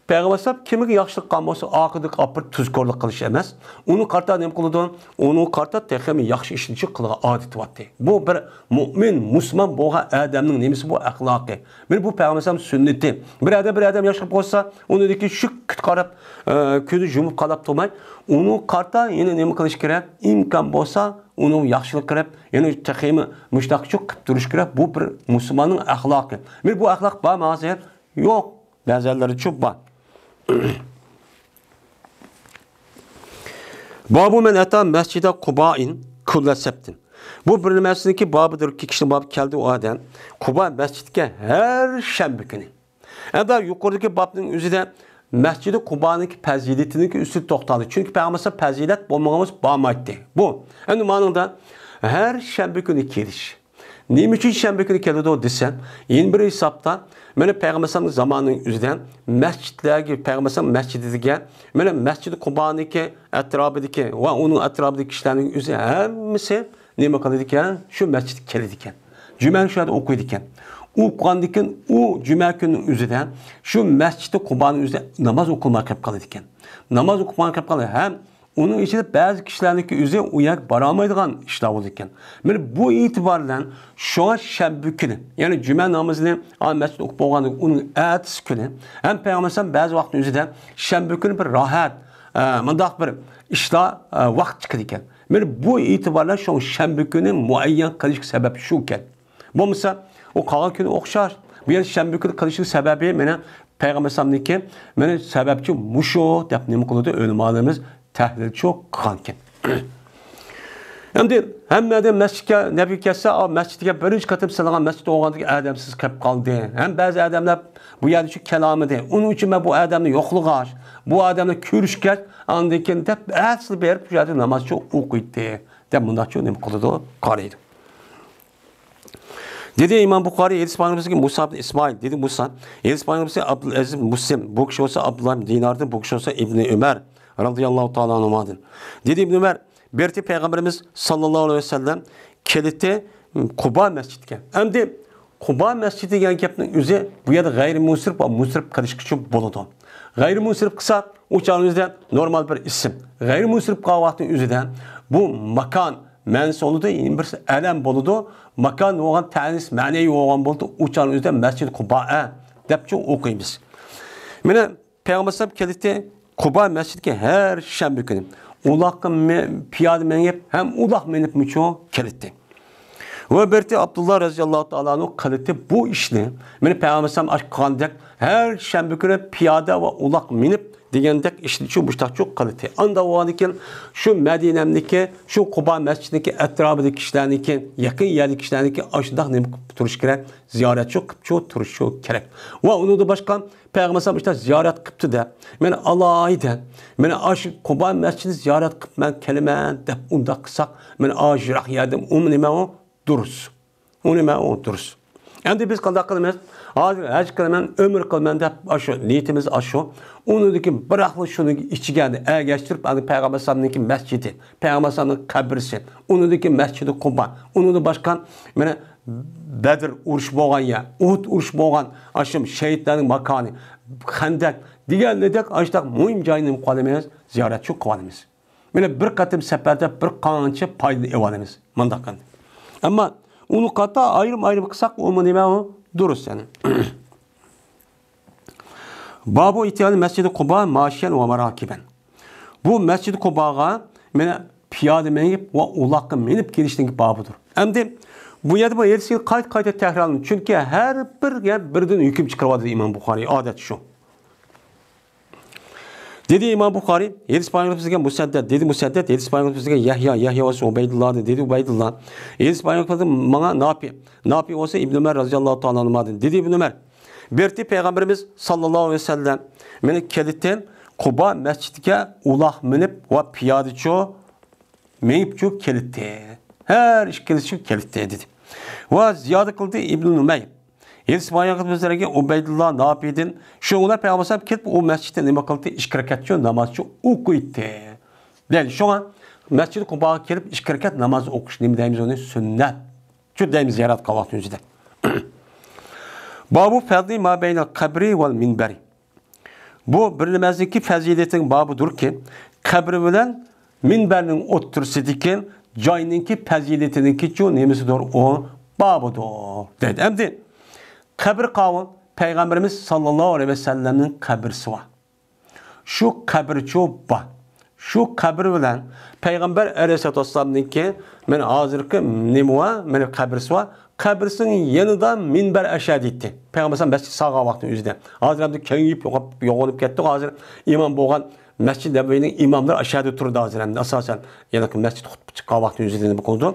پەيغەمبەر ئەلەيھىسسالام كىمگە ياخشىلىق قىلغان بولسا، ئاخىرىدىكى ئاپىرىپ تۇزكورلۇق قىلىش ئەمەس. ئۇنىڭغا قارىتا نېمە قىلىدۇ؟ ئۇنىڭغا قارىتا تېخىمۇ ياخشى ئىشنى قىلىدىغان ئادىتى بارتى. بۇ بىر مۇئمىن، مۇسۇلمان بولغان ئادەمنىڭ نېمىسى بۇ؟ ئەخلاقى. بىر بۇ پەيغەمبەر ئەلەيھىسسالام سۈننىتى. بىر ئادەم، بىر ئادەم ياخشى قىلىپ قويسا، ئۇنىڭدىكى شۈككە قاراپ، ئە، كۆزى يۇمۇپ قاراپ تۇرماي، ئۇنىڭغا قارىتا يەنە نېمە قىلىش كېرەك؟ ئىمكان بولسا، ئۇنىڭغا ياخشىلىق قىلىپ، يەنە تېخىمۇ مۇشۇنداق قىلىپ تۇرۇش كېرەك. بۇ بىر مۇسۇلماننىڭ ئەخلاقى. بىر بۇ ئەخلاق بارمۇ ھازىر؟ يوق. بەزىلەردىچۇ بار. بابۇ مەن ئەتا مەسجىدە قۇبائىن كۇللە سەبتىن. بۇ بىر نېمىسىنىڭكى بابىدۇركى، كىشىنىڭ بابى كەلدى ئۇ ئادەم قۇبا مەسجىدكە ھەر شەنبە كۈنى. ئەمدى يۇقىرىدىكى بابنىڭ ئۆزىدە مەسجىدى قۇبانىڭكى پەزىلىتىنىڭكى ئۈستىدە توختالدى. چۈنكى پەيغەمبەر پەزىلەت بولمىغان بولسا بارمايتتى. بۇ ئەمدى مانىڭدا ھەر شەنبە كۈنى كېلىش. نېمە ئۈچۈن شەنبە كۈنى كېلىدۇ دېسە، يەنە بىر ھېسابتا، مانا پەيغەمبەر ئەلەيھىسسالامنىڭ زامانىنىڭ ئۆزىدە مەسچىتلەرگە، پەيغەمبەر ئەلەيھىسسالام مەسچىتىگە، مانا مەسچىدى قۇبانىڭكى ئەتراپىدىكى ۋە ئۇنىڭ ئەتراپىدىكى كىشىلەرنىڭ ئۆزى ھەممىسى نېمە قىلىدىكەن؟ شۇ مەسچىتكە كېلىدىكەن. جۈمە شۇ يەردە ئوقۇيدىكەن. ئوقۇغاندىن كېيىن ئۇ جۈمە كۈنىنىڭ ئۆزىدە شۇ مەسچىدى قۇبانىڭ ئۆزىدە ناماز ئوقۇماي قېلىپ قالىدىكەن. ناماز ئوقۇماي قېلىپ قالىدۇ. ھەم ئۇنىڭ ئىچىدە بەزى كىشىلەرنىڭكى ئۆزى ئۇ يەرگە بارالمايدىغان ئىشلار بولىدىكەن. مانا بۇ ئېتىبار بىلەن شۇڭا شەنبە كۈنى، يەنى جۈمە نامىزىنى ئا مەسچىتتە ئوقۇپ بولغاندىن كېيىن ئۇنىڭ ئەتىسى كۈنى ھەم پەيغەمبەر ئەلەيھىسسالام بەزى ۋاقىتنىڭ ئۆزىدە شەنبە كۈنى بىر راھەت، ئە، مۇنداق بىر ئىشلار، ئە، ۋاقىت چىقىدىكەن. مانا بۇ ئېتىبار بىلەن شۇڭا شەنبە كۈنى مۇئەييەن قىلىشقا سەۋەب شۇكەن. بولمىسا، ئۇ قالغان كۈنى ئوخشاش. بۇ يەر شەنبە كۈنى قىلىشنىڭ سەۋەبى مانا پەيغەمبەر ئەلەيھىسسالامنىڭكى، مانا سەۋەبچى مۇشۇ دەپ نېمە قىلىدۇ؟ ئۆلىمالىرىمىز تەھلىلچۇ قىلغانىكەن. ئەمدى ھەممە ئادەم مەسچىتكە، نەبىگە كەلسە، ئا، مەسچىتكە بىرىنچى قېتىم سېلىنغان مەسچىت بولغاندىكىن ئادەمسىز قېلىپ قالدى. ھەم بەزى ئادەملەر بۇ يەردە شۇ كېلەلمىدى. ئۇنىڭ ئۈچۈن مەن بۇ ئادەمنى يوقلىغاچ، بۇ ئادەمنى كۆرۈشكەچ، ئاندىن كېيىن دەپ ئەسلى بېرىپ شۇ يەردە نامازچۇ ئوقۇيتتى، دەپ مۇنداقچۇ نېمە قىلىدۇ؟ قارايدۇ. دېدى ئىمام بۇخارىي، ھەدىس بايرىمىزدىكى مۇسا ئىبن ئىسمائىل، دېدى مۇسا، ھەدىس بايرىمىزدىكى ئابدۇلئەزىز مۇسلىم، بۇ كىشى بولسا ئابدۇللا ئىبن دىناردىن، بۇ كىشى بولسا ئىبنى ئۆمەر رەزىياللاھۇ تائالا ئەنھۇمادىن. دېدى ئىبنى ئۆمەر، بىرتى پەيغەمبىرىمىز ساللاللاھۇ ئەلەيھى ۋەسەللەم كېلىتى قۇبا مەسچىتكە. ئەمدى قۇبا مەسچىتى دېگەن گەپنىڭ ئۆزى بۇ يەردە غەيرىي مۇنسىرىپ ۋە مۇنسىرىپ قىلىشقىچە بولىدۇ. غەيرىي مۇنسىرىپ قىلسا، ئۇ چاغنىڭ ئۆزىدە نورمال بىر ئىسىم. غەيرىي مۇنسىرىپ قىلغان ۋاقىتنىڭ ئۆزىدە بۇ ماكان مەنىسى بولىدۇ، يەنە بىرسى ئەلەم بولىدۇ. ماكان بولغان تەنىس مەنىۋى بولغان بولىدۇ. ئۇ چاغنىڭ ئۆزىدە مەسچىدى قۇبائە دەپچۇ ئوقۇيمىز. مانا پەيغەمبەر ئەلەيھىسسالام كېلىتى قۇبا مەسچىتىگە ھەر شەنبە كۈنى. ئۇلاققا مى-، پىيادە مېڭىپ ھەم ئۇلاق مىنىپمۇچۇ كېلىتى. ۋە بىرتى ئابدۇللا رەزىياللاھۇ تائالا ئەنھۇ قىلىتى بۇ ئىشنى، مانا پەيغەمبەر ئەلەيھىسسالام ئاش قىلغاندەك ھەر شەنبە كۈنى پىيادە ۋە ئۇلاق مىنىپ دېگەندەك ئىشنىچۇ مۇشتاقچۇ قىلىتى. ئاندا بولغاندىكىن شۇ مەدىنەمدىكى، شۇ قۇبا مەسچىتىنىڭكى ئەتراپىدىكى كىشىلەرنىڭكى، يېقىن يەردىكى كىشىلەرنىڭكى ئاشۇنداق نېمە قىلىپ تۇرۇش كېرەك؟ زىيارەتچۇ قىپچۇ تۇرۇشچۇ كېرەك. ۋە ئۇنىڭدىن باشقا پەيغەمبەر ئەلەيھىسسالام ئىشتە زىيارەت قىپتۇ دەپ، مەن ئالاھىدە، مەن ئاشۇ قۇبا مەسچىتىنى زىيارەت قىپ مەن كېلىمەن دەپ ئۇنداق قىلساق، مەن ئاشۇ يىراق يەردىن ئۇ نېمە ئۇ؟ دۇرۇس. ئۇ نېمە ئۇ؟ دۇرۇس. ئەمدى بىز قانداق قىلىمىز؟ ھازىر ھەج قىلىمەن، ئۆمرە قىلىمەن دەپ ئاشۇ نىيىتىمىز ئاشۇ. ئۇنىڭدىن كېيىن بىراقلا شۇنىڭ ئىچىگە ئەگەشتۈرۈپ، ئەنە پەيغەمبەر ئەلەيھىسسالامنىڭكى مەسچىتى، پەيغەمبەر ئەلەيھىسسالامنىڭ قەبرىسى، ئۇنىڭدىن كېيىن مەسچىدى قۇبا، ئۇنىڭدىن باشقا مانا بەدر ئۇرۇشى بولغان يەر، ئۇھۇد ئۇرۇشى بولغان، ئاشۇ شېھىتلەرنىڭ ماكانى، خەندەق دېگەنلىدەك ئاشۇنداق مۇھىم جاينى نېمە قىلىۋالىمىز؟ زىيارەتچۇ قىلىۋالىمىز. مانا بىر قېتىم سەپەردە بىر قانچە پايدىنى ئېلىۋالىمىز. مۇنداق قىلدى. ئەمما ئۇنى قاتا ئايرىم-ئايرىم قىلساق، ئۇمۇ نېمە ئۇ؟ دۇرۇس يەنى. بابۇ ئىتيانى مەسچىدى قۇبا ماشىيەن ۋە ماراكىبەن. بۇ مەسچىدى قۇباغا مانا پىيادە مېڭىپ ۋە ئۇلاققا مىنىپ كېلىشنىڭ بابىدۇر. ئەمدى بۇ يەردە بۇ ھەدىسنى قايتا-قايتا تەكرارلىدىم. چۈنكى ھەر بىر گەپ بىردىن ھۆكۈم چىقىرىۋاتىدۇ ئىمام بۇخارىي. ئادەت شۇ. دېدى ئىمام بۇخارىي، ھەدىس بايانلىقى بىزگە مۇسەددەد، دېدى مۇسەددەد، ھەدىس بايانلىقى بىزگە يەھيا، يەھيا بولسا ئۇبەيدۇللادىن، دېدى ئۇبەيدۇللا. ھەدىس بايانلىقى ماڭا ناپىئ، ناپىئ بولسا ئىبنى ئۆمەر رەزىياللاھۇ تائالا ئەنھۇمادىن، دېدى ئىبنى ئۆمەر. بىرتى پەيغەمبىرىمىز ساللاللاھۇ ئەلەيھى ۋەسەللەم مېنى كېلىتىن قۇبا مەسچىتىگە ئۇلاق مىنىپ ۋە پىيادىچۇ مېڭىپچۇ كېلىتتى. ھەر ئىككىلىسىچۇ كېلىتتى، دېدى. ۋە زىيادە قىلدى ئىبنى نۇمەير. ھەدىس بايانلىقى بىزلەرگە ئۇبەيدۇللا ناپىدىن، شۇنىڭ بىلەن پەيغەمبەر ئەلەيھىسسالام كېلىپ، ئۇ مەسچىتتە نېمە قىلدى؟ ئىككى رەكەتچۇ نامازچۇ ئوقۇيتتى. دەل شۇڭا مەسچىدى قۇباغا كېلىپ، ئىككى رەكەت ناماز ئوقۇش نېمە دەيمىز ئۇنى؟ سۈننەت. شۇ دەيمىز زىيارەت قىلغان ۋاقتىمىزدا. بابۇ فەزلى ما بەينەل قەبرى ۋەل مىنبەرى. بۇ بىر نەمەزنىڭكى پەزىلىتىنىڭ بابىدۇركى، قەبرە بىلەن مىنبەرنىڭ ئوتتۇرىسىدىكى جاينىڭكى پەزىلىتىنىڭكىچۇ نېمىسىدۇر ئۇ بابىدۇر دەيدۇ. ئەمدى قەبرە قاۋۇل پەيغەمبىرىمىز ساللاللاھۇ ئەلەيھى ۋەسەللەمنىڭ قەبرىسى بار. شۇ قەبرىچۇ بار. شۇ قەبرە بىلەن پەيغەمبەر ئەلەيھىسسالاتۇ ۋەسسالامنىڭكى، مانا ھازىرقى نېمە بار، مانا قەبرىسى بار. قەبرىسىنىڭ يېنىدا مىنبەر ئەشەدە ئىدى. پەيغەمبەر ئەلەيھىسسالام مەسچىت سالغان ۋاقتىنىڭ ئۆزىدە. ھازىر ئەمدى كەڭىيىپ يوغىنىپ، يوغىنىپ كەتتى. ھازىر ئىمام بولغان مەسچىت نەبەۋىنىڭ ئىماملىرى ئەشەدە تۇرىدۇ ھازىر ئەمدى. ئاساسەن، يەنە مەسچىت خۇتبە چىققان ۋاقتىنىڭ ئۆزىدە نېمە قىلىدۇ؟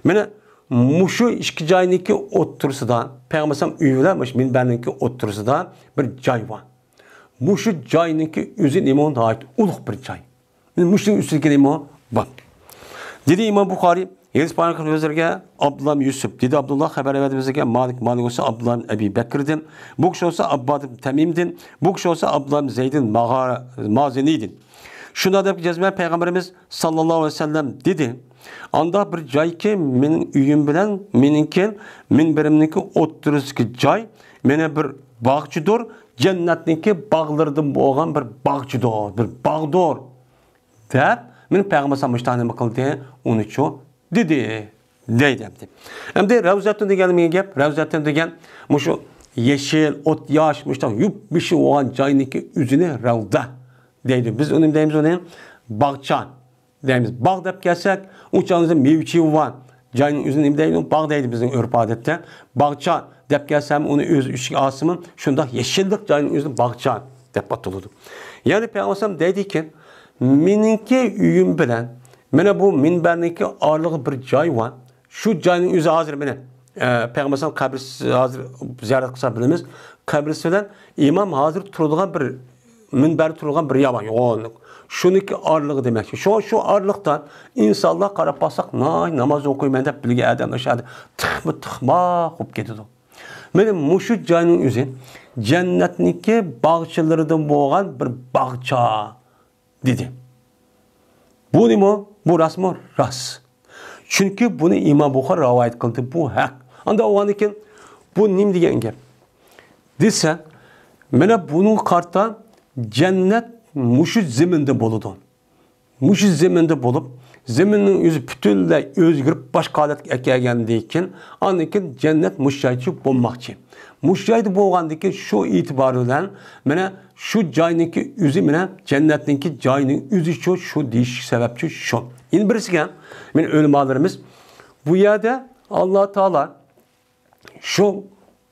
مانا مۇشۇ ئىككى جاينىڭكى ئوتتۇرىسىدا، پەيغەمبەر ئەلەيھىسسالام ئۆيى بىلەن مۇشۇ مىنبەرنىڭكى ئوتتۇرىسىدا بىر جاي بار. مۇشۇ جاينىڭكى ئۆزى نېمە ناھايىتى ئۇلۇغ بىر جاي. مۇشۇنىڭ ئۈستىدىكى نېمە بار. دېدى ئىمام بۇخارىي، ھەدىس بايان قىلىپ بىزگە ئابدۇللا يۈسۈپ، دېدى ئابدۇللا خەۋەر بەردى بىزگە مالىك، مالىك بولسا ئابدۇللا ئەبى بەكىردىن، بۇ كىشى بولسا ئابباد تەمىمدىن، بۇ كىشى بولسا ئابدۇللا زەيدىن مازىنىدىن. شۇنداق دەپ جەزمەن پەيغەمبىرىمىز ساللاللاھۇ ئەلەيھى ۋەسەللەم دېدى، ئانداق بىر جايكى مېنىڭ ئۆيۈم بىلەن مېنىڭكى مىنبىرىمنىڭكى ئوتتۇرىسىدىكى جاي مانا بىر باغچىدۇر، جەننەتنىڭكى باغلىرىدىن بولغان بىر باغچىدۇر، بىر باغدۇر دەپ، مېنىڭ پەيغەمبەر مۇشۇنداق نېمە قىلدى، ئۇنىچۇ دېدى، دەيدۇ ئەمدى. ئەمدى رەۋزەتۇن دېگەن نېمە گەپ؟ رەۋزەتۇن دېگەن مۇشۇ يېشىل، ئوت ياش، مۇشۇنداق يۇپ يېشىل بولغان جاينىڭكى ئۆزىنى رەۋزە دەيدۇ. بىز ئۇنى نېمە دەيمىز ئۇنى؟ باغچا دەيمىز. باغ دەپ كەلسەك، ئۇ چاغدا مېۋە-چېۋە بار جاينىڭ ئۆزىنى نېمە دەيدۇ؟ باغ دەيدۇ بىزنىڭ ئۆرپ-ئادەتتە. باغچا دەپ كەلسەم، ئۇنى ئۆز ئىچىگە ئالسىمۇ، شۇنداق يېشىللىق جاينىڭ ئۆزىنى باغچا دەپ ئاتىلىدۇ. يەنى پەيغەمبەر ئەلەيھىسسالام دەيدىكەن، مېنىڭكى ئۆيۈم بىلەن مانا بۇ مىنبەرنىڭكى ئارىلىقى بىر جاي بار. شۇ جاينىڭ ئۆزى ھازىر مانا، ئە، پەيغەمبەر ئەلەيھىسسالام قەبرىسى ھازىر زىيارەت قىلسا بىلىمىز. قەبرىسى بىلەن ئىمام ھازىر تۇرىدىغان بىر مىنبەر تۇرغان بىر يەر بار، يوغانلىق. شۇنىڭكى ئارىلىقى دېمەكچى. شۇ، شۇ ئارىلىقتا ئىنسانلار قاراپ باقساق، ناي، ناماز ئوقۇيمەن دەپ بىلگەن ئادەملەر شۇ يەردە تىقما تىقماق بولۇپ كېتىدۇ. مانا مۇشۇ جاينىڭ ئۆزى جەننەتنىڭكى باغچىلىرىدىن بولغان بىر باغچا دېدى. بۇ نېمە؟ بۇ راستمۇ؟ راست. چۈنكى بۇنى ئىمام بۇخارى رىۋايەت قىلدى. بۇ ھەق. ئاندا ئۇغاندىن كېيىن بۇ نېمە دېگەن گەپ دېسە، مانا بۇنىڭغا قارىتا جەننەت مۇشۇ زېمىندا بولىدۇ. مۇشۇ زېمىندا بولۇپ، زېمىننىڭ ئۆزى پۈتۈنلەي ئۆزگىرىپ، باشقا ھالەتكە كەلگەندىن كېيىن، ئاندىن كېيىن جەننەت مۇشۇ جايچۇ بولماقچى. مۇشۇ جايدا بولغاندىن كېيىن شۇ ئېتىبار بىلەن مانا شۇ جاينىڭكى ئۆزى، مانا جەننەتنىڭكى جايىنىڭ ئۆزىچۇ شۇ دېيىش سەۋەبچۇ شۇ. يەنە بىرسىگە، مانا ئۆلىمالىرىمىز بۇ يەردە ئاللا تائالا شۇ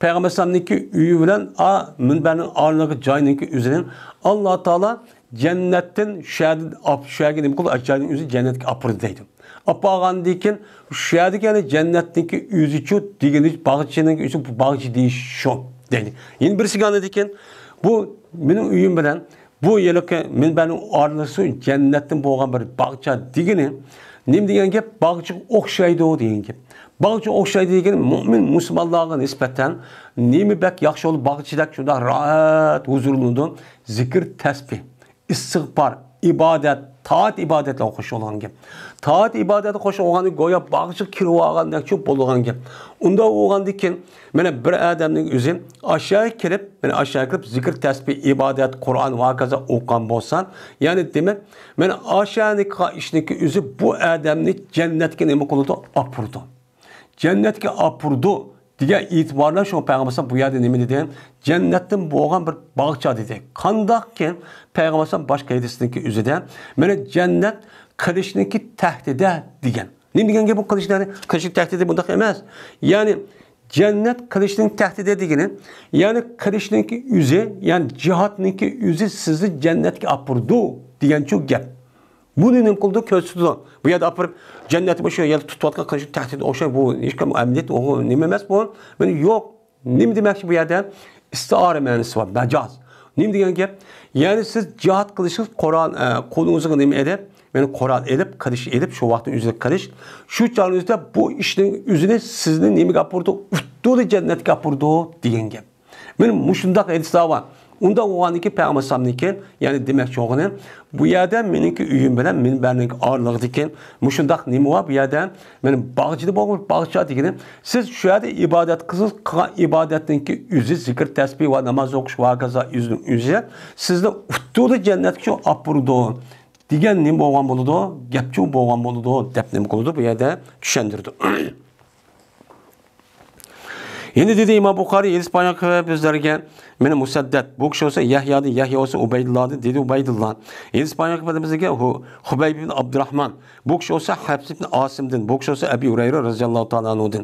پەيغەمبەر ئەلەيھىسسالامنىڭكى ئۆيى بىلەن ئا مىنبەرنىڭ ئارىلىقى جاينىڭكى ئۆزىنى ئاللا تائالا جەننەتتىن شۇ يەردىن ئاپ-، شۇ يەرگە نېمە قىلدى؟ ئاشۇ جاينىڭ ئۆزى جەننەتكە ئاپىرىدۇ دەيدۇ. ئاپارغاندىن كېيىن شۇ يەردىكى يەنى جەننەتنىڭكى ئۆزىچۇ دېگىنى باغچىنىڭ ئۆزى بۇ باغچە دېيىش شۇ دەيدۇ. يەنە بىرسىگە ئاندىن كېيىن بۇ مېنىڭ ئۆيۈم بىلەن بۇ ھېلىقى مىنبەرنىڭ ئارىلىسى جەننەتتىن بولغان بىر باغچا دېگىنى نېمە دېگەن گەپ؟ باغچىغا ئوخشايدۇ دېگەن گەپ. باغچىغا ئوخشايدۇ دېگىنى مۆمىن مۇسۇلمانلارغا نىسبەتەن نېمە بەك ياخشى بولىدۇ، باغچىدەك شۇنداق راھەت ھۇزۇرلىنىدۇ، زىكىر، تەسبىھ، ئىستىغپار، ئىبادەت، تائەت ئىبادەتلەرگە قوشۇلغان گەپ. تائەت ئىبادەتكە قوشۇلغاندا گويا باغچىغا كىرىۋالغاندەكچۇ بولىدىغان گەپ. ئۇنداق بولغاندىن كېيىن مانا بىر ئادەمنىڭ ئۆزى ئاشۇ يەرگە كىرىپ، مانا ئاشۇ يەرگە كىرىپ زىكىر، تەسبىھ، ئىبادەت، قۇرئان ۋە ھاكازا ئوقۇغان بولسا، يەنى دېمەك، مانا ئاشۇ يەرنىڭ ئىشنىڭكى ئۆزى بۇ ئادەمنى جەننەتكە نېمە قىلىدۇ؟ ئاپىرىدۇ. جەننەتكە ئاپىرىدۇ دېگەن ئېتىبارلار شۇ پەيغەمبەر بۇ يەردە نېمە دېدى؟ جەننەتتىن بولغان بىر باغچا دېدى. قانداقكى پەيغەمبەر باشقا ھەدىسنىڭكى ئۆزىدە مانا جەننەت قىلىچنىڭكى تەھتىدە دېگەن. نېمە دېگەن گەپ بۇ قىلىچلارنى؟ قىلىچنىڭ تەھتىدە بۇنداق ئەمەس. يەنى جەننەت قىلىچنىڭ تەھتىدە دېگىنى، يەنى قىلىچنىڭكى ئۆزى، يەنى جىھادنىڭكى ئۆزى سىزنى جەننەتكە ئاپىرىدۇ دېگەنچۇ گەپ. بۇنى نېمە قىلىدۇ؟ كۆرسىتىدۇ. بۇ يەردە ئاپىرىپ جەننەتنى شۇ يەردە تۇتۇۋاتقان قىلىچنى تەھدىت ئوخشاي. بۇ ھېچكىم ئەمەلىيەت ئۇ نېمە ئەمەس بۇ. مانا يوق. نېمە دېمەكچى بۇ يەردە؟ ئىستىئارە مەنىسى بار، مەجاز. نېمە دېگەن گەپ؟ يەنى سىز جىھاد قىلىشىڭىز قورال، ئە، قولىڭىزغا نېمە ئېلىپ، يەنى قورال ئېلىپ، قىلىچ ئېلىپ، شۇ ۋاقىتتا ئۆزىنى قىلىچ. شۇ چاغنىڭىزدا بۇ ئىشنىڭ ئۆزىنى سىزنى نېمىگە ئاپىرىدۇ؟ ئۇتتۇرى جەننەتكە ئاپىرىدۇ دېگەن گەپ. مانا مۇشۇنداق ھەدىسلەر بار. ئۇنداق بولغاندىكىن پەيغەمبەر ئەلەيھىسسالامنىڭكى، يەنى دېمەكچى بولغىنى، بۇ يەردە مېنىڭكى ئۆيۈم بىلەن مىنبەرنىڭكى ئارىلىقىدىكى مۇشۇنداق نېمە بار، بۇ يەردە مېنىڭ باغچىدا بولغان باغچە دېگىنى، سىز شۇ يەردە ئىبادەت قىلسىڭىز، قىلغان ئىبادەتنىڭكى ئۆزى، زىكىر، تەسبىھ ۋە ناماز ئوقۇش ۋە ھاكازا ئۆزىنىڭ ئۆزى سىزنى ئۇتتۇرىدۇ، جەننەتكىچە ئاپىرىدۇ دېگەن نېمە بولغان بولىدۇ؟ گەپچۇ بولغان بولىدۇ دەپ نېمە قىلىدۇ؟ بۇ يەردە چۈشەندۈرىدۇ. يەنە دېدى ئىمام بۇخارىي، ھەدىس بايان قىلىپ بىزلەرگە، مېنى مۇسەددەد، بۇ كىشى بولسا يەھيادىن، يەھيا بولسا ئۇبەيدۇللادىن، دېدى ئۇبەيدۇللا. ھەدىس بايان قىلىپ بىزگە خۇ-، خۇبەيب ئىبن ئابدۇراھمان، بۇ كىشى بولسا ھەفس ئىبن ئاسىمدىن، بۇ كىشى بولسا ئەبى ھۇرەيرە رەزىياللاھۇ تائالا ئەنھۇدىن.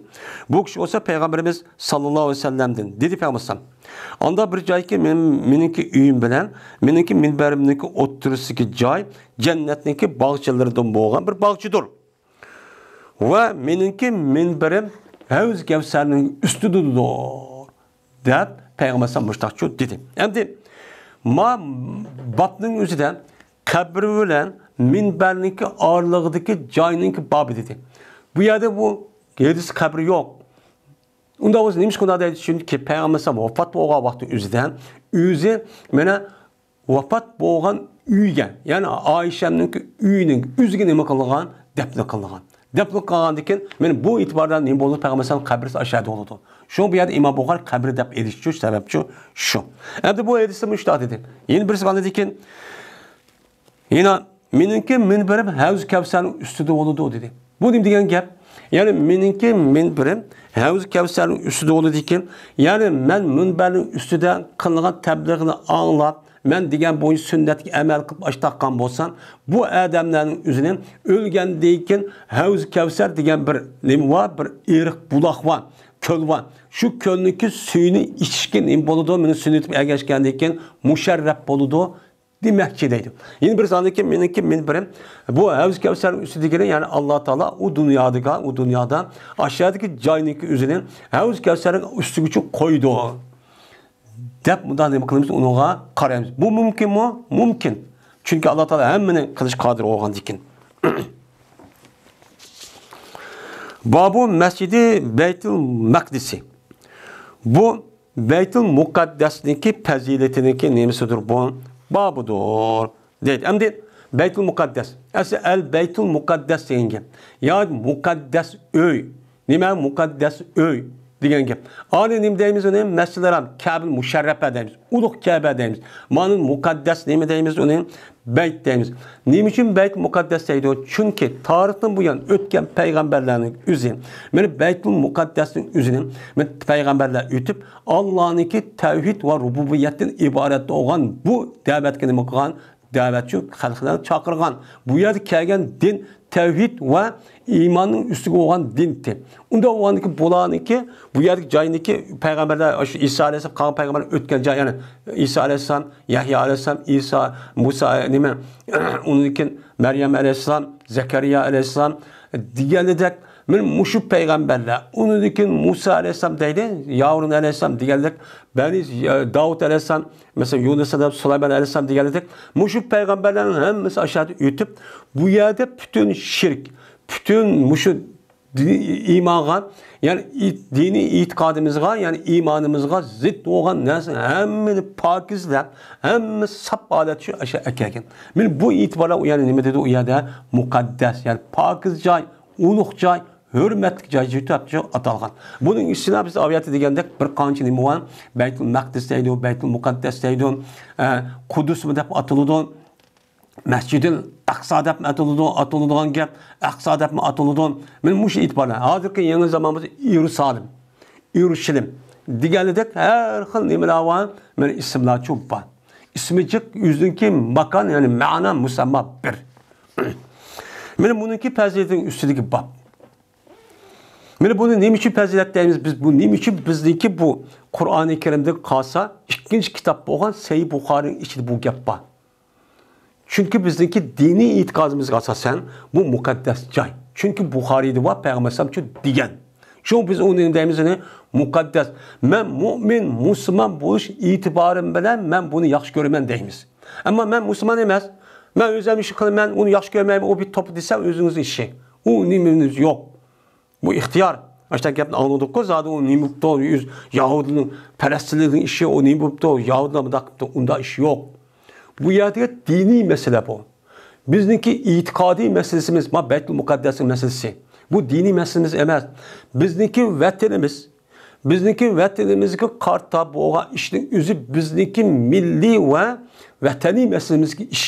بۇ كىشى بولسا پەيغەمبىرىمىز ساللاللاھۇ ئەلەيھى ۋەسەللەمدىن، دېدى پەيغەمبەر ئەلەيھىسسالام. ئاندا بىر جايكى مېنىڭ، مېنىڭكى ئۆيۈم بىلەن مېنىڭكى مىنبەرىمنىڭكى ئوتتۇرىسىدىكى جاي جەننەتنىڭكى باغچىلىرىدىن بولغان بىر باغچىدۇر. ۋە مېنىڭكى مىنبىرىم ھەۋز كەۋسەرنىڭ ئۈستىدىدۇر، دەپ پەيغەمبەر ئەلەيھىسسالام مۇشتاقچۇ دېدى. ئەمدى ما بابنىڭ ئۆزىدە قەبرە بىلەن مىنبەرنىڭكى ئارىلىقىدىكى جاينىڭكى بابى دېدى. بۇ يەردە بۇ ھەدىس قەبرە يوق. ئۇنداق بولسا نېمىشقا ئۇنداق دەيدۇ؟ چۈنكى پەيغەمبەر ئەلەيھىسسالام ۋاپات بولغان ۋاقتى ئۆزىدە ئۆزى مانا ۋاپات بولغان ئۆيگە، يەنى ئائىشەمنىڭكى ئۆيىنىڭ ئۆزىگە نېمە قىلغان؟ دەپنە قىلغان. دەپنە قىلغاندىن كېيىن، مانا بۇ ئېتىباردا نېمە بولىدۇ؟ پەيغەمبەر ئەلەيھىسسالام قەبرىسى ئاشۇ يەردە بولىدۇ. شۇڭا بۇ يەردە ئىمام بۇخارىي قەبرە دەپ ئېلىشچۇ، سەۋەبچۇ شۇ. ئەمدى بۇ ھەدىستە مۇشۇنداق دېدى. يەنە بىرسى قانداق دېدىكىن؟ يەنە مېنىڭكى مىنبىرىم ھەۋز كەۋسەرنىڭ ئۈستىدە بولىدۇ دېدى. بۇ نېمە دېگەن گەپ؟ يەنى مېنىڭكى مىنبىرىم ھەۋز كەۋسەرنىڭ ئۈستىدە بولىدىكەن. يەنى مەن مىنبەرنىڭ ئۈستىدە قىلىنغان تەبلىغنى ئاڭلاپ، مەن دېگەن بويىچە سۈننەتكە ئەمەل قىلىپ ئاشتاققان بولسام، بۇ ئادەملەرنىڭ ئۆزىنى ئۆلگەندىن كېيىن ھەۋز كەۋسەر دېگەن بىر نېمە بار، بىر ئېرىق بۇلاق بار، كۆل بار. شۇ كۆلنىڭكى سۈيىنى ئىچىشكە نېمە بولىدۇ؟ مېنىڭ سۈننىتىم ئەگەشكەندىن كېيىن مۇشەررەپ بولىدۇ دېمەكچى دەيدۇ. يەنە بىر ساندىكى مېنىڭكى مىنبىرىم، بۇ ھەۋز كەۋسەرنىڭ ئۈستى دېگىنى، يەنى ئاللا تائالا ئۇ دۇنيادىكى، ئۇ دۇنيادا ئاشۇ يەردىكى جاينىڭكى ئۆزىنى ھەۋز كەۋسەرنىڭ ئۈستىگىچە قويىدۇ دەپ مۇنداق نېمە قىلىمىز، ئۇنىڭغا قارايمىز. بۇ مۇمكىنمۇ؟ مۇمكىن. چۈنكى ئاللا تائالا ھەممىنى قىلىشقا قادىر بولغاندىكىن. بابۇ مەسجىدى بەيتۇل مەقدىسى. بۇ بەيتۇل مۇقەددەسنىڭكى پەزىلىتىنىڭكى نېمىسىدۇر بۇ؟ بابىدۇر دەيدۇ. ئەمدى بەيتۇل مۇقەددەس. ئەسلى ئەل بەيتۇل مۇقەددەس دېگەن گەپ. يا مۇقەددەس ئۆي. نېمە مۇقەددەس ئۆي دېگەن گەپ؟ ئانى نېمە دەيمىز ئۇنى؟ مەسجىدىل ھارام، كەبىل مۇشەررەپە دەيمىز. ئۇلۇغ كەبە دەيمىز. مانا مۇقەددەس نېمە دەيمىز ئۇنى؟ بەيت دەيمىز. نېمە ئۈچۈن بەيت مۇقەددەس دەيدۇ؟ چۈنكى تارىختىن بۇيان ئۆتكەن پەيغەمبەرلەرنىڭ ئۆزى، مانا بەيتۇل مۇقەددەسنىڭ ئۆزىنى، مانا پەيغەمبەرلەر ئۆتۈپ، ئاللانىڭكى تەۋھىد ۋە رۇبۇبىيەتتىن ئىبارەت بولغان بۇ دەۋەتكە نېمە قىلغان؟ دەۋەتچى خەلقلەرنى چاقىرغان. بۇ يەردە كەلگەن دىن تەۋھىد ۋە ئىماننىڭ ئۈستىگە بولغان دىنتى. ئۇنداق بولغاندىكى بۇلارنىڭكى، بۇ يەردىكى جاينىڭكى پەيغەمبەرلەر، ئاشۇ ئىسا ئەلەيھىسسالام قالغان پەيغەمبەرلەر ئۆتكەن جاي، يەنى ئىسا ئەلەيھىسسالام، يەھيا ئەلەيھىسسالام، ئىسا، مۇسا، نېمە، ئۇنىڭدىن كېيىن مەريەم ئەلەيھىسسالام، زەكەرىيا ئەلەيھىسسالام دېگەندەك، مانا مۇشۇ پەيغەمبەرلەر، ئۇنىڭدىن كېيىن مۇسا ئەلەيھىسسالام دەيدۇ، ھارۇن ئەلەيھىسسالام دېگەندەك، بەنى، داۋۇت ئەلەيھىسسالام، مەسىلەن، يۇنۇس ئەلەيھىسسالام، سۇلايمان ئەلەيھىسسالام دېگەندەك، مۇشۇ پەيغەمبەرلەرنىڭ ھەممىسى ئاشۇ يەردە ئۆتۈپ، بۇ يەردە پۈتۈن شىرك، پۈتۈن مۇشۇ دىنىي ئىمانغا، يەنى ئېيت-، دىنىي ئېتىقادىمىزغا، يەنى ئىمانىمىزغا زىت بولغان نەرسە ھەممىنى پاكىزلەپ، ھەممە ساپ ھالەتتە شۇ ئاشۇ ئەكەلگەن. مانا بۇ ئېتىباردا ئۇ يەنى نېمە دېدى؟ ئۇ يەردە مۇقەددەس، يەنى پاكىز جاي، ئۇلۇغ جاي، ھۆرمەتلىك جاي دەپ شۇ ئاتالغان. بۇنىڭ ئۈستىدە بىز ئاۋۇ يەردە دېگەندەك بىر قانچە نېمە بار؟ بەيتۇل مەقدىس دەيدۇ، بەيتۇل مۇقەددەس دەيدۇ، ئە، قۇدۇسمۇ دەپ ئاتىلىدۇ. مەسجىدىل ئەقسا دەپمۇ ئاتىلىدۇ، ئاتىلىدىغان گەپ، ئەقسا دەپمۇ ئاتىلىدۇ. مانا مۇشۇ ئېتىباردا ھازىرقى يېڭى زامان بولسا يېرۇسالىم، يېرۇشىلىم دېگەنلىدەك ھەر خىل نېمىلەر بار، مانا ئىسىملارچۇ بار. ئىسمى جىق، ئۆزىنىڭكى ماكان، يەنى مەنا، مۇسەمما بىر. مانا بۇنىڭكى پەزىلىتىنىڭ ئۈستىدىكى باب. مانا بۇنى نېمە ئۈچۈن پەزىلەت دەيمىز؟ بىز بۇ نېمە ئۈچۈن بىزنىڭكى بۇ قۇرئانى كەرىمدىن قالسا ئىككىنچى كىتاب بولغان سەھىھ بۇخارىنىڭ ئىچىدە بۇ گەپ بار. چۈنكى بىزنىڭكى دىنىي ئېتىقادىمىزغا ئاساسەن، بۇ مۇقەددەس جاي. چۈنكى بۇخارىيدا بار، پەيغەمبەر ئەلەيھىسسالام شۇ دېگەن. شۇڭا بىز ئۇنى نېمە دەيمىز؟ ئۇنى مۇقەددەس. مەن مۇئمىن، مۇسۇلمان بولۇش ئېتىبارىم بىلەن مەن بۇنى ياخشى كۆرىمەن دەيمىز. ئەمما مەن مۇسۇلمان ئەمەس. مەن ئۆزۈم ئىش قىلىمەن، ئۇنى ياخشى كۆرمەيمەن، ئۇ بىر توپا دېسە ئۆزىڭىزنىڭ ئىشى. ئۇ نېمىمىز يوق. بۇ ئىختىيار. مانا شۇنداق گەپنى ئاڭلىدۇققۇ، زادى ئۇ نېمە بوپتۇ، يەھۇدىينىڭ پەلەستىنلىكنىڭ ئىشى، ئۇ نېمە بوپتۇ، يەھۇدىيلار مۇنداق قىپتۇ، ئۇنداق ئىش يوق. بۇ يەردىكى دىنىي مەسىلە بۇ. بىزنىڭكى ئېتىقادىي مەسىلىسىمىز، ما بەيتۇل مۇقەددەسنىڭ مەسىلىسى. بۇ دىنىي مەسىلىمىز ئەمەس. بىزنىڭكى ۋەتىنىمىز، بىزنىڭكى ۋەتىنىمىزگە قارىتا بولغان ئىشنىڭ ئۆزى بىزنىڭكى مىللىي ۋە ۋەتەنىي مەسىلىمىزگە ئىش.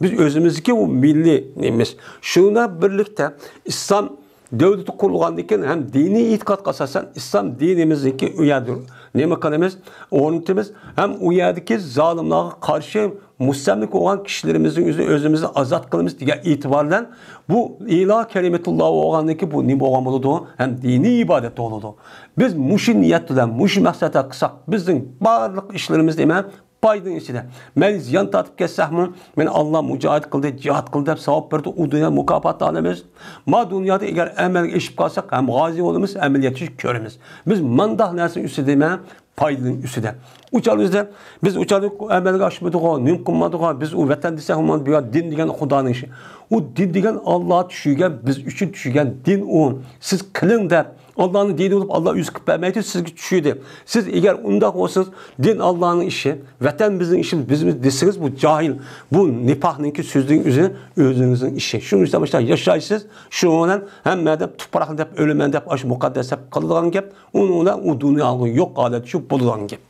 بىز ئۆزىمىزدىكى ئۇ مىللىي نېمىمىز. شۇنىڭ بىلەن بىرلىكتە ئىسلام دۆلىتى قۇرۇلغاندىن كېيىن ھەم دىنىي ئېتىقادقا ئاساسەن ئىسلام دىنىمىزنىڭكى ئۇ يەردە نېمە قىلىمىز، ئورنىتىمىز ھەم ئۇ يەردىكى زالىملارغا قارشى مۇستەملىكە بولغان كىشىلىرىمىزنىڭ ئۆزىنى ئۆزىمىزنى ئازاد قىلىمىز دېگەن ئېتىبار بىلەن بۇ ئىلا كەلىمەتۇللا بولغاندىن كېيىن بۇ نېمە بولغان بولىدۇ؟ ھەم دىنىي ئىبادەت بولىدۇ. بىز مۇشۇ نىيەت بىلەن، مۇشۇ مەقسەتتە قىلساق، بىزنىڭ بارلىق ئىشلىرىمىز نېمە؟ پايدىنىڭ ئىچىدە. مەيلى زىيان تارتىپ كەتسەكمۇ، مانا ئاللا مۇجاھىد قىلدى، جىھاد قىلدى دەپ ساۋاب بېرىدۇ، ئۇ دۇنيا مۇكاپاتى ئالىمىز. ما دۇنيادا ئەگەر ئەمەلگە ئېشىپ قالساق، ھەم غازى بولىمىز، ئەمەلىيەتچى كۆرىمىز. بىز مانداق نەرسىنىڭ ئۈستىدە نېمە؟ پايدىنىڭ ئۈستىدە. ئۇ چاغدا بىزدە، بىز ئۇ چاغدا ئەمەلگە ئاشمىدىغۇ، نېمە قىلمىدىغۇ، بىز ئۇ ۋەتەن دېسەك، ئۇ دىن دېگەن خۇدانىڭ ئىشى. ئۇ دىن دېگەن ئاللا چۈشۈرگەن، بىز ئۈچۈن چۈشۈرگەن دىن ئۇ. سىز قىلىڭ دەپ، ئاللانىڭ دىنى بولۇپ، ئاللا ئۆزى قىلىپ بەرمەيدۇ، سىزگە چۈشۈردى. سىز ئەگەر ئۇنداق بولسىڭىز، دىن ئاللانىڭ ئىشى، ۋەتەن بىزنىڭ ئىشىمىز، بىزمىز دېسىڭىز، بۇ جاھىل، بۇ نىپاقنىڭكى سۆزىنىڭ ئۆزى ئۆزىڭىزنىڭ ئىشى. شۇنىڭ ئۈچۈن مۇشۇنداق ياشايسىز، شۇنىڭ بىلەن ھەممە ئادەم تۇپراقنى دەپ ئۆلىمەن دەپ، ئاشۇ مۇقەددەس دەپ قىلىدىغان گەپ، ئۇنىڭ بىلەن ئۇ دۇنياغا يوق ھالەت شۇ بولىدىغان گەپ.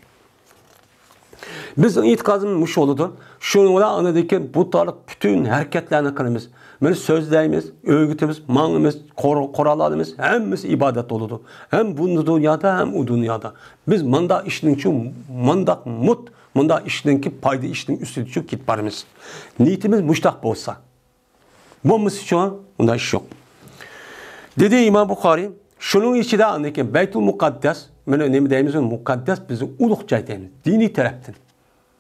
بىزنىڭ ئېتىقادىمىز مۇشۇ بولىدۇ. شۇنىڭ بىلەن ئاندىن كېيىن بۇ تارلىق پۈتۈن ھەرىكەتلەرنى قىلىمىز. مانا سۆزلەيمىز، ئۆگىتىمىز، ماڭىمىز، قور-، قورال ئالىمىز، ھەممىسى ئىبادەت بولىدۇ. ھەم بۇ دۇنيادا، ھەم ئۇ دۇنيادا. بىز مانداق ئىشنىڭچۇ، مانداق مۇت، مانداق ئىشنىڭكى پايدا ئىشنىڭ ئۈستىدىچۇ كېتىپ بارىمىز. نىيىتىمىز مۇشتاق بولسا. بولمىسىچۇ، ئۇنداق ئىش يوق. دېدى ئىمام بۇخارىي، شۇنىڭ ئىچىدە ئاندىن كېيىن بەيتۇل مۇقەددەس، مانا نېمە دەيمىز، مۇقەددەس بىزنىڭ ئۇلۇغ جاي دەيمىز، دىنىي تەرەپتىن.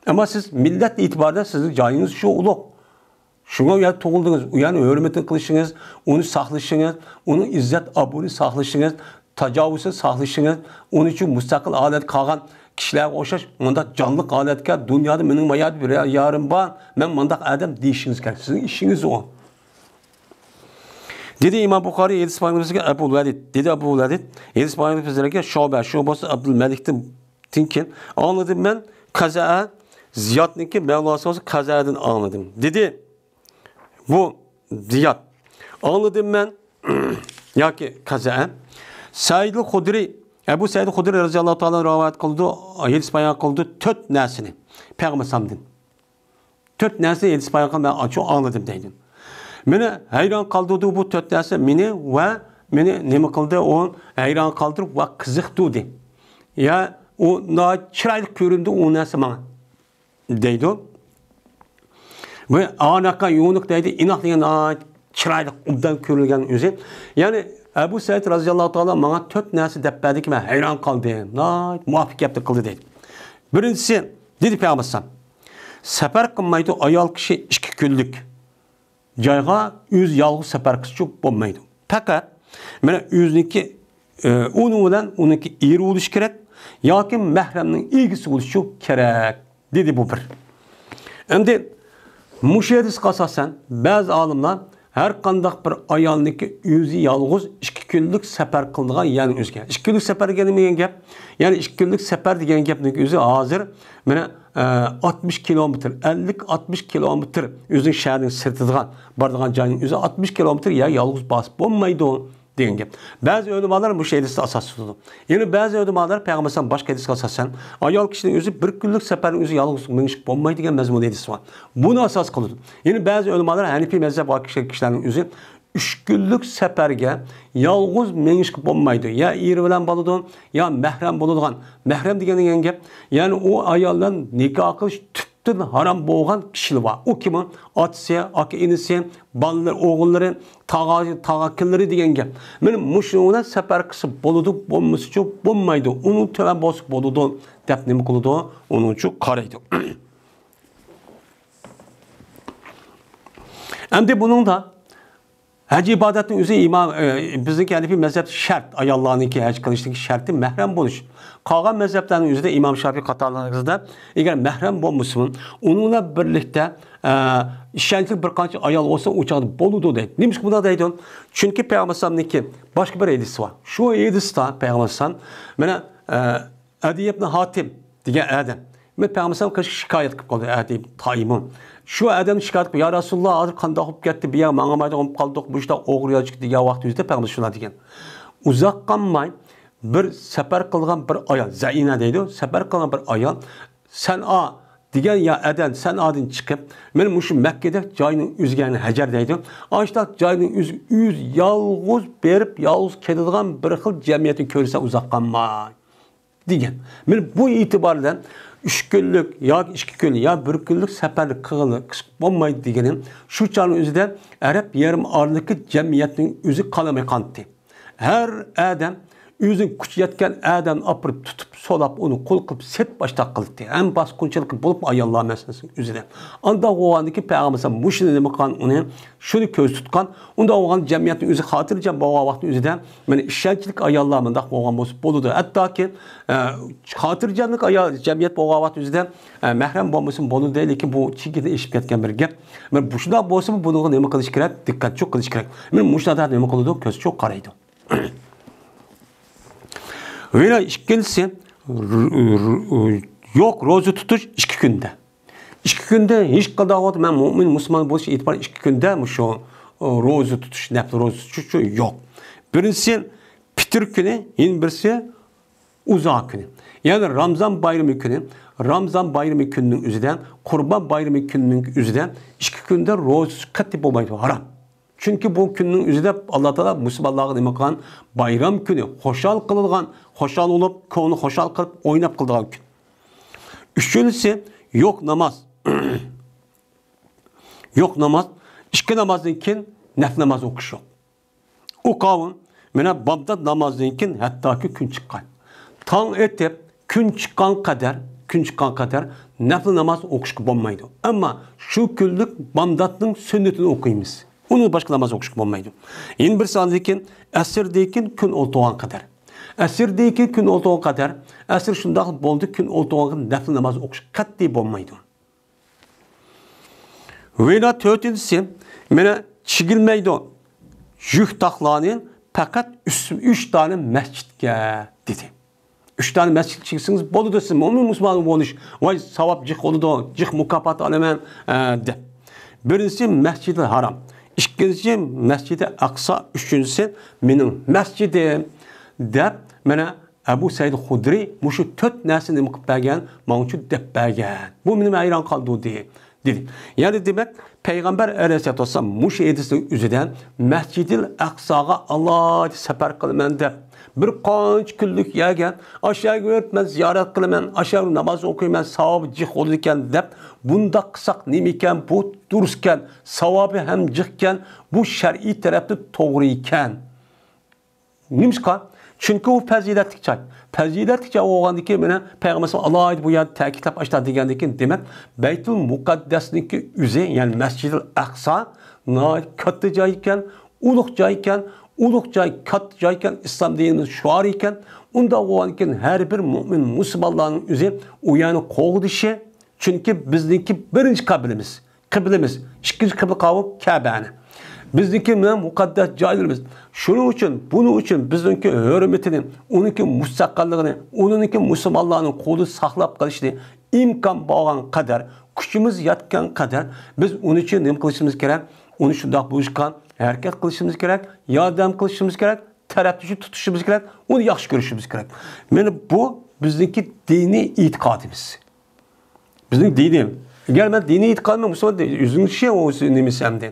ئەمما سىز مىللەت ئېتىبارىدا سىزنىڭ جايىڭىز شۇ ئۇلۇغ. شۇڭا ئۇ يەردە تۇغۇلدىڭىز، ئۇ يەرنىڭ ھۆرمىتىنى قىلىشىڭىز، ئۇنى ساقلىشىڭىز، ئۇنىڭ ئىززەت ئابرۇيىنى ساقلىشىڭىز، تاجاۋۇزسىز ساقلىشىڭىز، ئۇنى شۇ مۇستەقىل ھالەتتە قالغان كىشىلەرگە ئوخشاش مۇنداق جانلىق ھالەتكە، دۇنيادا مېنىڭ مايا بىر يارىم بار، مەن مانداق ئادەم دېيىشىڭىز كېرەك. سىزنىڭ ئىشىڭىز ئۇ. دېدى ئىمام بۇخارىي، ھەدىس پايغەمبىرىمىزگە ئەبۇل ۋەلىد، دېدى ئەبۇ ۋەلىد، ھەدىس پايغەمبىرىمىزگە شۇبە، شۇ بولسا ئابدۇلمەلىكتىن كېيىن ئاڭلىدىم مەن، قەزەئە، زىيادنىڭكى مەۋلاسى بولسا قەزەئەدىن ئاڭلىدىم، دېدى. بۇ زىياد. ئاڭلىدىم مەن، ياكى قەزەئە. سەئىدۇل خۇدرى، ئەبۇ سەئىد خۇدرى رەزىياللاھۇ تائالا رىۋايەت قىلىدۇ، ھەدىس بايان قىلىدۇ، تۆت نەرسىنى پەيغەمبەر ئەلەيھىسسالامدىن. تۆت نەرسىنى ھەدىس بايان قىلىپ، مەن ئاشۇ ئاڭلىدىم دەيدۇ. مېنى ھەيران قالدۇردى بۇ تۆت نەرسە، مېنى ۋە مېنى نېمە قىلدى، ئۇ ھەيران قالدۇرۇپ ۋە قىزىقتۇردى. يا، ئۇ ناھايىتى چىرايلىق كۆرۈندى ئۇ نەرسە ماڭا. دەيدۇ. ۋە ئاناقا يۇنۇق دەيدۇ، ئىناق دېگەن ناھايىتى چىرايلىق، ئوبدان كۆرۈلگەن ئۆزى. يەنى ئەبۇ سەئىد رازىياللاھۇ تائالا ماڭا تۆت نەرسە دەپ بەردىكى، مەن ھەيران قالدىم. ناھايىتى مۇۋاپىق گەپنى قىلدى دەيدۇ. بىرىنچىسى، دېدى پەيغەمبەر ئەلەيھىسسالام، سەپەر قىلمايدۇ ئايال كىشى ئىككى كۈنلۈك جايغا ئۆزى يالغۇز سەپەر قىلسىچۇ بولمايدۇ. پەقەت مانا ئۆزىنىڭكى، ئى، ئۇنىڭ بىلەن ئۇنىڭكى ئېرى بولۇشى كېرەك ياكى مەھرەمنىڭ ئىگىسى بولۇشىچۇ كېرەك، دېدى بۇ بىر. ئەمدى مۇشۇ ھەدىسكە ئاساسەن بەزى ئالىملار ھەر قانداق بىر ئايالنىڭكى ئۆزى يالغۇز ئىككى كۈنلۈك سەپەر قىلىدىغان يەرنىڭ ئۆزىگە. ئىككى كۈنلۈك سەپەر دېگەن نېمە دېگەن گەپ؟ يەنى ئىككى كۈنلۈك سەپەر دېگەن گەپنىڭ ئۆزى ھازىر مانا، ئە، ئاتمىش كىلومېتىر، ئەللىك ئاتمىش كىلومېتىر ئۆزىنىڭ شەھىرىنىڭ سىرتىدىغان، بارىدىغان جاينىڭ ئۆزى ئاتمىش كىلومېتىر يەر يالغۇز باسىپ بولمايدۇ دېگەن گەپ. بەزى ئۆلىمالار مۇشۇ ھەدىسنى ئاساس تۇتىدۇ. يەنە بەزى ئۆلىمالار پەيغەمبەر ئەلەيھىسسالام باشقا ھەدىسكە ئاساسەن، ئايال كىشىنىڭ ئۆزى بىر كۈنلۈك سەپەرنىڭ ئۆزى يالغۇز مېڭىشقا بولمايدۇ دېگەن مەزمۇندا ھەدىس بار. بۇنى ئاساس قىلىدۇ. يەنە بەزى ئۆلىمالار ھەنىپىي مەزھەپ بار كىشىلەرنىڭ ئۆزى ئۈچ كۈنلۈك سەپەرگە يالغۇز مېڭىشقا بولمايدۇ. يا ئېرى بىلەن بولىدۇ، يا مەھرەم بولىدىغان. مەھرەم دېگەن، دېگەن گەپ، يەنى ئۇ ئايال بىلەن نىكاھ قىلىش تۈپتىن ھارام بولغان كىشىلەر بار. ئۇ كىم ئۇ؟ ئاتىسى، ئاكا-ئىنىسى، بالىلىرى، ئوغۇللىرى، تاغا-، تاغاكىنلىرى دېگەن گەپ. مانا مۇشۇنىڭ بىلەن سەپەر قىلسا بولىدۇ، بولمىسىچۇ بولمايدۇ. ئۇنىڭ تۆۋەن بولسا بولىدۇ دەپ نېمە قىلىدۇ؟ ئۇنىڭچۇ قارايدۇ. ئەمدى بۇنىڭدا ھەج ئىبادەتنىڭ ئۆزى ئىمام، ئى، بىزنىڭكى ھەنىفىي مەزھەپتە شەرت، ئاياللارنىڭكى ھەج قىلىشتىكى شەرتى مەھرەم بولۇش. قالغان مەزھەپلەرنىڭ ئۆزىدە ئىمام شافىئى قاتارلىقلار ئەگەر مەھرەم بولمىسىمۇ، ئۇنىڭ بىلەن بىرلىكتە، ئە، ئىشەنچلىك بىر قانچە ئايال بولسا، ئۇ چاغدا بولىدۇ دەيدۇ. نېمىشقا بۇنداق دەيدۇ؟ چۈنكى پەيغەمبەر ئەلەيھىسسالامنىڭكى باشقا بىر ھەدىسى بار. شۇ ھەدىستە پەيغەمبەر ئەلەيھىسسالام، مانا، ئە، ئەدىي ئىبن ھاتىم دېگەن ئادەم. مەن پەيغەمبەر ئەلەيھىسسالامغا شىكايەت قىلىپ قالدى، ئەدىي تايىمۇ. شۇ ئادەم شىكايەت قىلىپ، يا رەسۇلاللا، ھازىر قانداق بولۇپ كەتتى، بۇ يەر ماڭالمايدىغان بولۇپ قالدۇق، بۇ ئىشتا ئوغرى ياچۇق دېگەن ۋاقىت يۈزىدە پەيغەمبەر شۇنداق دېگەن. ئۇزاق قالماي بىر سەپەر قىلغان بىر ئايال، زەئىنە دەيدۇ، سەپەر قىلغان بىر ئايال، سەنئا دېگەن يا ئەدەن، سەنئادىن چىقىپ، مانا مۇشۇ مەككىدەك جاينىڭ ئۆزىگە، يەنى ھەجەر دەيدۇ. ئاشۇنداق جاينىڭ ئۆزى، ئۆزى يالغۇز بېرىپ، يالغۇز كېتىدىغان بىر خىل جەمئىيەتنى كۆرسە ئۇزاق قالماي. دېگەن. مانا بۇ ئېتىبار بىلەن ئۈچ كۈنلۈك ياكى ئىككى كۈن يا بىر كۈنلۈك سەپەرلىك قىلغىلى بولمايدۇ دېگىنى، شۇ چاغنىڭ ئۆزىدە ئەرەب يېرىم ئارىلىقى جەمئىيەتنىڭ ئۆزى قالماي قالدى. ھەر ئادەم ئۆزىنىڭ كۈچى يەتكەن ئادەمنى ئاپىرىپ تۇتۇپ، سولاپ، ئۇنى قۇل قىلىپ سېتىپ ئاشتاق قىلدى. ھەم باسقۇنچىلىقى بولۇپ ئاياللار مەسىلىسىنىڭ ئۆزىدە. ئانداق بولغاندىكىن پەيغەمبەر مۇشۇنى نېمە قىلغان، ئۇنى شۇنى كۆزدە تۇتقان. ئۇنداق بولغان جەمئىيەتنىڭ ئۆزى خاتىرجەم بولغان ۋاقىتنىڭ ئۆزىدە، مانا ئىشەنچلىك ئاياللار مۇنداق بولغان بولسا بولىدۇ. ھەتتاكى، ئە، خاتىرجەملىك ئايال جەمئىيەت بولغان ۋاقىتنىڭ ئۆزىدە، ئە، مەھرەم بولمىسىمۇ بولىدۇ، لېكىن بۇ چېكىدىن ئېشىپ كەتكەن بىر گەپ. مانا بۇ شۇنداق بولسىمۇ بۇنىڭغا نېمە قىلىش كېرەك؟ دىققەتچۇ قىلىش كېرەك. مانا مۇشۇنداق نېمە قىلىدۇ؟ كۆزچۇ قارايدۇ. ۋە ئىككىنچىسى، ر-، ر-، يوق روزا تۇتۇش ئىككى كۈندە. ئىككى كۈندە ھېچقانداق ۋاقىت مەن مۆمىن مۇسۇلمان بولۇش ئېتىبارى ئىككى كۈندە مۇشۇ، ئۇ، روزا تۇتۇش، نەپلى روزا تۇتۇش يوق. بىرىنچىسى پىتىر كۈنى، يەنە بىرسى ئۇزا كۈنى. يەنى رامزان بايرىمى كۈنى، رامزان بايرىمى كۈنىنىڭ ئۆزىدە، قۇربان بايرىمى كۈنىنىڭ ئۆزىدە ئىككى كۈندە روزا تۇتۇش قەتئىي بولمايدۇ، ھارام. چۈنكى بۇ كۈننىڭ ئۆزىدە ئاللا تائالا مۇسۇلمانلارغا نېمە قىلغان؟ بايرام كۈنى، خۇشال قىلىدىغان، خۇشال بولۇپ، كۆڭلى خۇشال قىلىپ، ئويناپ قىلىدىغان كۈن. ئۈچىنچىسى، يوق ناماز. يوق ناماز، ئىككى نامازدىن كېيىن نەپلى ناماز ئوقۇش يوق. ئۇ قاۋۇل، مانا بامدات نامازدىن كېيىن ھەتتاكى كۈن چىققان. تاڭ ئېتىپ، كۈن چىققان قەدەر، كۈن چىققان قەدەر نەپلى ناماز ئوقۇشقا بولمايدۇ. ئەمما شۇ كۈنلۈك بامداتنىڭ سۈننىتىنى ئوقۇيمىز. ئۇنىڭ باشقا ناماز ئوقۇشقا بولمايدۇ. يەنە بىرسى ئاندىن كېيىن ئەسىردىن كېيىن كۈن ئولتۇرغان قەدەر. ئەسىردىن كېيىن كۈن ئولتۇرغان قەدەر، ئەسىر شۇنداق بولدى، كۈن ئولتۇرغان قەدەر نەپلى ناماز ئوقۇش قەتئىي بولمايدۇ. ۋە تۆتىنچىسى، مانا چىگىلمەيدۇ يۈك تاقلارنى پەقەت ئۈچ، ئۈچ دانە مەسچىتكە، دېدى. ئۈچ دانە مەسچىتكە چىگسىڭىز بولىدۇ، سىز مۆمىن مۇسۇلمان بولۇش، ۋاي ساۋاب جىق بولىدۇ، جىق مۇكاپات ئالىمەن، ئە، دەپ. بىرىنچىسى مەسچىدىل ھارام، ئىككىنچىسى مەسچىدى ئەقسا، ئۈچىنچىسى مېنىڭ مەسچىدىم، دەپ، مانا ئەبۇ سەئىد خۇدرى مۇشۇ تۆت نەرسىنى نېمە قىلىپ بەرگەن؟ ماڭىچۇ دەپ بەرگەن. بۇ مېنى ھەيران قالدۇردى، دېدى. يەنى دېمەك، پەيغەمبەر ئەلەيھىسسالاتۇ ۋەسسالام مۇشۇ ھەدىسنىڭ ئۆزىدە مەسچىدىل ئەقساغا ئالاھىدە سەپەر قىلىمەن دەپ، بىر قانچە كۈنلۈك يەرگە، ئاشۇ يەرگە بېرىپ مەن زىيارەت قىلىمەن، ئاشۇ يەردە ناماز ئوقۇيمەن، ساۋابى جىق بولىدىكەن دەپ، بۇنداق قىلساق نېمىكەن؟ بۇ دۇرۇسكەن، ساۋابى ھەم جىقكەن، بۇ شەرئىي تەرەپتىن توغرا ئىكەن. نېمىشقا؟ چۈنكى ئۇ پەزىلەتلىك جاي. پەزىلەتلىك جاي بولغاندىن كېيىن، مانا پەيغەمبەر ئالاھىدە بۇ يەردە تەكىتلەپ ئاشتا دېگەندىن كېيىن، دېمەك، بەيتۇل مۇقەددەسنىڭكى ئۆزى، يەنى مەسجىدىل ئەقسا ناھايىتى كاتتا جاي ئىكەن، ئۇلۇغ جاي ئىكەن، ئۇلۇغ جاي، كاتتا جاي ئىكەن، ئىسلام دىنىنىڭ شوئارى ئىكەن. ئۇنداق بولغاندىن كېيىن، ھەر بىر مۆمىن مۇسۇلمانلارنىڭ ئۆزى ئۇ يەرنى قوغدىشى، چۈنكى بىزنىڭكى بىرىنچى قەبلىمىز، قىبلىمىز، ئىككىنچى قىبلە قاۋۇ كەبەنى. بىزنىڭكى مۇقەددەس جايلىرىمىز. شۇنىڭ ئۈچۈن، بۇنىڭ ئۈچۈن بىزنىڭكى ھۆرمىتىنى، ئۇنىڭكى مۇستەقىللىقىنى، ئۇنىڭكى مۇسۇلمانلارنىڭ قولىدا ساقلاپ قېلىشنى ئىمكان بولغان قەدەر، كۈچىمىز يەتكەن قەدەر بىز ئۇنىڭ ئۈچۈن نېمە قىلىشىمىز كېرەك؟ ئۇنى شۇنداق بولۇشقا ھەرىكەت قىلىشىمىز كېرەك، ياردەم قىلىشىمىز كېرەك، تەرەپ تۇتۇشىمىز كېرەك، ئۇنى ياخشى كۆرۈشىمىز كېرەك. مانا بۇ بىزنىڭكى دىنىي ئېتىقادىمىز. بىزنىڭ دىنىي. ئەگەر مەن دىنىي ئېتىقادىمنى مۇسۇلمان دەي-، ئۆزىنىڭ ئىشى ئۇ نېمىسى ئەمدى.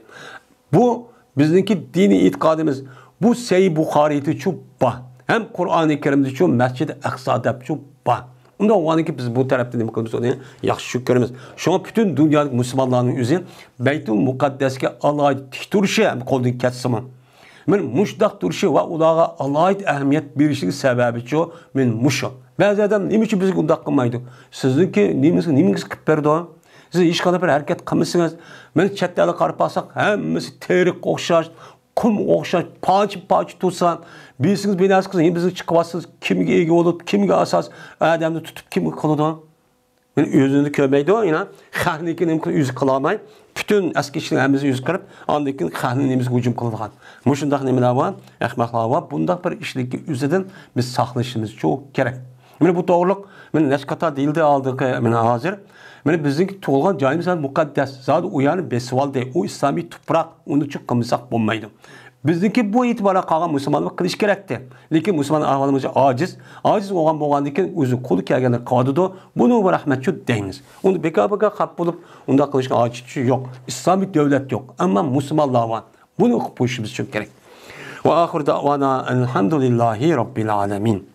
بۇ بىزنىڭكى دىنىي ئېتىقادىمىز. بۇ سەھىھ بۇخارىيدىچۇ بار. ھەم قۇرئانى كەرىمدىچۇ مەسجىدى ئەقسا دەپچۇ بار. ئۇنداق بولغاندىكىن بىز بۇ تەرەپتە نېمە قىلىمىز؟ ئۇنى ياخشى چۈشىنىپ كۆرىمىز. شۇڭا پۈتۈن دۇنيادىكى مۇسۇلمانلارنىڭ ئۆزى بەيتۇل مۇقەددەسكە ئالاھىدە تىك تۇرۇشى ھەم قولدىن كەتسىمۇ. مەن مۇشۇنداق تۇرۇشى ۋە ئۇلارغا ئالاھىدە ئەھمىيەت بېرىشلىك سەۋەبىچۇ مەن مۇشۇ. بەزى ئادەم نېمە ئۈچۈن بىزگە ئۇنداق قىلمايدۇ؟ سىزنىڭكى نېمىسى، نېمىڭىز قىلىپ بەردى؟ سىز ھېچقانداق بىر ھەرىكەت قىلمىسىڭىز، مەن چەت ئەلگە قاراپ باقساق، ھەممىسى تېرىققا ئوخشاش، قۇم ئوخشاش پارچە پارچە تۇرسا، بىرسىڭىز بىر نەرسە قىلسا، يەنە بىزنى چىقىۋاتسىز، كىمگە ئىگە بولۇپ، كىمگە ئاساس، ئادەمنى تۇتۇپ كىم قىلىدۇ؟ مەن ئۆزىنى كۆرمەيدۇ، يەنە خەقنىڭكى نېمە قىلىپ ئۆزى قىلالماي، پۈتۈن ئەسكى ئىشنىڭ ھەممىسىنى ئۆزى قىلىپ، ئاندىن كېيىن خەقنىڭ نېمىسىگە ھۇجۇم قىلىدىغان مۇشۇنداق نېمىلەر بار، ئەخمەقلەر بار. بۇنداق بىر ئىشلىكى ئۆزىدىن بىز ساقلىنىشىمىزچۇ كېرەك. مانا بۇ توغرىلىق مانا نەچچە قاتار دېيىلدى ئالدىنقى، مانا ھازىر. مانا بىزنىڭكى تۇغۇلغان جايىمىز ھەم مۇقەددەس. زادى ئۇ يەرنى بېسىۋالدى. ئۇ ئىسلامىي تۇپراق، ئۇنى چۈ قىلمىساق بولمايدۇ. بىزنىڭكى بۇ ئېتىبارغا قالغان مۇسۇلمانلار قىلىش كېرەكتى. لېكىن مۇسۇلمان ئەھۋالىمىز ئاجىز. ئاجىز بولغان بولغاندىن كېيىن ئۆزى قولى كەلگەننى قىلىۋاتىدۇ. بۇنىڭغا رەھمەتچۇ دەيمىز. ئۇنى بىكار-بىكار خاپا بولۇپ، ئۇنداق قىلىشنىڭ ھاجىتى يوق. ئىسلامىي دۆلەت يوق. ئەمما مۇسۇلمانلار بار. بۇنى ئوقۇپ قويۇشىمىز ئۈچۈن كېرەك. ۋە ئاخىر دەۋانا ئەلھەمدۇلىللاھى رەببىل ئالەمىن.